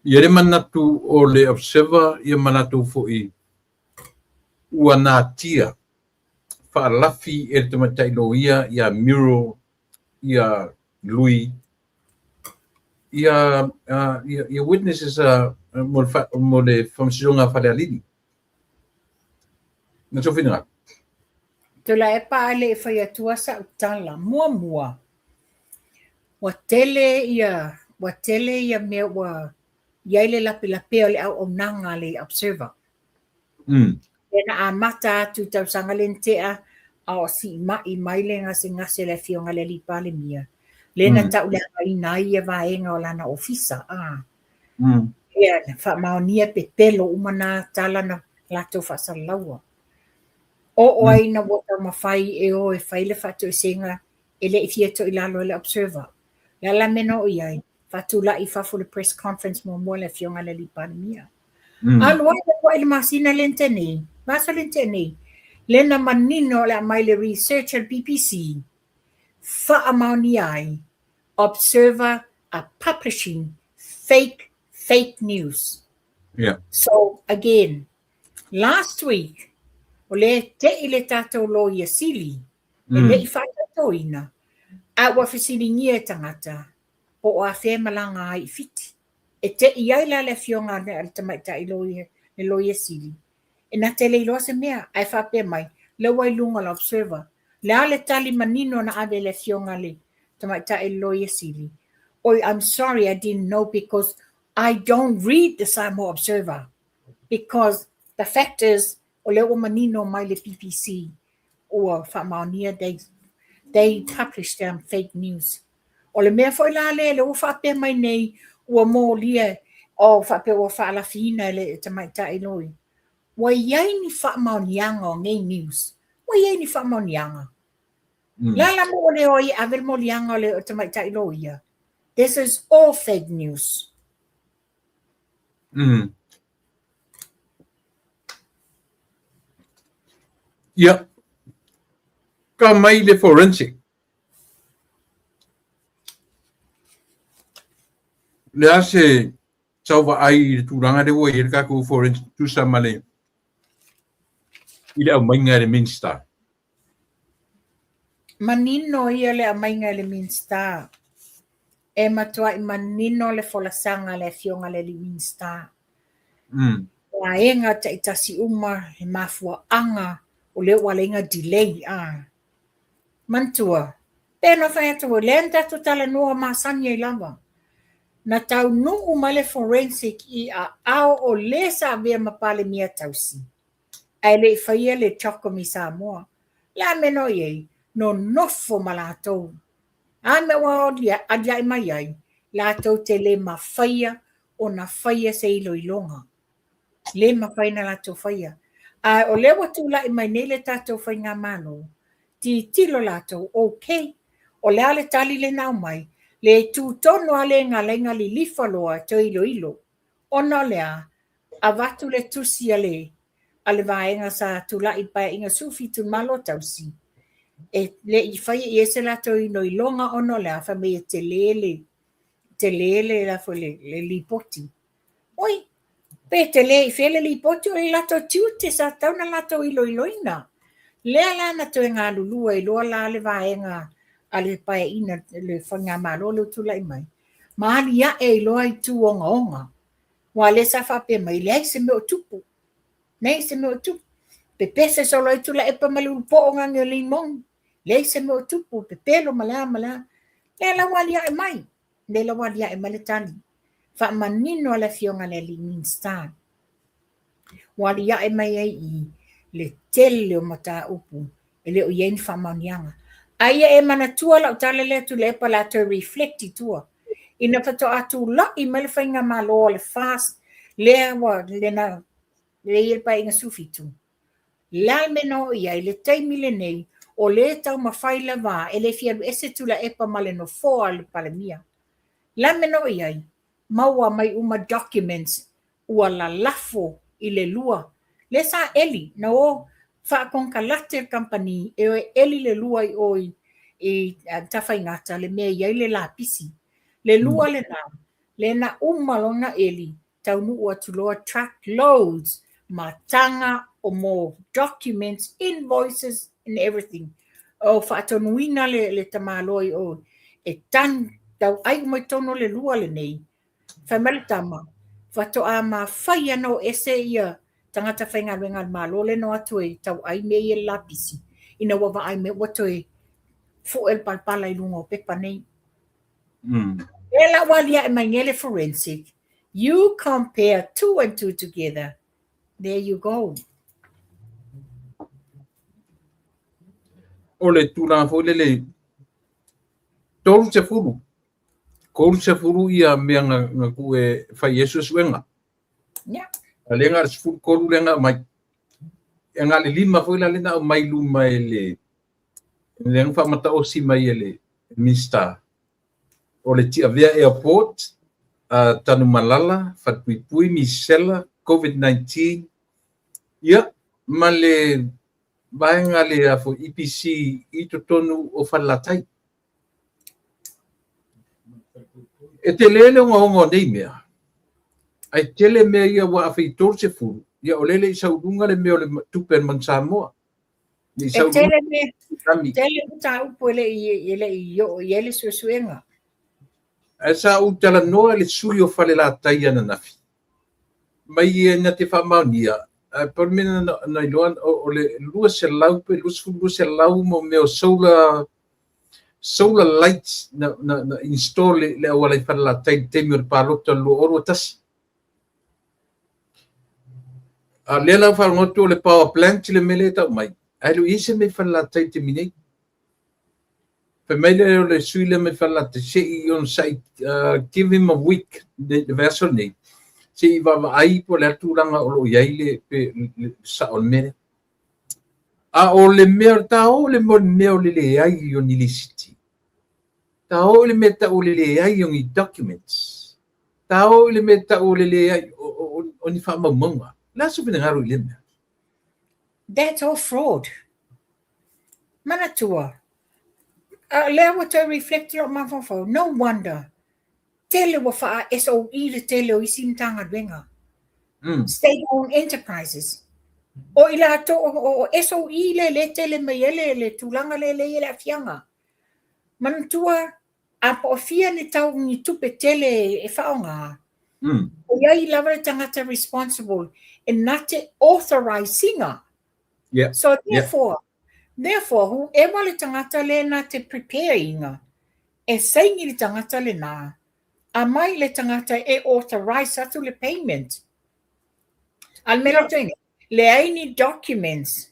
i ai le manatu o le Observer ia ma latou foi ua natia faalafi e le tamaitai loia ia Muriel ia Lui ia ia, ia witnesses uh, mo le, mo le Faamasinoga a Falealili. Na sou finagalo. Tuilaepa ae le i fai atua sa'u tala. Muamua, ua tele ia, ua tele ia mea ua i ai le lapelapea o le auaunaga a le Observer. Mm. Lea na amata atu i tausaga lea na tea, a o siimai mai le gasegase a le Afioga i le Alii Palemia, lea na mm. tauleagaina ai ia vaega o lana ofisa. Ah. Mm. Ia, na faamaonia pepelo uma na tala na latou faasalalaua. Oo mm. ai na ua taumafai e o e fai le faatoesega e le i fia toilalo ai le Observer. Le a la mea na oo i ai? Faatulai i fafo le press conference muamua le Afioga i le Alii Palemia. Mm. Alu ai le i le masina lea na tea nei, vaiaso lea na tea nei, lea na manino o le aumai le research a le BBC, faamaonia ai, Observer are publishing fake, fake news. Yeah. So, again, last week, o lea tei le tatou Loia Sili, e mm. le i faatautoina, a ua fesiligia e tagata, po o afea e malaga ai i Fiti. E tei ai la le afioga a le tamaitai loia, le Loia Sili, e na te le iloa se mea, ae faapea mai, lea ua i luga o le Observer. Le a le tali manino na ave e le afioga a le tamaitai le Loia Sili, Oi, I'm sorry I didn't know because I don't read the Samoa Observer because the fact is, o lea ua manino mai le BBC ua faamaonia they, they published them fake news. O le mea foi la lea, lea ua faapea mai nei ua molia o faapea ua faalafiina e le tamaitai loia. Ua i ai ni faamaoniaga o nei news? Ua i ai ni faamaoniaga? Mm. Le a la mea ua le o ai e ave le moliaga o le tamaitai loia? This is all fake news. Mm. Ia, ka mai le forensic. Le a se sau vaai i le tulaga lea ua i ai le tatou forensic tusa ma le i le aumaiga e le Minista. Manino ia le aumaiga e le Minista. E matuai manino le folasaga a le Afioga i le Alii Minista. Mm. Vaega taitasi uma, le mafuaaga o lea ua ala ai ona delay. Ah. Manatua, pe na fai atu, lea na tatou talanoa masani ai lava. Na taunuu mai le forensic i aao o le sa avea ma Palemia tausi. Ae le i faia le CHOGM i Samoa. Le a mea na i ai? Nonofo ma latou. A mea ua aliae mai ai, latou te le mafaia ona faia se iloiloga. Le mafai ona latou faia. Ae o lea ua tulai mai nei le tatou faigamalo, tilotilo latou, okay, o le a le tali lea na aumai, le itu tonu lava lea na ala ai ona lilifa loa e toe iloilo. Ona o le a? Avatu le tusi a le a le vaega sa tulai i le Paeaiga 17 i le Malo Tausi, e le i faia i ai se latou iloiloga ona o le a? Fai mai e tele le tele le la foi le, le lipoti. Oi, pe tele i fea le lipoti o le latou tiute sa tatau ona latou iloiloina. Lea la na toe galulue ai loa la le vaega a le Paeaiga le Faigamalo lea ua tulai mai, ma aliae ai loa itu ogaoga. Aua o lea sa faapea mai, e leai se mea o tupu. Leai se mea o tupu. Pepese solo ai Tuilaepa ma le ulupoo gage o Limoni. Leai se mea o tupu, pepelo ma le a ma le a. Lea la ua aliae mai. Lea la ua aliae mai le tali. Faamanino a le Afioga i le alii Minisita. Ua aliae mai ai i i le tele o mataupu e le o i ai ni faamaoniaga. A ia e manatua lau tala lea Tuilaepa o le a toe reflect i tua. Ina faatoa tulai mai le faigamalo a le FAST lea ua lena lea i le Paeaiga 17, o le a le mea na oo i ai i le taimi lenei o lea e taumafai lava e le fia alu ese Tuilaepa ma le nofoa o le Palemia. O le a le mea na oo i ai? Maua mai uma documents ua lalafo i le lua. Lea sa eli, na o faakonekarate le kamupani e o e eli le lua i o i Tafaigata le mea e i ai le lapisi. Le lua lena, lea na uma loa ona eli, taunuu atu loa truck loads ma taga o mo documents, invoices and everything. O faatonuina le tamaloa i o e tanu tauai uma i totonu o le lua lenei. Fai mai le tama, faatoa mafai lava ona o ese ia tagata faigaluega a le Malo lea na o atu e tauai mea ia i le lapisi, ina ua vaai mai ua toe fue le palapala i luga o pepa nei. Lea la ua aliae mai nei le forensic, you compare two and two together, there you go. O le tulaga foi lele, 30 30 ia mea na tuu e fai ai suesuega. Yeah. A lea na o le 13 lea na aumai. E na o le lima foi la lea na aumai i luma e le lea na faamataosi mai e le Minisita. O le Tiavea Airport, Tanumalala, Falepuipui, Misela, COVID-19, ia, ma le vaega le EPC i totonu o Falelatai. E tele le ogaoga o nei mea, ae tele mea ia aua afai e 30, ia o lea e le i sau i luga le mea o le tupe a le Manu Samoa. Le i sau i luga. E tele mataupu e le i oo i ai le suesuega. Ae sa ou talanoa i le sui o Falelatai ananafi, mai e na te faamaonia, ae pau le mea na iloa o le 200 pe 22 mo mea o solar solar lights na, na, na install le, le auala i Falelatai i le taimi o le palota o le 2021. A lea la ua faalogo atu o le power plant le mea lea e tau mai, ae le o i ai se mea i Falelatai i le taimi nei. Fai mai lea o le sui lea mai Falelatai, se i onosai, give him a week, le vaiaso lenei, se i vaavaai po o le a le tulaga o lo o i ai le, le sao o le mea lea. A o le mea, ta oo i le mea o le leai o ni lisiti, ta oo i le mea tau o le leai o ni documents, ta oo i le mea tau o le leai o ni faamaumauga. O le a sou finagalo i lea mea? That's all fraud. Manatua, a lea ua toe reflect lou mafaufau, no wonder tele ua faa SOE le tele o isi Matagaluega. State owned enterprises. O i latou, o SOE lea lea e tele mai ai le, le tulaga lea lea i ai le aafiaga. Manatua, a po o fia ni tau ni tupe tele e faaaoga, o i ai lava le tagata responsible e na te authorize ina. So therefore, therefore, whoever le tagata lea na te prepare ina, e saini le tagata lena, aumai le tagata e authorize atu le payment. A le mea la tou leai ni documents,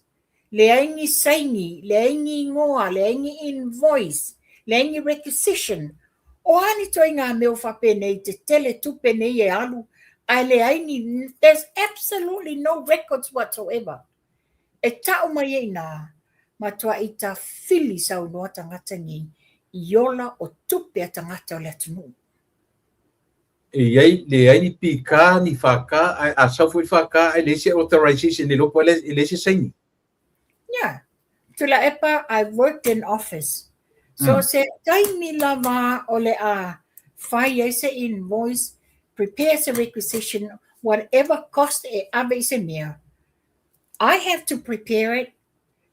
leai ni saini, leai ni igoa, leai ni invoice, leai ni requisition. O a ni ituaiga mea ua faapenei te tele tupe nei e alu, ae leai ni, there's absolutely no records whatsoever. E tau mai ai i ina, matuai tafili saunoa tagata nei i ola o tupe a tagata o le atunuu. E i ai, leai ni PK, ni FK, ae a sau foi le FK ae leai se authorization, le iloa po o le leai se saini. Yeah. Tuilaepa, I worked in office. So se taimi lava o le a fai ai se invoice, prepare se requisition, whatever cost e ave i se mea, I have to prepare it,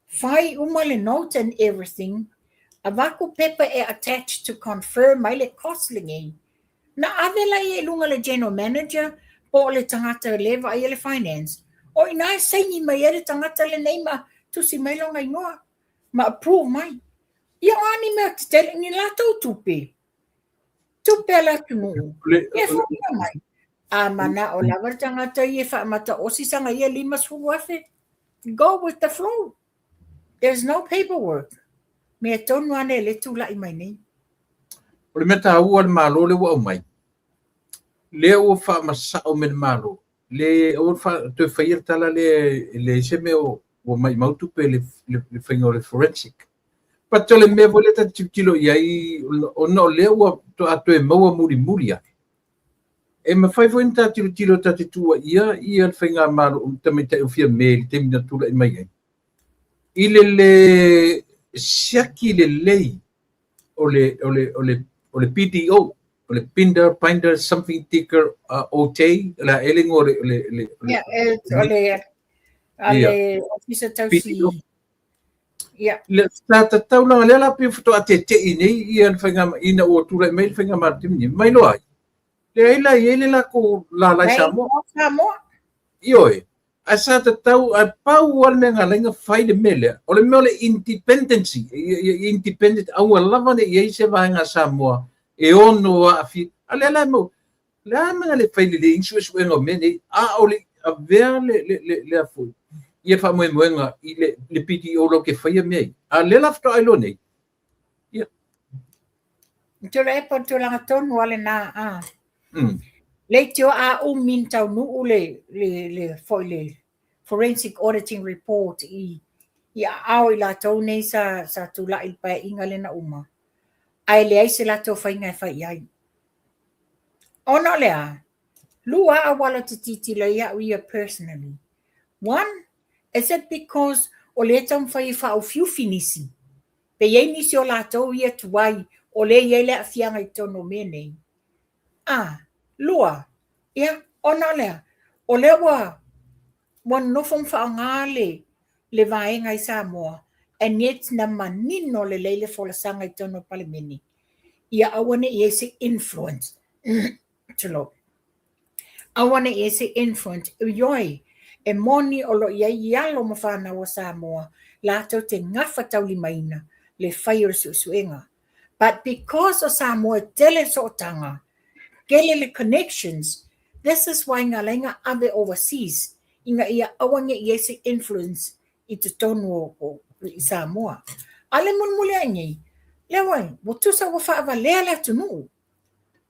fai uma le notes and everything, avatu pepa e attach to confirm ai le cost lenei. Na ave laia i luga le general manager po o le tagata le vaaia le finance, o ina e saini mai ai le tagata lenei ma tusi mai lona igoa ma approve mai. Ia o a ni mea tetele, ni latou tupe, tupe a le atunuu, ia e foliga mai. A manao lava le tagata ia e faamataosi sana ia 50,000, go with the flow. There's no paperwork. Mea tonu lava nei lea e tulai mai nei. O le mea taua a le Malo lea ua aumai, lea ua faamasao mai le Malo, le aua le toe faia le tala lea e leai se mea ua maimau tupe i le faiga o le forensic. But o le mea foi lea ta te tilotilo i ai, ona o lea ua faatoa toe maua mulimuli ane, e mafai foi ona ta tilotilo ta te tuuaia ia le faigamalo tamaitai o Fiame i le taimi na tulai mai ai, i le le siaki lelei o le, o le, o le, o le PDO, o le Pinder, Binder, something ticker, OT, o le a ea le igoa o le, o le, le, o le, Yeah, o le, a le ofisa tausi. Yeah. Le sa tatau leaga lea la pei faatoa tete'i nei ia le faiga ina ua tulai mai le faigamalo taimi nei. Mai loa ai. Leai la e i ai le latou lala i Samoa. Samoa. Ioe. Ae sa tatau, ae pau lava le mea na ala ai ona fai le mea lea, o le mea o le independency, independent, aua lava ne i i ai se vaega a Samoa e ono aafia. A lea la e mau, o le a le mea na le fai lelei ai ni suesuega o mea nei, a o le avea le, le, le, le a foi, ia le faamoemoega i le, le PDO latou te faia mea ia. A lea la faatoa iloa nei, ia. Tuilaepa, o le tulaga tonu lava lena, a. Leitioa a umi ona taunuu le, le, le, foi le forensic auditing report i, i aao i latou nei sa, sa tulai i le paeaiga lea na uma, ae leai se latou faiga e fai i ai. Ona o le a? Lua auala ou te tilotilo ai au ia personally. One, is it because o lea e taumafai e faaufiufi nisi? Pe i ai nisi o latou ia tuai o lea e i ai le aafiaga i totonu o mea nei. A, lua, ia, ona o le a? O lea ua ua nonofo ma faaaoga le le vaega i Samoa and yet na manino lelei le folasaga i totonu o le Palemene ia aua ne i i ai se influence tulou, aua ne i i ai se influence, ioe, e moni o lo o i ai alo ma fanau a Samoa latou te gafataulimaina le fai o le suesuega. But because o Samoa e tele sootaga, tele le connections, this is why na ala ai ona ave overseas ina ia aua ne i i ai se influence i totonu o i Samoa. A o le mulimuli ae nei, lea ua, ua tusa ua faavalea le atunuu.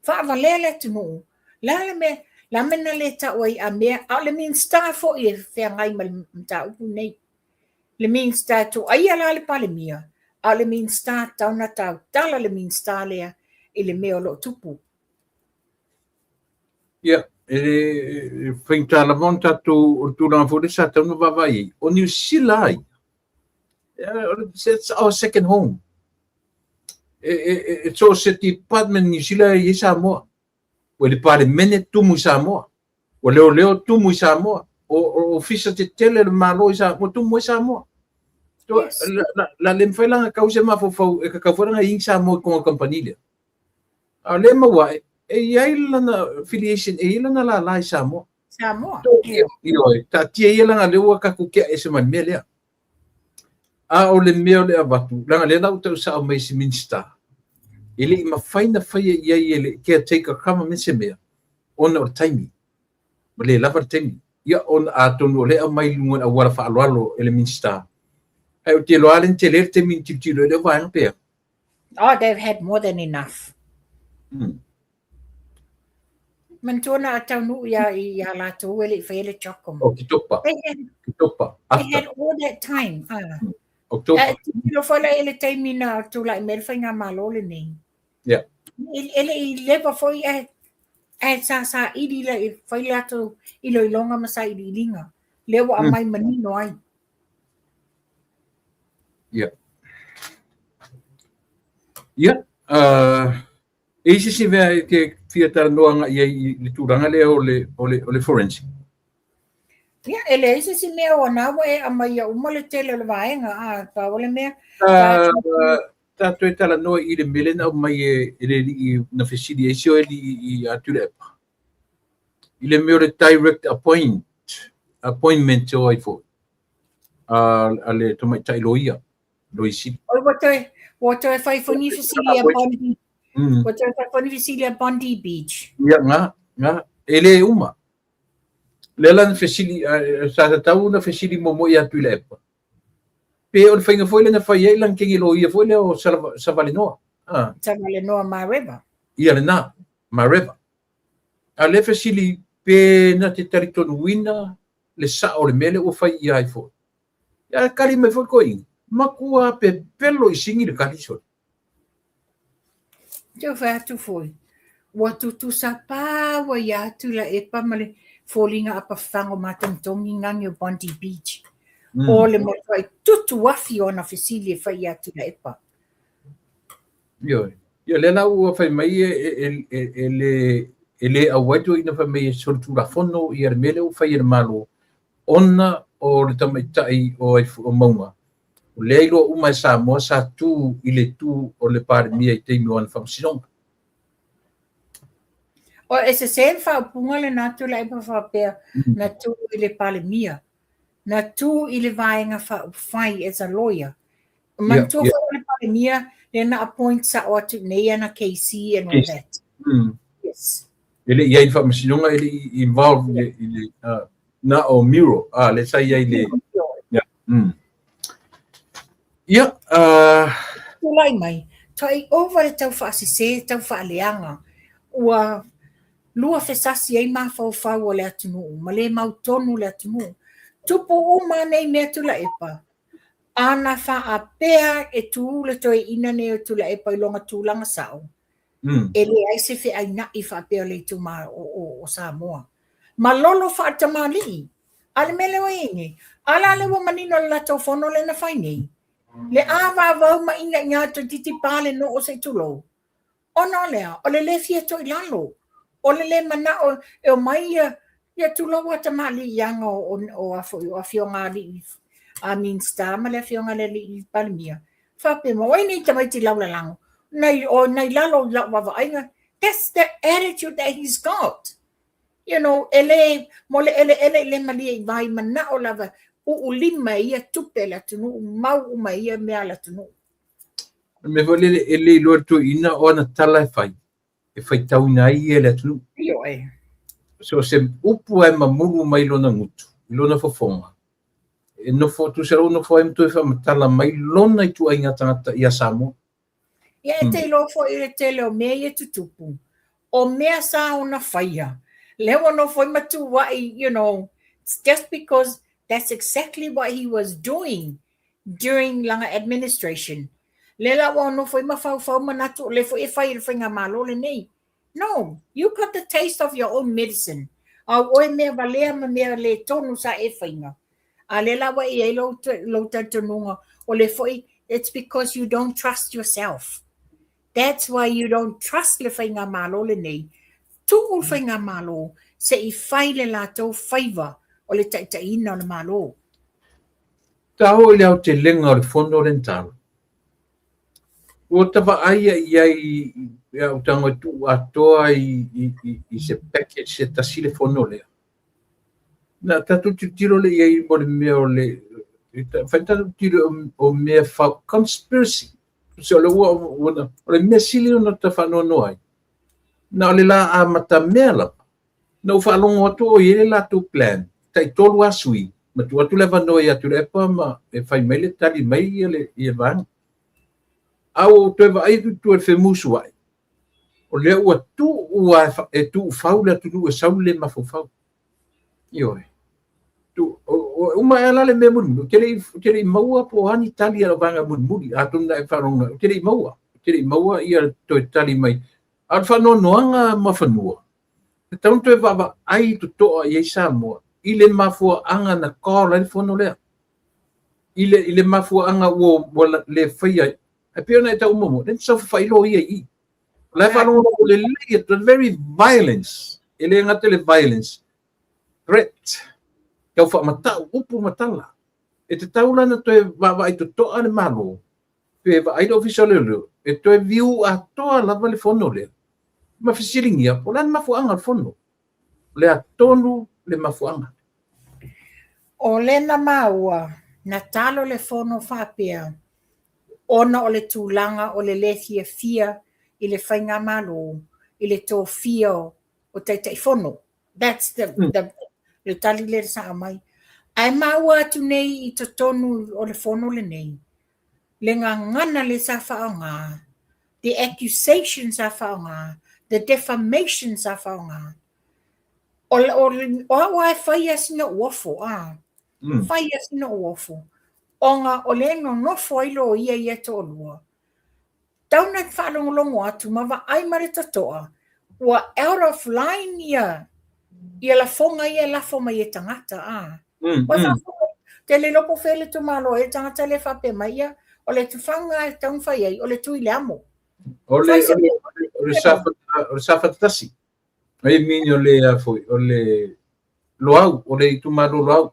Faavalea le atunuu. Le a le mea, le a mea na le tau ai a mea, a o le Minisita foi e feagai ma le mataupu lenei. Le Minisita e tuuaia la le Palemia, a o le Minisita tatau ona tautala le Minisita lea i le mea o lo o tupu. Ia, e faigata lava ona tatou, o le tulaga foi lea sa tatau ona vaavaai i ai, o Niu Sila a ia, it's our second home. E so o se department i Niu Sila e i ai Samoa. Ua i le Palemene tumu i Samoa. Ua leoleo tumu i Samoa. O ofisa tetele o le Malo i Samoa, ua tumu ai Samoa. Yes. La le mafai la ona kau se mafaufau e kakau foi la ona i Samoa i kona kamupani lea. A o lea e maua ae, e i ai lana affiliation, e i ai lana lala i Samoa. Samoa. Ioe, taatia ia leaga lea ua tatou tea ese ma le mea lea. A o le mea o le avatu, leaga lea la ua tau sao mai e si Minisita, e le i mafai ona faia i ai e le caretaker government se mea, ona o le taimi, ua le lava le taimi. Ia, ona atonu o lea e aumai i luga o le auala faaaloalo e le Minisita, ae ou te iloa lava lea na tele le taimi na tilotilo ai lea vaega pe a. Oh, they've had more than enough. Manatua na taunuu ia ia latou e le i faia le CHOGM. Oketopa. Oketopa. They had all that time. Ah. Oketopa. Tilotilo foi la i le taimi na tulai mai le faigamalo lenei. Yeah. E le i leva foi ae Ae sa saili le fai le latou iloiloga ma sailiiliga. Lea ua aumai manino ai. Ia. Ia, e i ai se isi mea e te fia talanoa agai i ai i le tulaga lea o le, o le, o le forensic? Ia, e leai se isi mea o na ua e aumaia uma le tele o le vaega, a, pau o le mea. Ta toe talanoa i le mea lea na aumai e le alii na fesili ai si o alii ia Tuilaepa. I le mea o le direct appointment o ai foi a le tamaitai loia, Loia Sili. Oi, ua toe fai foi ni fesili a Bondi. Ua toe fai foi ni fesili a Bondi Beach. Ia, nga, e le uma. Lea la na fesili, sa tatau ona fesili muamua ia Tuilaepa. Pe o le faiga foi lea na fai ai lana teine loia foi lea o Savalenoa. Savalenoa Mareva. Ia lena, Mareva. A lea fesili pe na te talitonuina le sao o le mea lea ua fai ia ai foi. Ia kali mai foi toeaina, matua pepelo i sini le kali sole. Te fai atu foi, ua tutusa paua ia Tuilaepa ma le foliga apafaga o matogitogi gagi o Bondi Beach. O le matuai tutu afi o ana fesili e fai ia Tuilaepa. Ioe. Ia lea la ua fai mai e le auai toeaina fai mai e solitulafono ia le mea lea ua fai e le Malo ona o le tamaitai o Mauga. O lea iloa uma e Samoa sa tu i le tu o le Palemia i taimi o ana faamasinoga. O e sese le faaupuga lena Tuilaepa faapea na tu i le Palemia. Na tu i le vaega faaupufai as a lawyer. Manatua foi o le Palemia lea na appoint sao atu nei ana KC and all that. Yes. E le i ai le faamasinoga, e le i involve i le na o Miro, le sa i ai le... Ia. Ia, Tulai mai, toai ova le tau faasese, tau faaleaga, ua lua fesasi ai mafaufau o le atunuu, ma le mautonu le atunuu. Tupu uma nei mea Tuilaepa, ana faapea e tu le toeaina nei o Tuilaepa i lona tulaga sao, e leai se feaina'i faapea o le itumalo o Samoa. Malolo faatamalii. A le mea lea ua i ai nei, a la lea ua manino le latou fono lea na fai nei, le avavau ma inaina toeitiiti pa le noo se i tulou. Ona o le a? O le le fia toilalo, o le le manao e omai ia, ia tulou a tamalii aga o a foi o afioga alii a Minista ma le afioga i le alii Palemia. Faapea mai, o ai nei tamaiti laulalago, nai, o nai lalo i lau vaavaaiga. That's the attitude that he's got. You know, e le, mo le eleele i le malie i vai manao lava, uu lima e ia tupe a le atunuu, mau uma e ia mea a le atunuu. O le mea foi lele e le iloa e le toeaina o ana tala e fai, e faitauina ai ia e le atunuu. Ioe. So se upu e mamulu mai lona gutu, i lona fofoga, e nofo, tusa loa ua nofo ai ma toe faamatala mai lona ituaiga tagata ia Samoa. Ia e te iloa foi i le tele o mea ia tutupu, o mea sa ona faia, lea ua nofo ai ma tuuai, you know, it's just because that's exactly what he was doing during lana administration. Lea la ua nofo ai ma faufau manatu o lea foi e fai e le faigamalo lenei. No, you got the taste of your own medicine. Au oe mea valea ma mea le tonu sa e faiga. A lea la ua i ai lou, lou talitonuga, o le foi, it's because you don't trust yourself. That's why you don't trust le faigamalo lenei. Tuu le faigamalo se i fai le latou faiva o le taitaiina o le Malo. Ta oo i le aotelega o le fono lea na tala. Ua ta vaai i ai i au tago e tuu atoa i se package se tasi le fono lea. Na tatou tilotilo lea i ai mo le mea o le fai na tatou tilotilo o mea fa conspiracy. So le ua o le mea sili ona ta faanoanoa ai. Na o le la amata mea lava. Na ou faalogo atu o i ai le latou plan, tai tolu lava sui, ma tuu atu le avanoa ia Tuilaepa ma e fai mai le tali mai ia le ia vaega. A ua ou toe vaai atu i tua i le femusuai, o lea ua tuu lava e tuufau le atunuu e sau le mafaufau. Ioe. Tu, o, uma ea la le mea mulimuli, ou te le i, ou te le i maua po o a ni tali a lau vaega mulimuli, atonu na e faalogo mai, ou te le i maua, ou te le i maua ia toe tali mai. A o le faanoanoaga ma fanua. Tatau ona toe vaavaai totoa i ai Samoa i le mafuaaga na call ai le fono lea. I le mafuaaga ua le faia ai. Ae pei ona e tau muamua, lea na saofafai loia i i. O la e faalogologo lelei atu, very violence. E le gata i le violence, threat, tau faamatau upu ma tala. E tatau la ona toe vaavaai totoa le Malo, pe vaai le Ofisa o Leoleo, e toe view atoa lava le fono lea, ma fesiligia, po o le a le mafuaaga o le fono. O le a tonu le mafuaaga. O lea na maua, na talo le fono faapea, ona o le tulaga o le le fiafia i le faigamalo i le tofia o Taitaifono. That's the, the le tali lea sa aumai. Ae maua atu nei i totonu o le fono lenei, le gagana lea sa faaaoga, the accusation sa faaaoga, the defamation sa faaaoga. O, o, o au lava e fai lava sina uofo, a. Fai lava sina uofo. Ona o lea e nonofo ai loia ia e toalua. Tau na faalogologo atu ma vaai ma le totoa, ua out of line ia ia lafoga ia e lafo mai e tagata, a. Ua faafofoga, te le iloa po o fea le itumalo ai le tagata lea e faapea mai, ia, o le tufaga e tatau ona fai ai, o le tui le amo. O le, o le, o le Safata, o le Safata tasi. I mean, o le, a foi, o le Loau, o le itumalo Loau.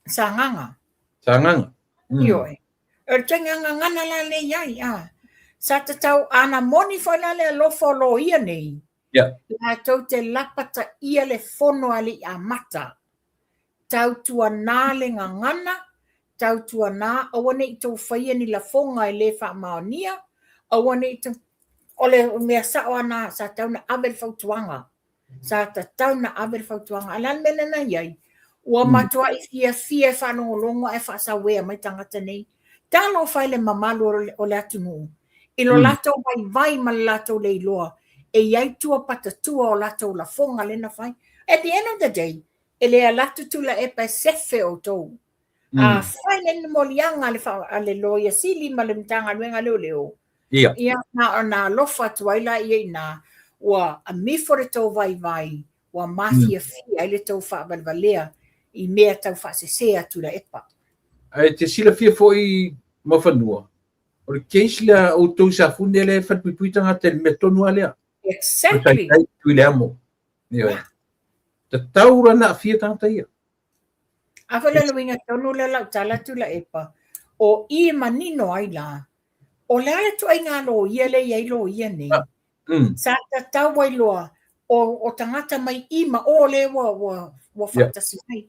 Sagaga. Sagaga. Ioe. O le ituaiga gagana la lea i ai, a. Sa tatau, ana moni foi la le alofa o loia nei, latou te lapataia le fono a le i amata. Tautuana le gagana, tautuana aua ne i tou faia ni lafoga e le faamaonia, aua ne i tou... O le mea sao lava lena, sa tatau ona ave le fautuaga. Sa tatau ona ave le fautuaga. A o le a le mea lea na i ai? Ua matuai fiafia e faalogologo ae faasauea mai tagata nei. Talofa e le mamalu o le atunuu i lo latou vaivai ma le latou le iloa e i ai tua patatua o latou lafoga lea na fai. At the end of the day, e le alu atu Tuilaepa e sefe outou. Afai le ni moliaga a le Loia Sili ma le Matagaluega a Leoleo, ia na ona alofa atu ai laia i ina, ua amifo le tou vaivai, ua mafiafia ai le tou faavalevalea i mea tau faasese a Tuilaepa. Ae te silafia foi Muafanua, o le case lea a outou i Safune lea e falepuipui tagata i le mea tonu lava lea. Exactly. Tui le amo. Ioe. Tatau la ona aafia tagata ia. A foi le uiga tonu lea o lau tala Tuilaepa, o i e manino ai la, o le a le ituaiga loia lea e i ai loia nei, sa tatau ai loa o, o tagata mai i ma o lea ua, ua, ua faatasi mai.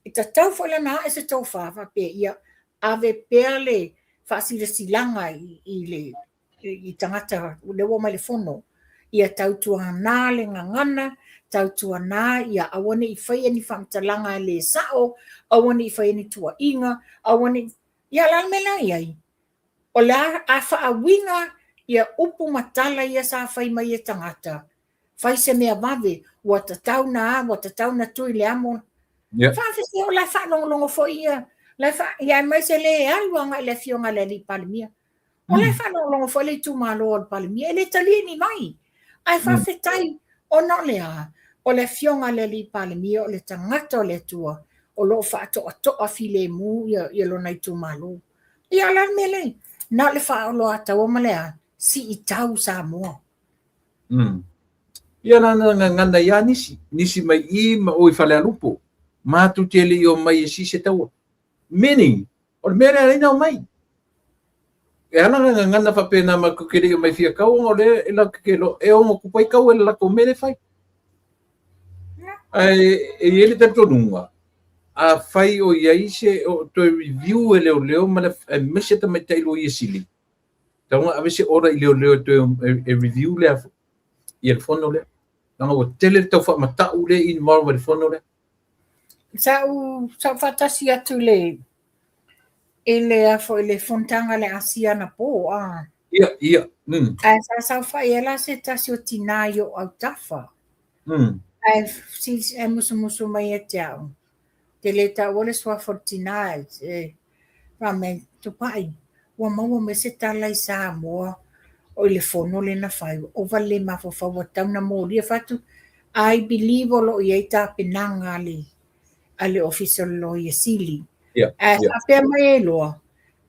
E tatau foi la ona ae se tofa faapea ia ave pea le faasilasilaga i, i le i tagata lea ua omai i le fono, ia tautuana le gagana, tautuana ia aua ne i faia ni faamatalaga e le sao, aua ne i faia ni tuuaiga, aua ne i... Ia o le a le mea la e i ai? O le a, a faauiga ia upu ma tala ia sa fai mai e tagata, fai se mea vave, ua tatau na a, ua tatau na tui le amo. Yeah. Faafefea o la e faalogologo foi ia, la e fa, ia aemaise le alu agai i le afioga i le alii Palemia. O la e faalogologo foi le itumalo o le Palemia, e le talia ni vai. Ae faafetai ona o le a? O le afioga a le alii Palemia o le tagata o le Atua o lo o faatoatoa filemu ia, ia lona itumalo. Ia o le a le mea lea? Na o le faaoloataua ma le a? Siitau Samoa. Ia la na gagana ai lava nisi, nisi mai i ma o i Falealupo, matou te le i omai e sii se taua. Meaning, o le mea lea e ala ai ona omai. E ala ona gagana faapena matou te le i omai fia kau ona o lea e latou te iloa e ono tupu ai taua i le latou mea lea e fai. Ae e i ai le talitonuga, afai o i ai se o toe review e leoleo ma le aemaise tamaitai loia sili, tatau ona ave se order i leoleo e toe e review lea ia le fono lea. Leaga ua tele le tau faamatau lea e involve ai le fono lea. Sa ou, sa ou faatasi atu i le i le a foi le fonotaga a le Asia anapo, a. Ia, ia. Ae sa saofai ai la se tasi o tinā i ou autafa. Ae, ae musumusu mai ia te au, te le taua le suafa o le tinā, e fai mai, Tupai, ua maua mai se tala i Samoa o i le fono lea na fai, ua ova le le mafaufau ua tatau ona molia. Fai atu, I believe o lo o i ai tapenaga a le a le Ofisa o le Loia Sili. Ae faapea mai ai loa,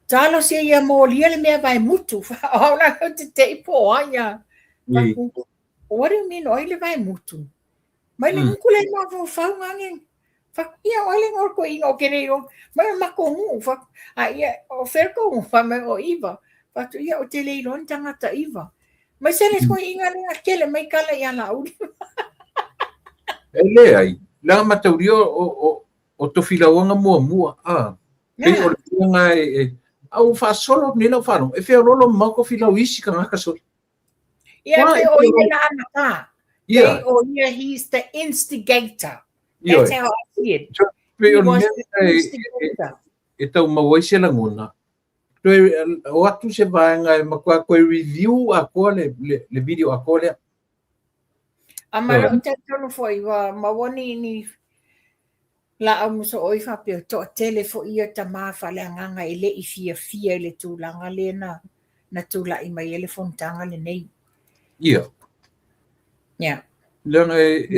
talosia ia molia le mea vaemutu. O au la ou te te i po o ai a. What do you mean o ai le vaemutu? Mai le nuku le mafaufau ngange. Fa ia o ai le ngol ko inga o kere io. Mai o mako ngu fa a ia o fer ko fa mai o iva. Fa tu ia o te le ilo ni tangata iva. Mai se le ko inga le kele mai kala ia la uli. E leai, leaga mataulia o Tofilauga muamua, a. Pei o le tulaga e, a ua faasolo nei lau faalogo, e feoloolo mamao Tofilau i isi tagata sole. Ia, pei o ia na amata. Pei o ia, he's the instigator. That's how I see it. Pei o le mea e tau maua ai se lagona, toe o atu se vaega e matua toe review atoa le video atoa lea. A ma lou talitonu foi ua maua ni ni laau mosooi faapea toatele foi ia tama faaleagaga e le i fiafia i le tulaga lea na na tulai mai ai le fonotaga lenei. Ia. Ia. Leaga e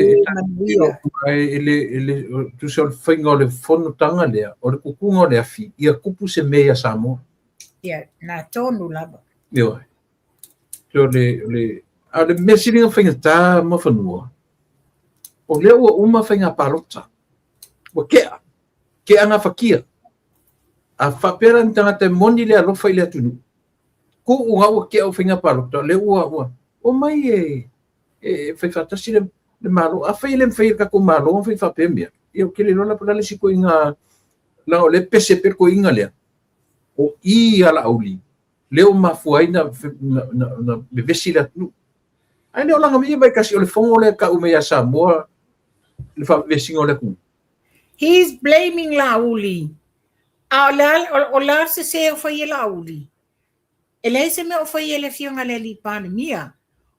e le e le tusa o le faiga o le fonotaga lea, o le tutuga o le afi, ia tupu se mea ia Samoa. Ia, na tonu lava. Ioe. So le, a o le mea sili ona faigata Muafanua, o lea ua uma faiga palota. Ua tea, tea gafatia. A faapea la ni tagata e moni le alofa i le atunuu, tuu ga ua tea o faiga palota, o lea ua omai e fai faatasi le Malo. Afai e le mafai e le tatou Malo ona fai faapea mea, ia ou te le iloa la po o le a le isi ituaiga, leaga o lea e pese pea le toeaina lea, o i a Laauli, lea ua mafua ai na vevesi le atunuu. Ae le o laga mai vaitasi o le fono lea e tau mai ia Samoa le faavevesiga o le atunuu. He's blaming Laauli. A o le a, o le a le sese o fai e Laauli? E leai se mea o fai e le Afioga i le Alii Palemia.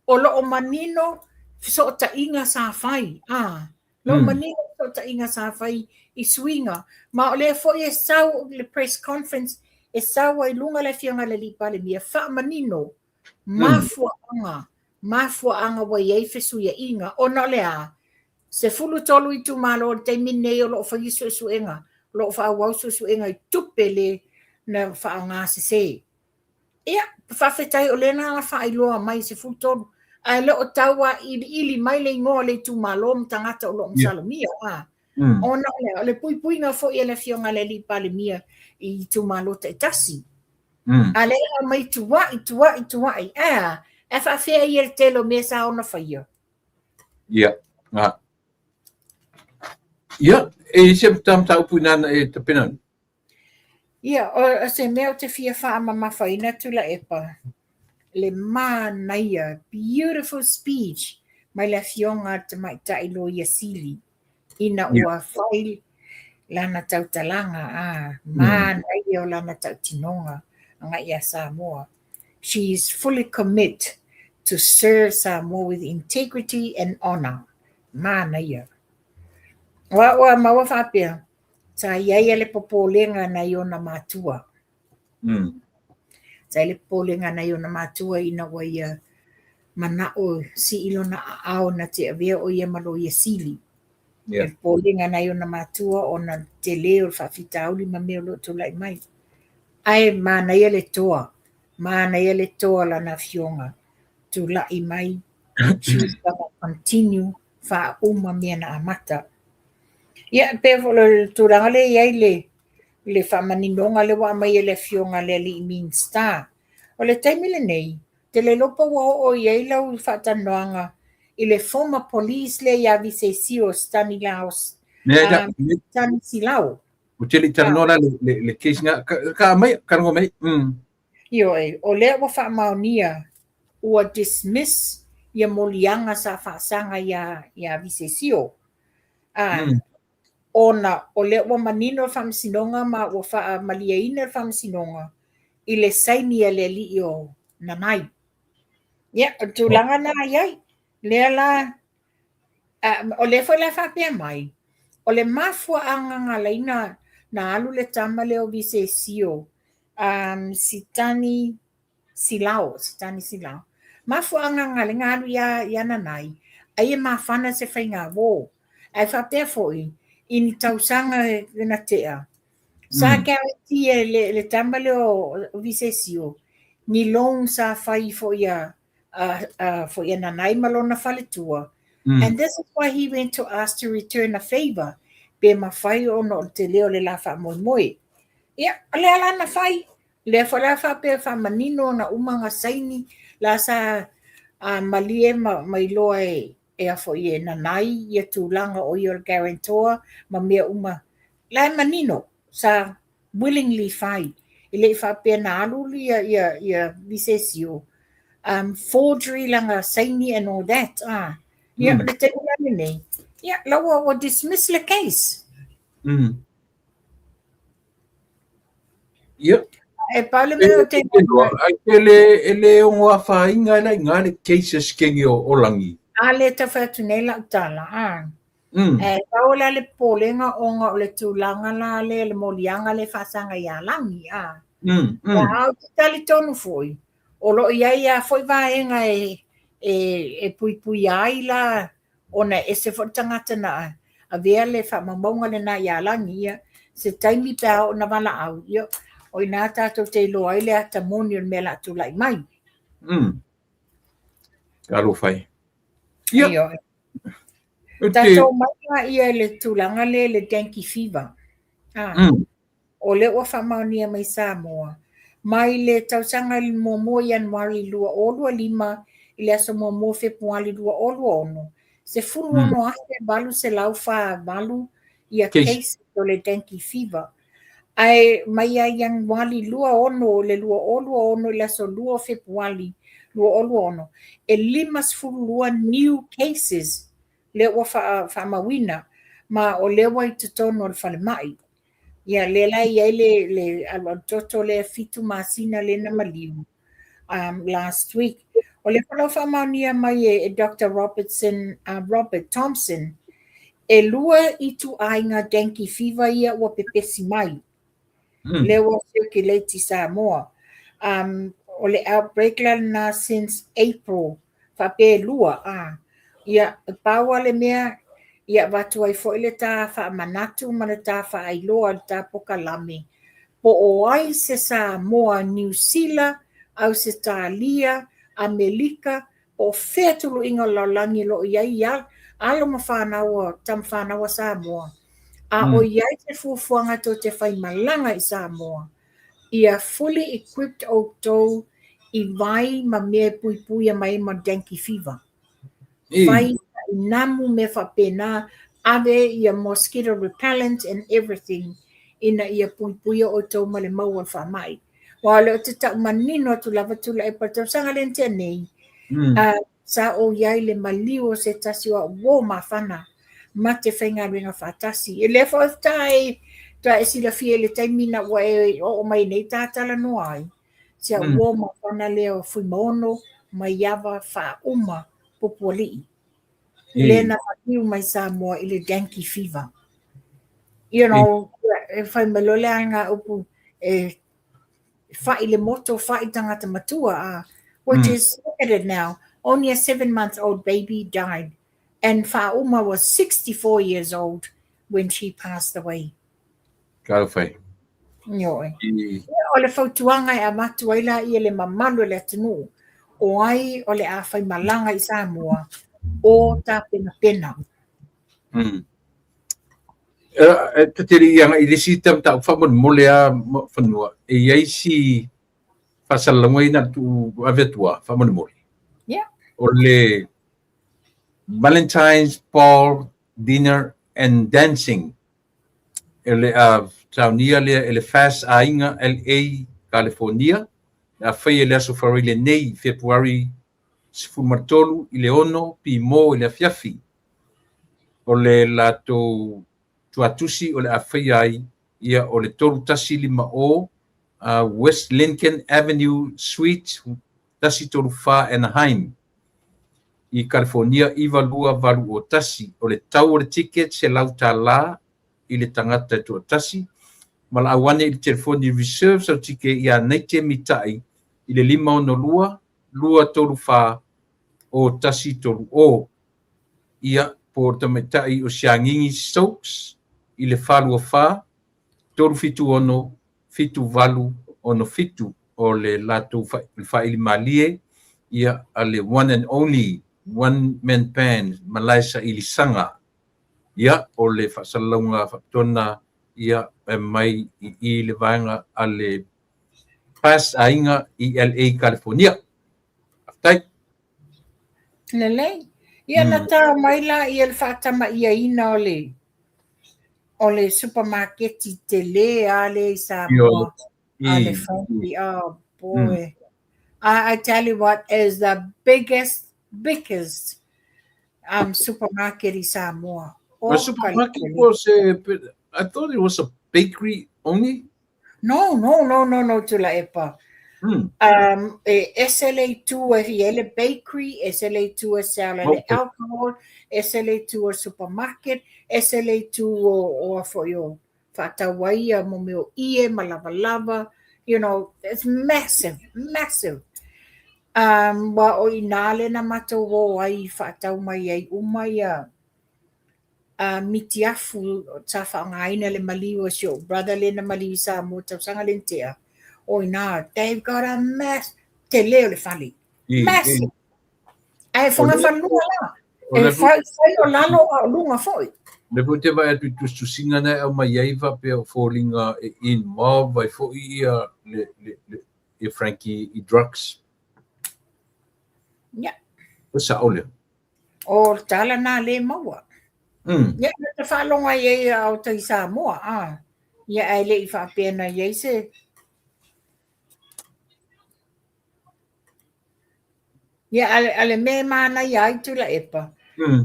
O lo o manino fesootaiga sa fai. A, lo o manino fesootaiga sa fai i suiga. Ma o lea foi e sau le press conference e sau ai luga le Afioga i le Alii Palemia faamanino mafuaaga, mafuaaga ua i ai fesuiaiga ona o le a? 13 itumalo i le taimi lenei o lo o faia suesuega, o lo o faaauau suesuega i tupe le na faaaoga sese. Ia, faafetai o lea na faailoa mai 13, ae le o tau iliili mai le igoa o le itumalo ma tagata o lo o masalomia. Yeah. Ona o le, o le puipuiga foi e le Afioga i le Alii Palemia i itumalo taitasi. A lea e aumai tuai, tuai, tuai, ae a faafefea ia le tele o mea sa ona faia? Ia, nga. Ia, e i ai se mataupu inā na e tapena atu? Ia, o se mea ou te fia faamamafaina Tuilaepa, le manaia, beautiful speech mai le Afioga a le Tamaitai Loia Sili ina ua fai lana tautalaga, a, manaia o lana tautinoga agai ia Samoa. She is fully commit to serve Samoa with integrity and honour. Manaia. Ua, ua maua faapea, sa i ai le popolega nai ona matua. Sa i ai le popolega nai ona matua ina ua ia mana'o sii lona aao na te avea o ia ma Loia Sili. Yeah. Le popolega nai ona matua ona le tele o le faafitauli ma mea o lo o tulai mai. Ae manaia le toa, manaia le toa lana afioga, tulai mai, she's gonna continue faauma mea na amata. Ia, e pei foi o le tulaga lea e i ai le le faamaninoga lea ua aumai e le afioga i le alii Minisita. O le taimi lenei, ou te le iloa po ua oo i ai lau faatalanoaga i le former police lea ia Visesio Stanislaus Stanisilao. Ou te le i talanoa la le case na, ka aumai, talanoa mai. Ioe, o lea ua faamaonia ua dismiss ia moliaga sa faasaga ia Visesio. Ona o lea ua manino le Faamasinoga ma ua faamalieina le Faamasinoga i le saini a le alii o Nanai. Ia, o le tulaga lena e i ai. Lea la, o lea foi la e faapea mai, o le mafuaaga na ala ai na alu le tama lea o Visesio, Sitani Silao, Sitani Silao. Mafuaaga na ala ai na alu ia Nanai, Ai e mafana se faigāvō. Ae faapea foi, i ni tausaga na tea, sa guarantee e le tama lea o Visesio ni loan sa fai foi a foi a Nanai ma lona faletua. And this is why he went to ask to return a favour, pe mafai ona o le tele o le la faamoemoe. Ia, o lea la na fai, lea foi la faapea e faamanino ona uma ona saini la sa malie ma iloa e e a foi e Nanai ia tulaga o ia o le guarantor ma mea uma. La e manino sa willingly fai. E le i faapea na alu ia Visesio forgery lana saini and all that. Ia, o le taimi la lenei, ia, la ua dismiss le case. Ia. E pau le mea o te... Ai e le, e le ono afaina e la iga le case a Sikeni o Lagi. A le tau fai atu nei lau tala, a. E pau la le popolega ona o le tulaga la lea le moliaga le faasaga ia Lagi, a. A ou te talitonu foi, o lo o i ai lava foi vaega e puipuia ai la ona e ese foi le tagata na avea le faamaumauga lena ia Lagi, ia, se taimi pe a oo ina valaau, ia, o i ina tatou te iloa ai le ata moni o le mea o le a tulai mai. Talofa e. Ia. Ioe. Tatou omai laia i le tulaga lea i le dengue fever. O lea ua faamaonia mai Samoa, mai le tausaga i le muamua Ianuari 2025 i le aso muamua Fepuari 2026, 16,848 ia cases o le dengue fever. Ae mai ia Ianuari 26 i le 2026 i le aso 2 o Fepuari 2026, e 52 new cases lea ua faamauina, ma o lea ua i totonu o le falemai. Ia, lea la e i ai le alualu toto lea 7 masina lea na maliu last week. O lea foi la ua faamaonia mai e Dr. Robertson, Robert Thompson, e 2 ituaiga dengue fever ia ua pepesi mai. Lea ua circulate i Samoa. O le outbreak la lena since April, faapea e 2. Ia, e pau lava le mea, ia avatu ai foi le ta faamanatu ma le ta faailoa, le ta pokalame, po o ai se Samoa, Niu Sila, Ausetalia, Amelika, po o fea tuluiga o le lalolagi o lo o i ai alo ma fanau, tama fanau a Samoa, a o i ai se fuafuaga tou te faimalaga i Samoa, ia fully equipped outou i vai ma mea e puipuia mai ai ma dengue fever. Vai namu mea faapena, ave ia mosquito repellent and everything ina ia puipuia outou ma le maua o le faamai. Aua o lea ou te tau manino atu lava Tuilaepa i le tausaga lea na tea nei, sa ou i ai i le maliu o se tasi o au uo mafana ma te faigaluega faatasi. E lea foi faatoa e silafia i le taimi na ua e oo mai nei ta talanoa ai, si au uo mafana lea o Fuimaono Maiava Faauma Pupualii, lea na maliu mai Samoa i le dengue fever. You know, e fai mai loa le aga upu e fai le moto, fai tagata matua, which is, look at it now, only a 7-month-old baby died. And Faauma was 64 years old when she passed away. Talofa e. Ioe. O le fautuaga e avatu ai la ia le mamalu o le atunuu, o ai o le a faimalaga i Samoa, o tapenapena. E te le i agai i le isi mataupu faamolemole lava fanua, e i ai si faasalalauga ia na tuu ave atu lava faamolemole. O le Valentine's Ball Dinner and Dancing. E le a saunia lea e le FAS Aiga LA California, le a faia i le aso Faraile nei, Fepuari 13 i le 6 pimo i le afiafi. O le latou tuatusi o le a faia ai ia o le 3150 West Lincoln Avenue Suite 134 Anaheim i California 92801. O le tau o le ticket $100 i le tagata e toatasi, ma laau ane i le telefoni reserve sau ticket ia Naite Mitai i le 562 234 0130. Ia, po o le tamaitai o Siagigi Stokes i le 424 376 7867 o le latou faili malie, ia, a le one and only one man band Malae Saili Saga. Ia, o le faasalalauga faapitoa lena, ia, e mai i i le vaega a le Pass Aiga i LA, California. Faafetai. Lelei. Ia na tao mai la ia le faatamaiaina o le o le supamaketi tele a lea i Samoa a le Frankie. Oh boy. I tell you what is the biggest biggest supermarket i Samoa. Oh, a supermarket was a, I thought it was a bakery only. No, no, no, no, no, Tulaepa. E ese le itu e i ai le bakery, ese le itu e sell ai le alcohol, ese le itu o le supermarket, ese le itu o, o a foi o faatau ai ia mo mea o ie ma lavalava, you know, it's massive, massive. Ua o inā lea na matou o ai i faatau mai ai uma ia a mitiafu sa faaaogaina le maliu a si ou brother lea na maliu i Samoa i tausaga lea na tea, o ina, they've got a mass, tele o le fale, massive. Ae fogafalelua la, e fai, fai o lalo a o luga foi. O lea foi ou te vaai atu i tusitusiga na e aumai ai faapea o foliga e involve ai foi ia le, le, le, ia Frankie i drugs. Ia. O sao lea. O le tala na le maua. Ia, na te faalogo ai ai a o tai Samoa, a. Ia, ae le i faapea na i ai se... Ia, a le, a le mea e manaia ai Tuilaepa,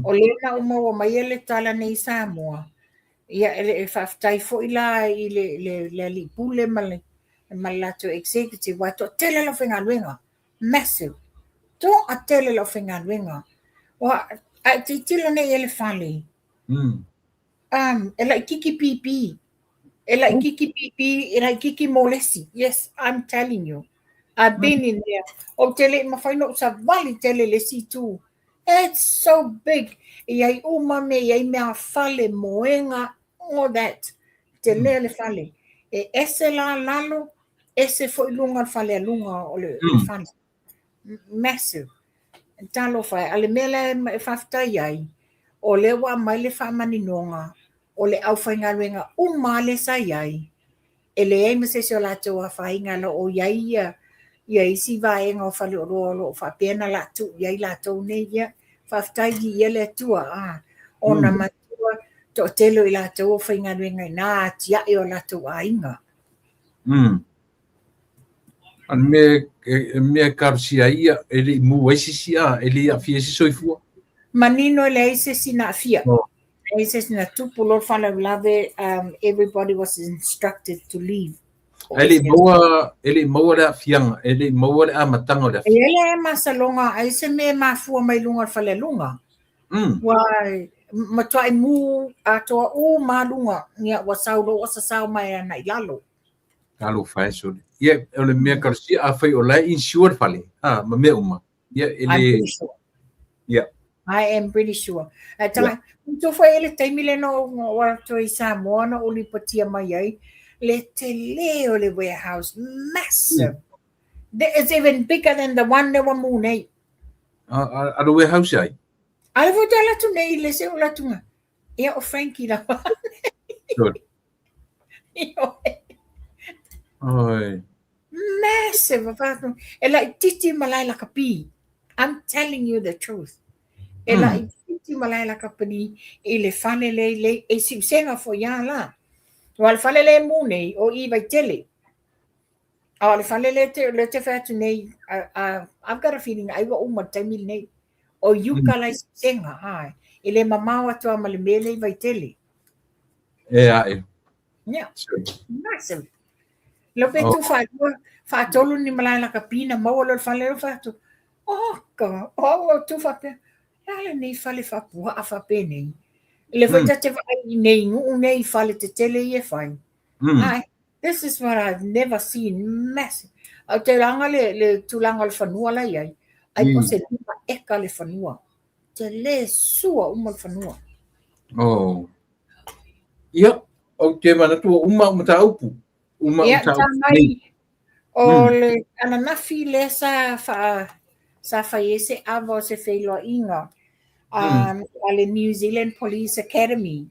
o lea na ou maua mai le tala nei i Samoa, ia, e, e faafetai foi la i le, le, le alii pule ma le, ma le latou executive, aua e toatele le aufaigaluega. Massive. Toatele le aufaigaluega. Ua, a e tilotilo nei i ai le fale, e laititi pipī. E laititi pipī, e laititi mo le isi. Yes, I'm telling you. I've been in there. Ou te le i mafai ona ou savali tele i le isi itu. It's so big. E i ai uma mea, e i ai meafale, moega, all that. Tele le fale. E ese la lalo, ese foi luga o le fale a luga o le fale. Massive. Talofa e. A le mea lea e faafetai ai, o lea ua aumai le faamaninoga o le aufaigaluega uma lava lea sa i ai, e leai ma se isi o latou afaina, o lo o i ai ia, ia isi vaega o faleoloa o lo o faapea ona la tuu i ai latou nei. Ia, faafetai viia le Atua, a, ona manatua toatele o i latou o faigaluega i ina atiae o latou aiga. A le mea, e, mea e talosia ai ia, e le i mu ai se isi, a, e le i aafia ai se soifua. Manino e leai se isi na aafia. Oh. Leai se isi na tupu loa le faalavelave, everybody was instructed to leave. Ae le i maua, e le i maua le aafiaga, e le i maua le amataga o le E i ai le masaloga ai se mea e mafua mai luga o le falealuga. Ua matuai mu atoa uma luga, ia ua sau loa ua sasao mai ana i lalo. Talofa e sole. Ia, o le mea talosia, afai o la e insure le fale, a, ma mea uma. Ia, e I'm le... pretty sure. Ia. I am pretty sure. Ae tanga, yeah. foi le taimi le na ou atu ai i Samoa na ou lipotia mai ai, le tele o le warehouse, massive. It's even bigger than the one le ua mu nei. A, a le warehouse ai? A le foi te ala atu nei, le se o la tunga. Ia o Frankie lava. Sure. Oi. Massive. E laititi malae lakapi. I'm telling you the truth. E laititi malae lakapi i le fale le le e siusega foi a la. Aua le fale le mu nei o i Vaitele. A o le fale le te le te whai atu nei, I've got a feeling ai ua uma le taimi lenei. O uka la i siusega, ai. E le mamao atu a ma le mea le i Vaitele. E ae. Yeah. Massive. Leo pe tu whaalua, whaatolu ni malae lakapi na maua loa le fale leo wha atu. Oh, ka, oh, oh, tu whapea. Le a lenei fale faapuaa faapenei. Le foi ta te vaai i nei nuu nei fale tetele ia e fai. Ai, this is what I've never seen. Massive. Au te laga le, le tulaga o le fanua la i ai. Ai po o se 5 eka le fanua. Tele sua uma le fanua. Oh. Ia, ou te manatu ua uma au mataupu. Uma au mataupu. Ia, mai o le ananafi lea sa faa sa fai ai se ava o se feiloaiga a le New Zealand Police Academy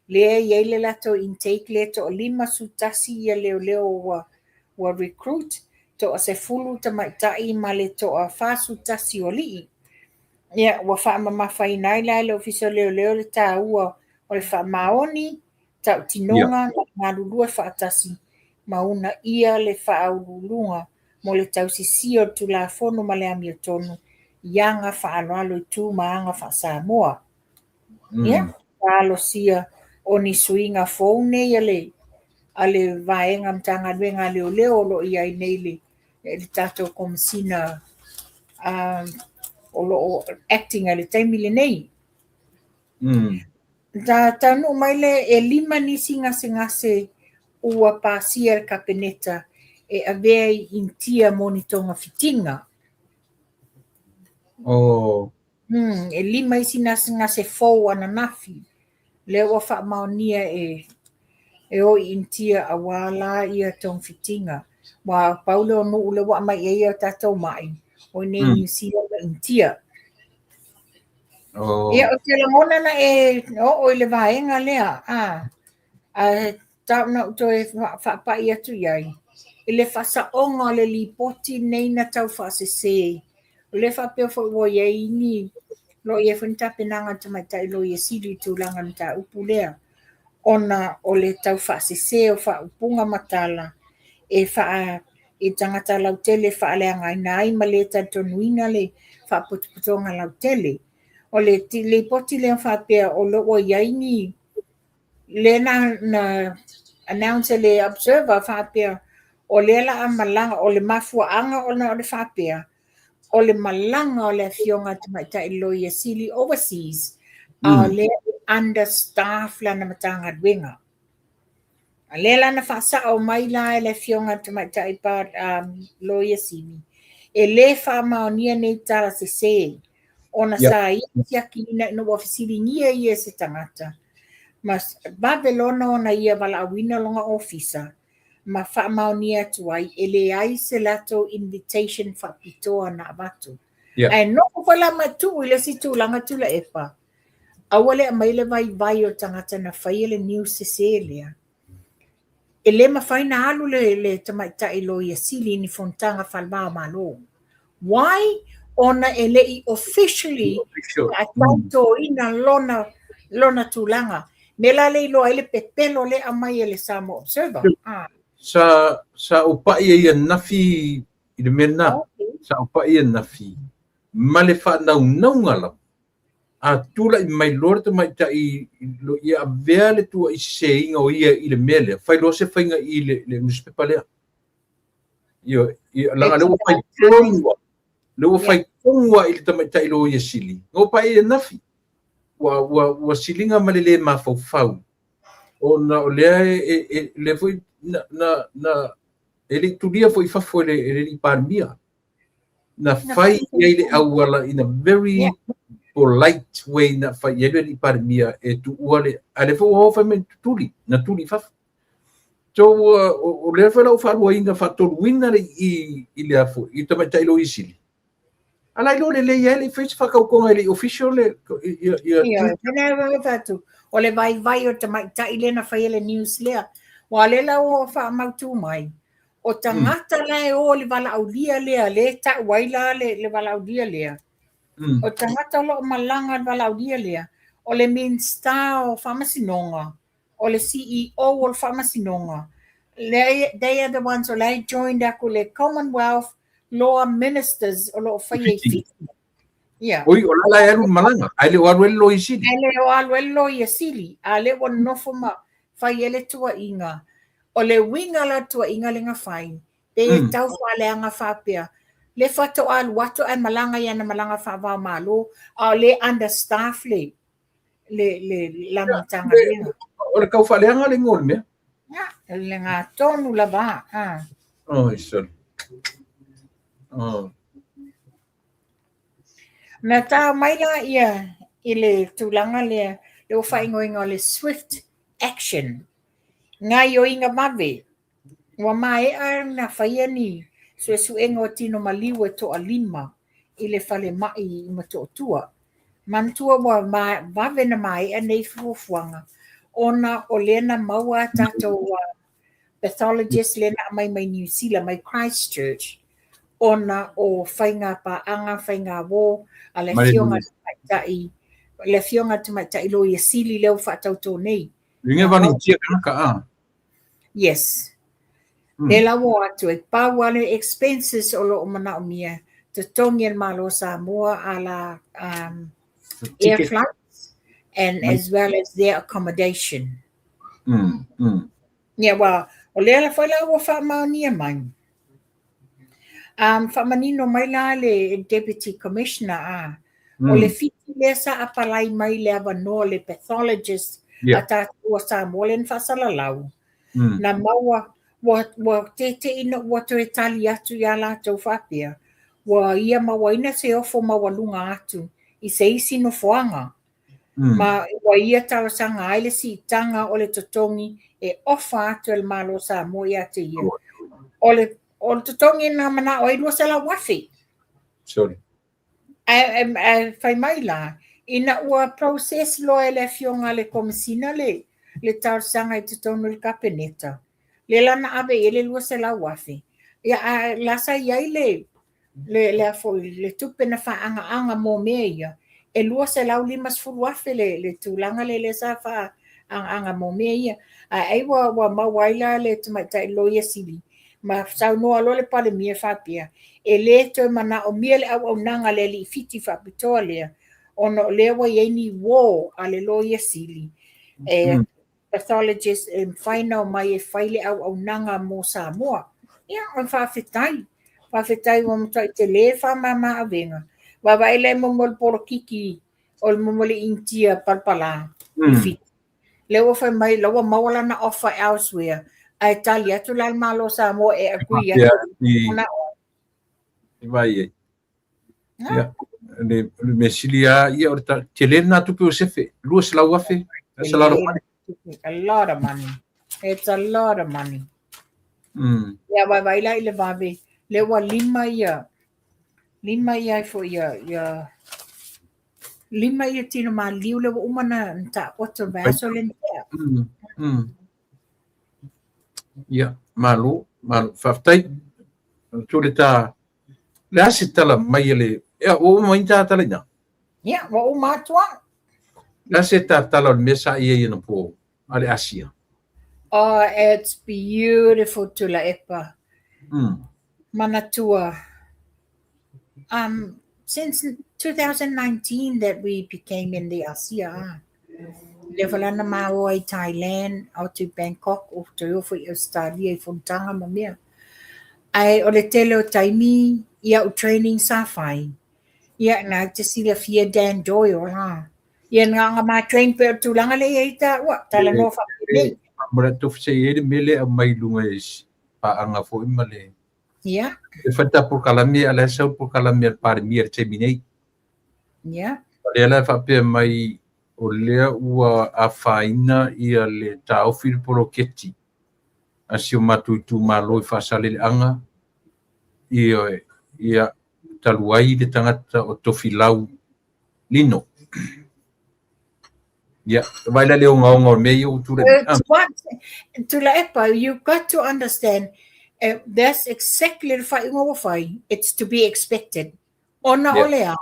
lea e i ai le latou intake lea toa-51 ia leoleo ua recruit, toa-10 tamaitai ma le toa-41 o alii. Ia, ua faamamafaina ai la e le Ofisa o Leoleo le taua o le faamaoni, tautinoga ma le galulue faatasi ma uunaia le faauluuluga mo le tausisia o le Tulafono ma le amiotonu i aga faaaloalo i tu ma aga faa-Samoa. Ia, talosia o ni suiga fou nei a le vaega Matagaluega a Leoleo o lo o i ai nei le tatou Komesina o lo o acting i le taimi lenei. Na taunuu mai le e 5 nisi gasegase ua pasia e le Kapeneta e avea i Initia mo ni togafitiga. Oh. E 5 isi gasegase fou ananafi lea ua faamaonia e o i Initia aua la ia togafitiga. Ua pau lea o nuu lea ua aumai ai a tatou mai, o i inei i Niu Sila ma Initia. Oh. Ia, o te lagona na e oo i le vaega lea, ae tau na ou toe faapai atu i ai, i le faasaoga o le lipoti nei na tau faasese. O lea faapea foi ua i ai ni, lo o i ai foi ni tapenaga a le Tamaitai Loia Sili i tulaga o le mataupu lea, ona o le tau faasese o faaupuga ma tala e faa i tagata lautele e faaleagaina ai ma le talitonuina le faapotopotoga lautele. O le lipoti lea faapea o lo o i ai ni lea na announce e le Observer faapea o lea la a malaga, o le mafuaaga ona o le faapea o le malaga o le afioga a le Tamaitai Loia Sili overseas, a o lea e understaff lana Matagaluega. A lea la na faasao mai la e le afioga a le Tamaitai Loia Sili, e le faamaonia nei tala sese, ona sa ia siakiina ina ua fesiligia ia e se tagata, ma vave loa ona ia valaauina lona ofisa, ma faamaonia atu ai, e leai se latou invitation faapitoa na avatu. Ae nofo foi la ma tuu i le isi tulaga Tuilaepa, aua le aumai le vaivai o le tagata na faia le news sese lea. E le mafai na alu le Tamaitai Loia Sili i ni fonotaga faale-va o Malo. Why? Ona e le i officially faataitoina lona tulaga. Me la le iloa ai le pepelo le aumai e le Samoa Observer. Sa ou pai ai ananafi i le mea lena. Sa ou pai ananafi ma le faanaunauga lava. A tulai mai loa le tamaitai ia avea le tuuai seseina o ia i le mea lea, fai loa se faiga i le newspaper lea. Ia, leaga lea ua fai tonu lava, lea ua fai tonu lava i le tamaitai Loia Sili, na ua pai ai ananafi. Ua siliga ma le le mafaufau, ona o lea e lea foi na e le i tulia foi i fafo e le alii Palemia. Na fai i ai le auala in a very polite way na fai i ai le alii Palemia e tuua le, a lea foi ua o fai mai tuli, na tuli i fafo. So o lea foi la ua faaluaina, faatoluina le i le afo, i tamaitai Loia Sili. A la iloa lelei ai le fai se faatautoga e le i official le ia ia. O le vaivai o tamaitai lea na faia le news lea. Ua lea la ua faamautu mai, o tagata la e o le valaaulia lea, le tau ai la le valaaulia lea. O tagata o lo o malaga le valaaulia lea, o le Minista o Faamasinoga, o le CEO o le Faamasinoga, they are the ones o la e joined aku le Commonwealth Law Ministers o lo o faia i Fiti. Yeah. Oi, o la e alu malaga, ae le o alu ai le Loia Sili. Ae le o alu ai le Loia Sili, a le ua nofo ma fai ai le tuuaiga. O le uiga la tuuaiga le na fai, pe e tau faaleaga faapea, le faatoa alu atu ae malaga i ana malaga faava o Malo, a o le understaff le lana Matagaluega. O le tau faaleaga le igoa o le mea. Ia, le gatonu lava. Oi, sorry. Oh. Na tao mai la ia i le tulaga lea, le ua faaigoaina o le swift action, gaioiga vave. Ua maea ona faia ni suesuega o tino maliu e toalima i le falemai i Motootua. Manatua ua vave ona maea nei fuafuaga ona o lea na maua a tatou pathologist lea na aumai mai Niu Sila, mai Christchurch, ona o faiga paaga, faiga uō a le Afioga i le Tamaitai, le Afioga i le Tamaitai Loia Sili lea ua faatautō nei. Inge volunteer kanaka a? Yes. Lea la ua o atu ai, pau lava le expenses o lo o manaomia, totogi e le Malo o Samoa a la air flights and as well as their accommodation. Ia, aua o lea la foi la ua faamaonia mai. Um, faamanino mai la le Deputy Commissioner a, o le Fiti lea sa apalai mai le avanoa le pathologist a tatou a Samoa lea na faasalalau. Na maua, ua, ua tete'i ina ua toe tali atu iā latou faapea, ua ia mauaina se ofo maualuga atu i se isi nofoaga. Ma ua ia talosaga ai le siitaga o le totogi e ofa atu e le Malo o Samoa ia te ia. O le, o le totogi na manao ai $200,000. Sorry. Ae, ae fai mai la, ina ua process loa e le Afioga a le Komesina le, le talosaga i totonu o le Kapeneta, lea la na ave i ai le $200,000, ia ae la sa i ai le, le, le, a foi, le tupe na faaagaaga mo mea ia, e $250,000 le, le tulaga lea lea sa faaagaaga mo mea ia. Ae ai ua, ua maua ai la le tamaitai Loia Sili, ma saunoa loa le Palemia faapea, e le toe manaomia le auaunaga a le alii Fiti faapitoa lea, ona o lea ua i ai ni uō a le Loia Sili, e pathologist e mafai ona omai e fai le auaunaga mo Samoa. Ia, o le faafetai. Faafetai ua matuai tele le faamama avega. Vaavaai la i mea o le polokiki o le mea o le Initia palapala i Fiti. Lea ua fai mai la ua maua lana offer elsewhere, ae tali atu la le Malo o Samoa e agree atu. I vai ai. Ia, le, le mea sili lava, ia, o le tele lena tupe o sefe, 200,000, that's a lot of money. A lot of money. It's a lot of money. Ia, vaivai la i le vave, lea ua lima ia, lima ia ai foi ia, ia, lima ia tino maliliu lea ua uma na taoto le vaiaso lea na tea. Ia, malo, malo, faafetai. Tu le ta, le a se tala mai a le, ia, ua uma mai ni ta tala ina? Ia, ua uma atu au. Le a se ta tala o le mea sa i ai anapo a le Asia? Oh, it's beautiful, Tuilaepa. Manatua, since 2019 that we became in the Asia, ah. Lea foi la na maoa i Thailand, ao atu i Bangkok, o toe ofo i Australia i fonotaga ma mea. Ae o le tele o taimi i au training sa fai, ia na te silafia Dan Doyle ha. Ia na nga ma train pe o tulaga lea i ai taua, talanoa faapenei. Mo le tofu se i ai le mea lea aumai i luga i paaga foi ma le Ia. E fai ta polokalame a la e sau polokalame a le Palemia i le taimi nei. Ia. O lea la e faapea mai o lea ua afaina ia le taofi le poloketi a si o matou itumalo i Faasaleleaga ia, ia talu ai le tagata o Tofilau Lino. Ia, vaai la le ogaoga o mea ia ua tulai mai. It's what, Tuilaepa, you got to understand, that's exactly le faaiuga ua fai, it's to be expected. Ona o le a,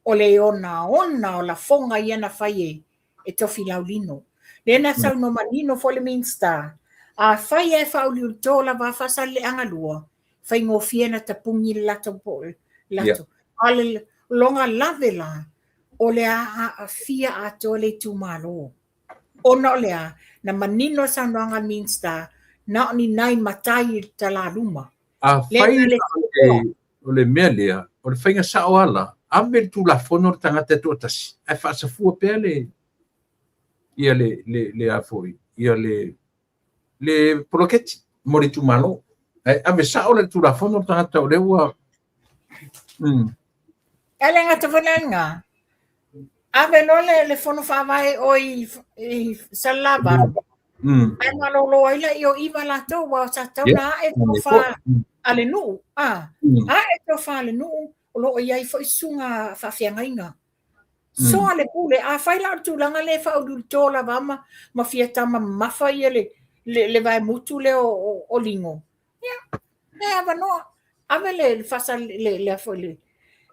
o le onaona o lafoga ia na fai e, e Tofilau Lino. Lea na saunoa manino foi le Minista, afai e faauliulito lava a Faasaleleaga 2, faigofie na tapuni le latou po latou. A le loga lave la, o le a aafia atoa le itumalo. Ona o le a, na manino le saunoaga a le Minista, na o ni nai matai i le talaluma. Afai o le mea lea, o le faiga sao lava la, ave le Tulafono le tagata e toatasi, ae faasafua pea le, ia le, le, le a foi, ia le, le poloketi mo le itumalo. Ae ave sao le Tulafono le tagata o lea ua. E le gata foi la i lena, ave loa le, le fono faavae o i, i Salelavalu, ae malolo ai la i o iva latou, ua sa tau na ae tofa a le nuu, a, ae tofa a le nuu, o lo o i ai foi susuga faafeagaiga. Soa le pule, afai la o le tulaga lea e faauliulito lava ma, ma fia tama mamafa ia le, le, le vaemutu lea o, o, o Ligo, ia, e avanoa. Ave le, le, faasa, le, le, foi le,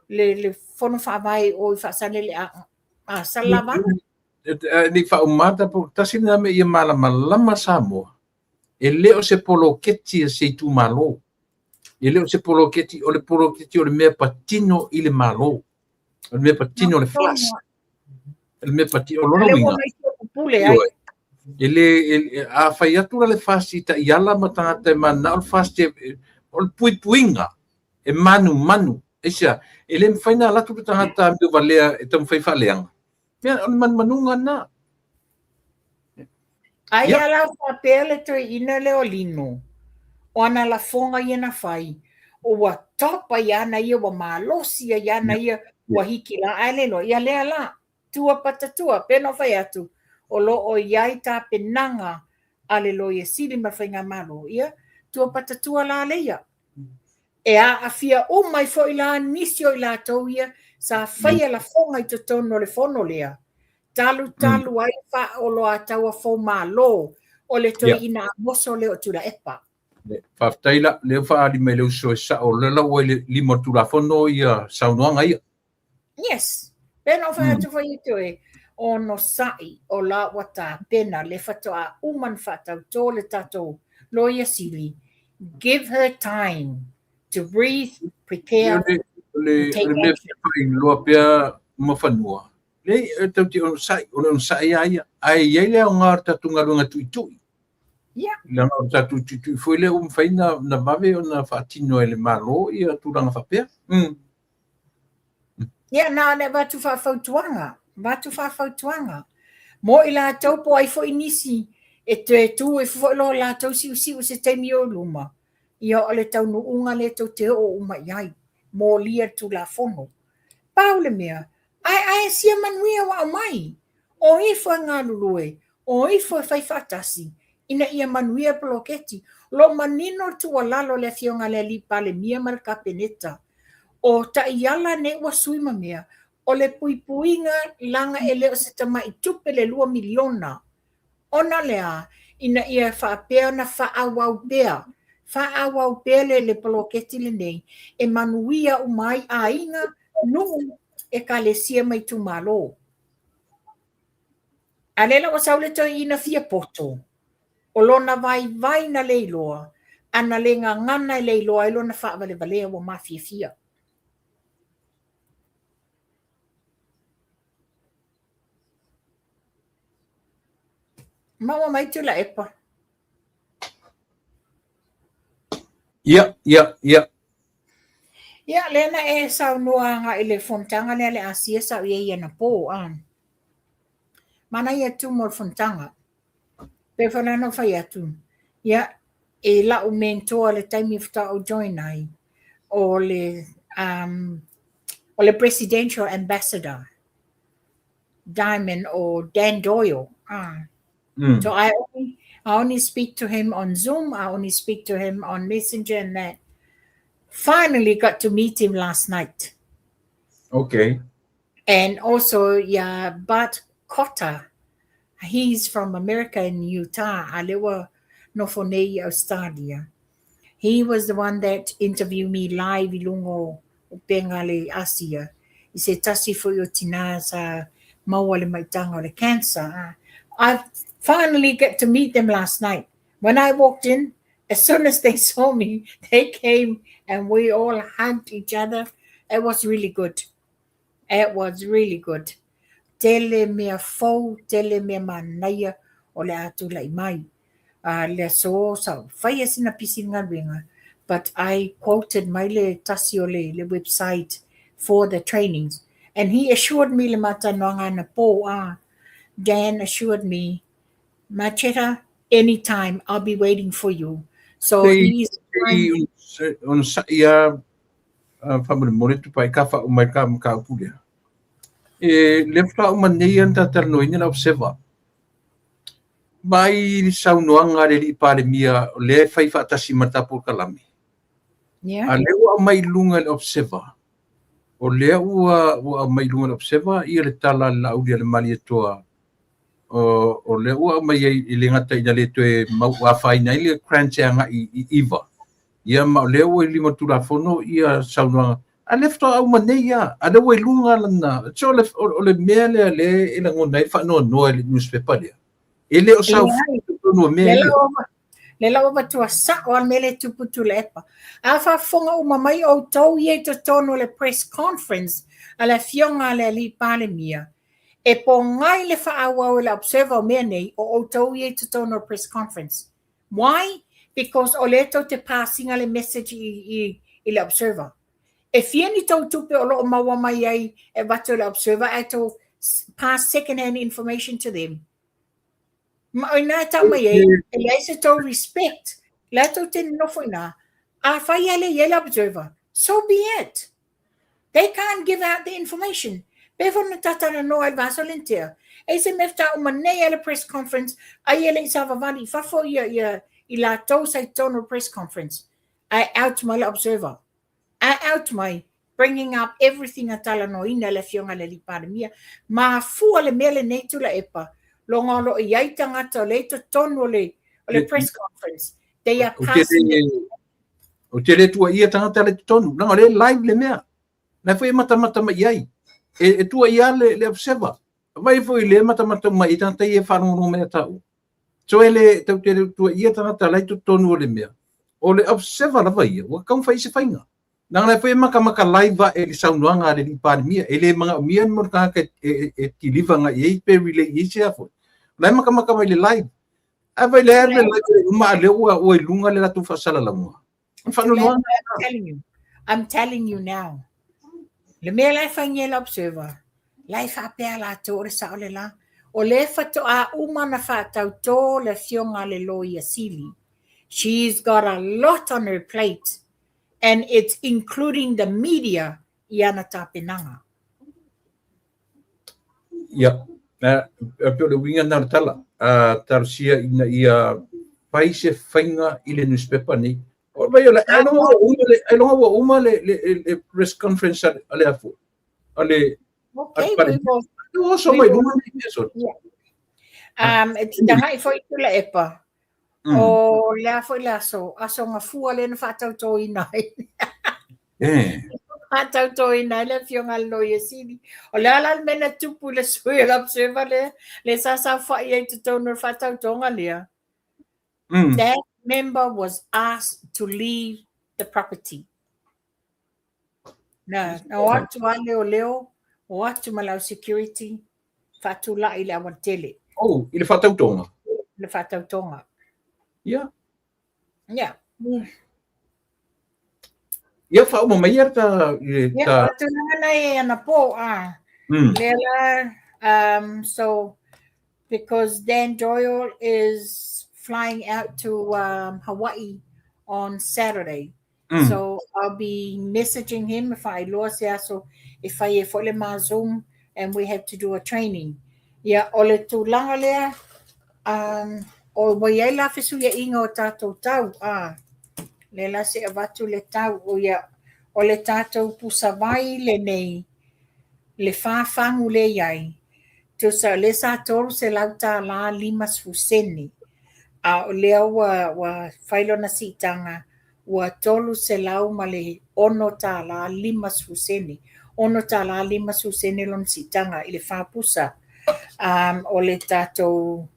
le, le fono faavae o i Faasalele a, a Salelavalu. Ne i faauma po tasi lena mea ia malamalama Samoa, e le o se poloketi a se itumalo. E le o se poloketi, o le poloketi o le mea patino i le Malo. O le mea patino o le FAST. O le mea patino, o lona uiga. E le, e, a fai atu la le FAST i taiala ma tagata e mananao le FAST, o le puipuiga e manumanu. Aisea, e le mafai ona alu atu le tagata amio valea e taumafai e faaleaga. Ia, o le manumanuga lena. Ai a la faapea le toeaina lea o Lino, o ana lafoga ia na fai, ua top ai ana ia, ua malosi ai ana ia, ua hiki la, ae le iloa, ia lea la, tua patatua, pei ona ou fai atu, o lo o i ai tapenaga a le Loia Sili ma le Faigamalo, ia, tua patatua la leia. E aafia uma ai foi la nisi o i latou ia sa faia lafoga i totonu o le fono lea, talutalu ai faaoloataua foumalo o le toeaina Amoso lea o Tuilaepa. Faafetai la, lea ua faaali mai le uso e sao, o lea la ua i le lima o le Tulafono ia saunoaga ia. Yes. Pei ona ou fai atu foi ia te oe, onosai, o la ua tapena, lea faatoa uma ona faatautō le tatou Loia Sili. Give her time to breathe, prepare, O le, o le mea faailoa pea ma fanua, leai, e tatou te onosai, o le onosai lava ia. Ae i ai le aoga o le tatou galuega tuitui. Leaga o le tatou tuitui foi lea ua mafai ona vave ona faatino e le Malo ia tulaga faapea. Ia, na ona avatu faafautuaga, avatu faafautuaga. Mo i latou po o ai foi nisi e toe tu ifo foi lo latou siusiu i se taimi o i luma, ia o le taunuuga lea tou te oo uma i ai, molia le Tulafono. Pau le mea, ae ae sia manuia ua aumai. O ifo e galulue, o ifo e fai faatasi, ina ia manuia le poloketi. O lo o manino le tuualalo a le Afioga i le Alii Palemia ma le Kapeneta, o taiala nei ua sui ma mea, o le puipuiga leaga e le o se tamai tupe le $2 miliona. Ona o le a? Ina ia faapea ona faaauau pea, faaauau pea le, le poloketi lenei e manuia uma ai aiga, nuu, ekalesia ma itumalo. A lea la ua sau le toeaina fia poto, o lona vaivai na le iloa, a na le gagana e le iloa ai lona faavalevalea ua mafiafia. Maua mai Tuilaepa. Ia, ia, ia. Ia, lea na e saunoa agai i le fonotaga lea a le Asia sa ou i ai anapo, a. Manaia tumu o le fonotaga. Pei foi la ona ou fai atu, ia, i la'u mentor i le taimi faatoa ou join ai, o le, um, o le Presidential Ambassador, Diamond o Dan Doyle. Ah. So I only speak to him on Zoom, I only speak to him on Messenger and that. Finally got to meet him last night. And also, yeah, Bart Cotter, he's from America in Utah, a lea ua nofo nei i Australia. He was the one that interviewed me live i luga o upega a le Asia i se tasi foi o tinā sa maua le maitaga o le cancer. I finally get to meet them last night. When I walked in, as soon as they saw me, they came and we all hugged each other. It was really good. It was really good. Tele mea fou, tele mea manaia o le a tulai mai. A le aso sa faia sina pisi galuega, but I quoted mai le tasi o le, le website for the trainings. And he assured me le matalanoaga anapo, ah, Dan assured me, Macheta, anytime, I'll be waiting for you. So Sei, he's sei onosai a. Faamolemole Tupai ka faauma ai le mataupu lea. E lea faatoa uma nei lava ona ta talanoaina le Observer. Vaai i le saunoaga a le alii Palemia o lea e fai faatasi ma le ta polokalame. Yeah. A lea ua aumai i luga i le Observer, o lea ua aumai i luga i le Observer ia le tala a le Laaulialemalietoa o lea ua aumai ai e le gata ina le toe mau afaina ai le grant e agai i 9, ia ma o lea ua i lima o le Tulafono ia saunoaga, a lea faatoa uma nei lava, a lea ua i luga lana. So o le mea lea lea e lagona ai le faanoanoa i le newspaper lea, e le o saofai i totonu o mea ia. Le la ua avatua sao lava le mea lea e tupu Tuilaepa. A faafofoga uma mai outou ia i totonu o le press conference a le afioga a le alii Palemia, e pogai le faaauau e le Observer o mea nei, o outou ia i totonu o le press conference. Why? Because o lea tou te pass ina le message i le Observer. E fia ni tou tupe o lo o maua mai ai e avatu e le Observer ae tou pass second hand information to them. Ma o ina e tau mai ai, e leai se tou respect. La tou te nofo ina, afai e le i ai le Observer, so be it. They can't give out the information. Pe foi na talanoa i le vaiaso lea na tea. E se mea faatoa uma nei a le press conference, ai e le i savavali i fafo ia i latou sa i totonu o le press conference. Ae out mai le Observer. Ae out mai, bringing up everything a talanoaina e le afioga i le alii Palemia. Mafua le mea lenei Tuilaepa, loga o lo o i ai tagata o lea i totonu o le press conference. They are passing the Ou te le tuuaia tagata la i totonu, leaga o lea e live le mea. La foi e matamata mai i ai. E tuuaia le Observer. Vai foi le matamata mai i tagata ia e faalogologo mai ia taua. So e le tau te le tuuaia tagata la i totonu o le mea. O le Observer lava ia, ua tatau ona fai se faiga. Leaga la foi e matamata live ae i le saunoaga a le alii Palemia. E le manaomia ni mo le tagata e deliver agai i ai pe relay i ai se a foi. O la e matamata mai i le live. Ae vai le alu le live uma a lea ua i luga le latou faasalalauga. O le faanoanoaga. I'm telling you. I'm telling you now. Le mea la e fai e le Observer, la e faapea latou o le sao le la. O lea faatoa uma na faatautō le afioga a le Loia Sili. She's got a lot on her plate and it's including the media i ana tapenaga. Ia, e pei o le uiga lena o le tala, talosia ina ia fai se faiga i le newspaper nei. O vai o le, ailoga ua uma le press conference a le afu, a le Okay, we will. Ua oso mai luga nei mea soli. Yeah. E tagai foi Tuilaepa. O lea foi le aso, aso gafua lea na faatautoina ai. Faatautoina ai le afioga a le Loia Sili. O le a la le mea na tupu i le sui o le Observer lea, le sa saofai ai i totonu o le faatautoga lea. That member was asked to leave the property. Na o atu a leoleo, o atu ma lau security, faatulai i le aualatele. Oh, i le faatautoga? I le faatautoga. Ia. Ia. Ia, faauma mai ia ta... Ia, o le tulaga na e anapo, a. Lea la, so, because Dan Doyle is flying out to Hawaii on Saturday. So I'll be messaging him if I loa se aso e fai e foi le ma Zoom and we have to do a training. Ia, o le tulaga lea, o ua i ai la fesuiaiga o tatou tau, a, lea la se avatu le tau, o ia, o le tatou pusavai lenei, le whāwhangu le iai, tusa o lea sa $300.50, a o lea ua fai lona siitaga, ua $306.50. $6.50 lona siitaga i le whāpusa. O le tatou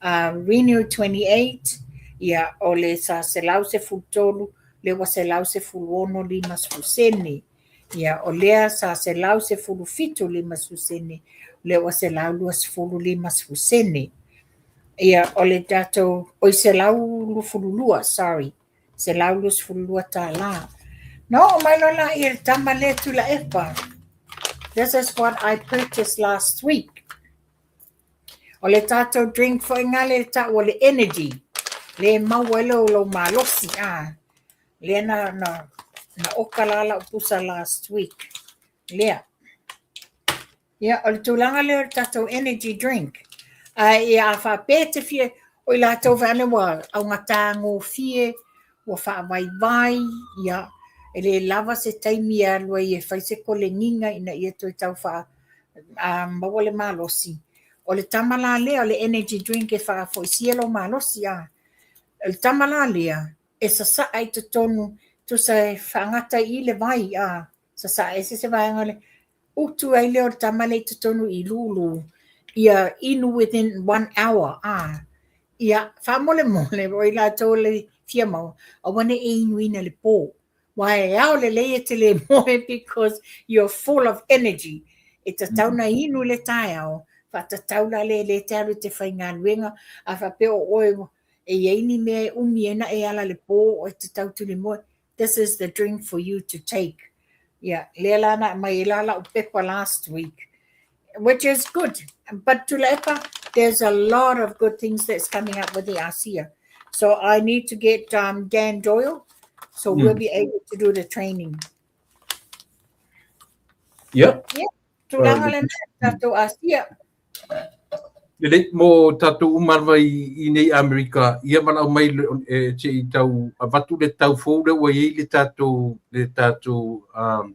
Renew 28, ia, o le sa 113, le ua 116.50. Ia, o lea sa 117.50, le ua 120.50. Ia, o le tatou, oi 122, sorry, $122. Na oo mai loa la ia le tama lea Tuilaepa. This is what I purchased last week. O le tatou drink foi ngā le tau o le energy. Le maua ai lou malosi, a. Lea na Na oka la lau pusa last week. Lea. Ia, o le tulaga lea o le tatou energy drink. Ae ia a faapea e te fia, o i latou vae ane ua augata gofie, ua faavaivai, ia, e le lava se taimi e alu ai e fai se kolegiga ina ia toe tau faa, a, maua le malosi. O le tama la lea o le energy drink e faafoisia lou malosi, a. O le tama la lea, e sasaa i totonu, tusa e faagata i i le vai, a, sasaa ese se vaega o le utu ai lea o le tama lea i totonu i lulu, ia inu within one hour, a. Ia, faamolemole, o i latou le fia maua, aua ne i e inuina i le po. Aua e ao lelei e te le moe because you're full of energy. E tatau na inu i le taeao, faatatau la lea e le te alu e te faigaluega, a faapea o oe e i ai ni mea e umi ai na e ala i le po, e tatau tulimoe, this is the drink for you to take. Ia, lea la na aumai ai la lau pepa last week, which is good. But Tuilaepa, there's a lot of good things that's coming up with the ASEA. So I need to get Dan Doyle, so we'll be able to do the training. Yeah. Yeah. Tulaga lena, tatou ASEA. Lelei, mo tatou uma lava i nei Amerika, ia valaau mai e se i tau avatu le tau fou lea ua i ai le tatou, le tatou um,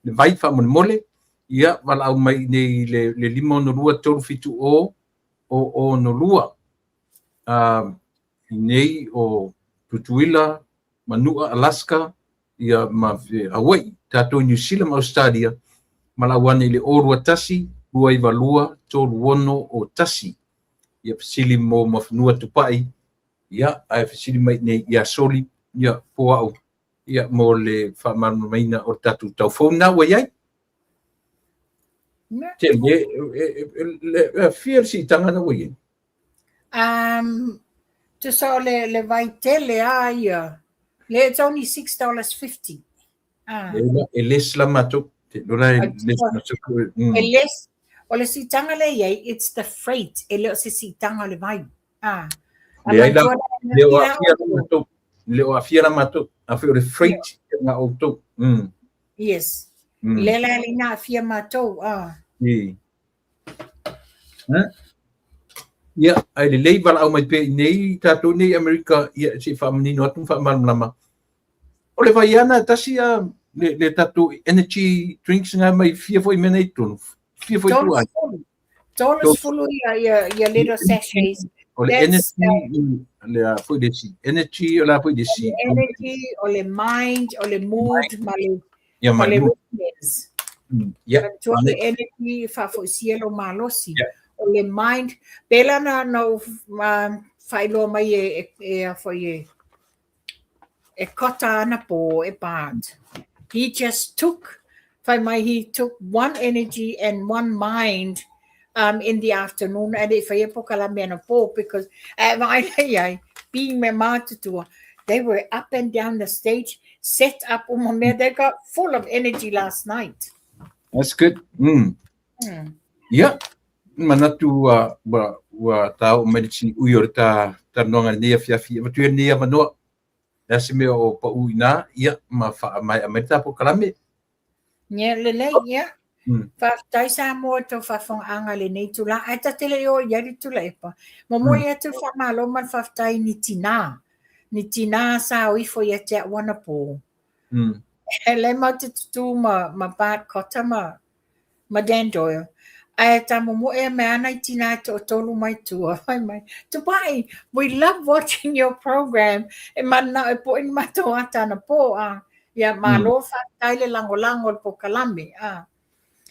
le vai faamolemole, ia valaau mai i nei le, le 562 370 062. Um, i nei o Tutuila, Manua, Alaska, ia ma Hawaii, tatou i New Zealand ma Australia, valaau ane i le 021 292 361. Ia fesili mo Mafanua Tupai, ia ae fesili mai nei ia Soli, ia po au, ia mo le faamalamalamaina o le tatou tau fou lena ua i ai. Te le, e, fia le siitaga na ua i ai? Tusa o le, le vai tele a ia. Le, it's only $6.50. Ah. E less la matou. Te lola e less matou. E less, o le siitaga lea i ai, it's the freight, e le o se siitaga o le vai. Ah. Leai la, le o aafia la matou. Le o aafia la matou. Afai o le freight nga outou. Yes. Le la le na aafia matou. Ah. I. Ia, ae lelei valaau mai pea i nei tatou nei Amerika, ia se i faamanino atu ma faamalamalama. O le vai ana e tasi a le, le tatou energy drinks nga mai fia foi mea nei tonu. Fia foi tua. 30 ia, ia, ia little sachets. O le energy, le a foi le si energy, o la foi le si. Energy, o le mind, o le mood, ma le Ia ma le malu. weakness. Ia. Manatua le energy e faafoisia lou malosi. O le mind, pēlā na, na ou faailoa mai e, e, e a foi e, e Kota anapo e Bart. He just took, fai mai he took one energy and one mind in the afternoon and e whaia po kalame anapo because e vaai lei ai, being me mātutua, they were up and down the stage, set up uma mea, they got full of energy last night. That's good. Ia, manatu ua, ua, ua tā oo mai le ui o le tā talanoaga i lenei afiafi. Avatu ia lenei avanoa. Le a se mea o pau i ina, ia, ma faamaea mai le tā polokalame. Ia, lelei, ia. Faafetai Samoa i tou faafofogaaga i lenei itula, ae ta te le i oo i ai le Tuilaepa. Momoli atu le faamalo ma le faafetai i ni tinā, ni tinā sa o ifo ia te au anapo. E lea matou te tutū ma, ma Bart Cotter ma, ma Dan Doyle. Ae ta momoe mai ana i tinā e toatolu mai tua, fai mai, Tupai, we love watching your program. E mananao e po'i ni matou ata anapo, a. Ia, malo faafetai le lagolago i le polokalame. A.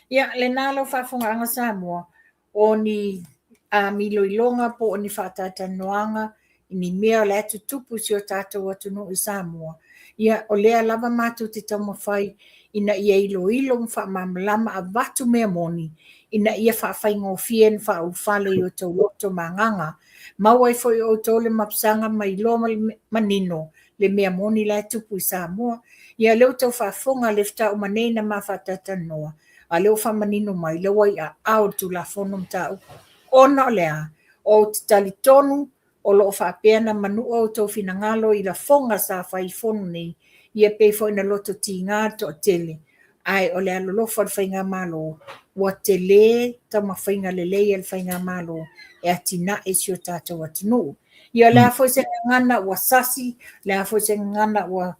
Ia, lena lau faafofogaaga Samoa, o ni amiloiloga po o ni faatalatalanoaga i ni mea o la e tutupu i si o tatou atunuu i Samoa. Ia, o lea lava matou te taumafai ina ia iloilo ma faamalamalama avatu mea moni ina ia faafaigofie na faaulufale i o outou loto ma agaga. Maua ai foi e outou le mapusaga ma iloa ma le manino le mea moni la e tupu i Samoa. Ia, lea ua outou faafofoga le faatoa uma nei na ma faatalatalanoa, a lea ua faamanino mai lea ua i aao o le Tulafono mataupu. Ona o le a? Ou te talitonu o lo o faapea na manua outou finagalo i lafoga sa fai i fono nei Ia pei foi na loto tiga le toatele, ae o le alolofa o le Faigamalo, ua tele taumafaiga lelei a le Faigamalo e atinae si o tatou atunuu. Ia o le a foi se gagana ua sasi, o le a foi se gagana ua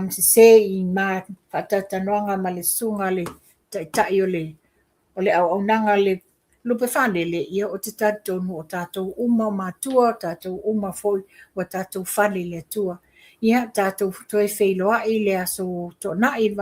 sese i ma faatalatalanoaga ma le susuga a le Taitai o le auaunaga a le Lupe Faalele, ia ou te talitonu o tatou uma o matua, o tatou uma foi ua tatou fale i le Atua. Ia, tatou toe feiloai i le aso Toonai,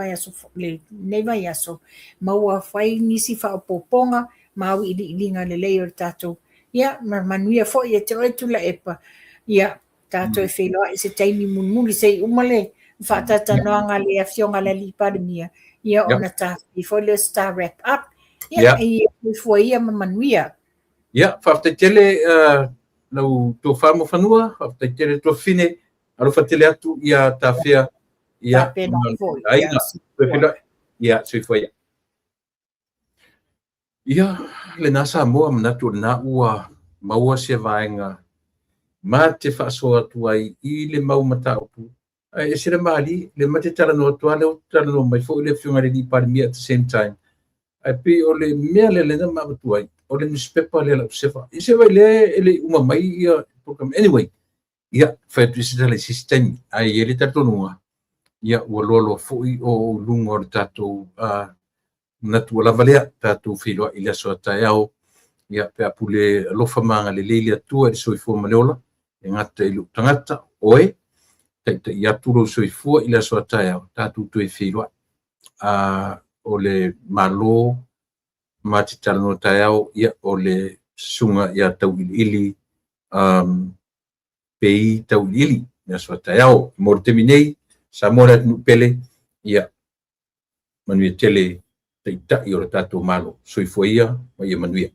lenei vaiaso, ma ua fai nisi faaopoopoga ma auiliiliga lelei o le tatou, ia, ma manuia foi ia te oe Tuilaepa. Ia, tatou toe feiloai i se taimi mulimuli se i uma le faatalatalanoaga a le Afioga i le Alii Palemia, ia ona ta fai foi lea o se ta wrap up. Ia, ia soifua ia ma manuia. Ia, faafetai tele lau tofa Muafanua, faafetai tele Tuafafine, alofa tele atu ia tafea. Ia, Faapena foi. Aiga, ia, soifua ia. Ia, lena Samoa, manatu o lena ua maua se vaega ma te faasoa atu ai i le mau mataupu. Ae ese le malie, le ma te talanoa atu lava, lea ua talanoa mai foi le Afioga i le Alii Palemia at the same time. Ae pei o le mea lea lena ma avatu ai, o le newspaper lea lau sefa. Ia se vai lea e le i uma mai ia program. Anyway, ia, fai atu i se tala i se isi taimi. Ae i ai le talitonuga, ia, ua loaloa foi o ou luga o le tatou manatu ua lava lea, tatou feiloai i le aso a taeao, ia, pe a pule alofa ma agalelei le Atua i le soifua ma le ola, e gata i lou tagata, oe, taitai atu lou soifua i le aso a taeao, tatou toe feiloai. O le Malo ma te talanoa taeao, ia, o le susuga ia Tauiliili, Pei Tauiliili, le aso a taeao. Mo le taimi nei, Samoa le atunuu pele, ia, manuia tele Taitai o le tatou Malo. Soifua ia ma ia manuia.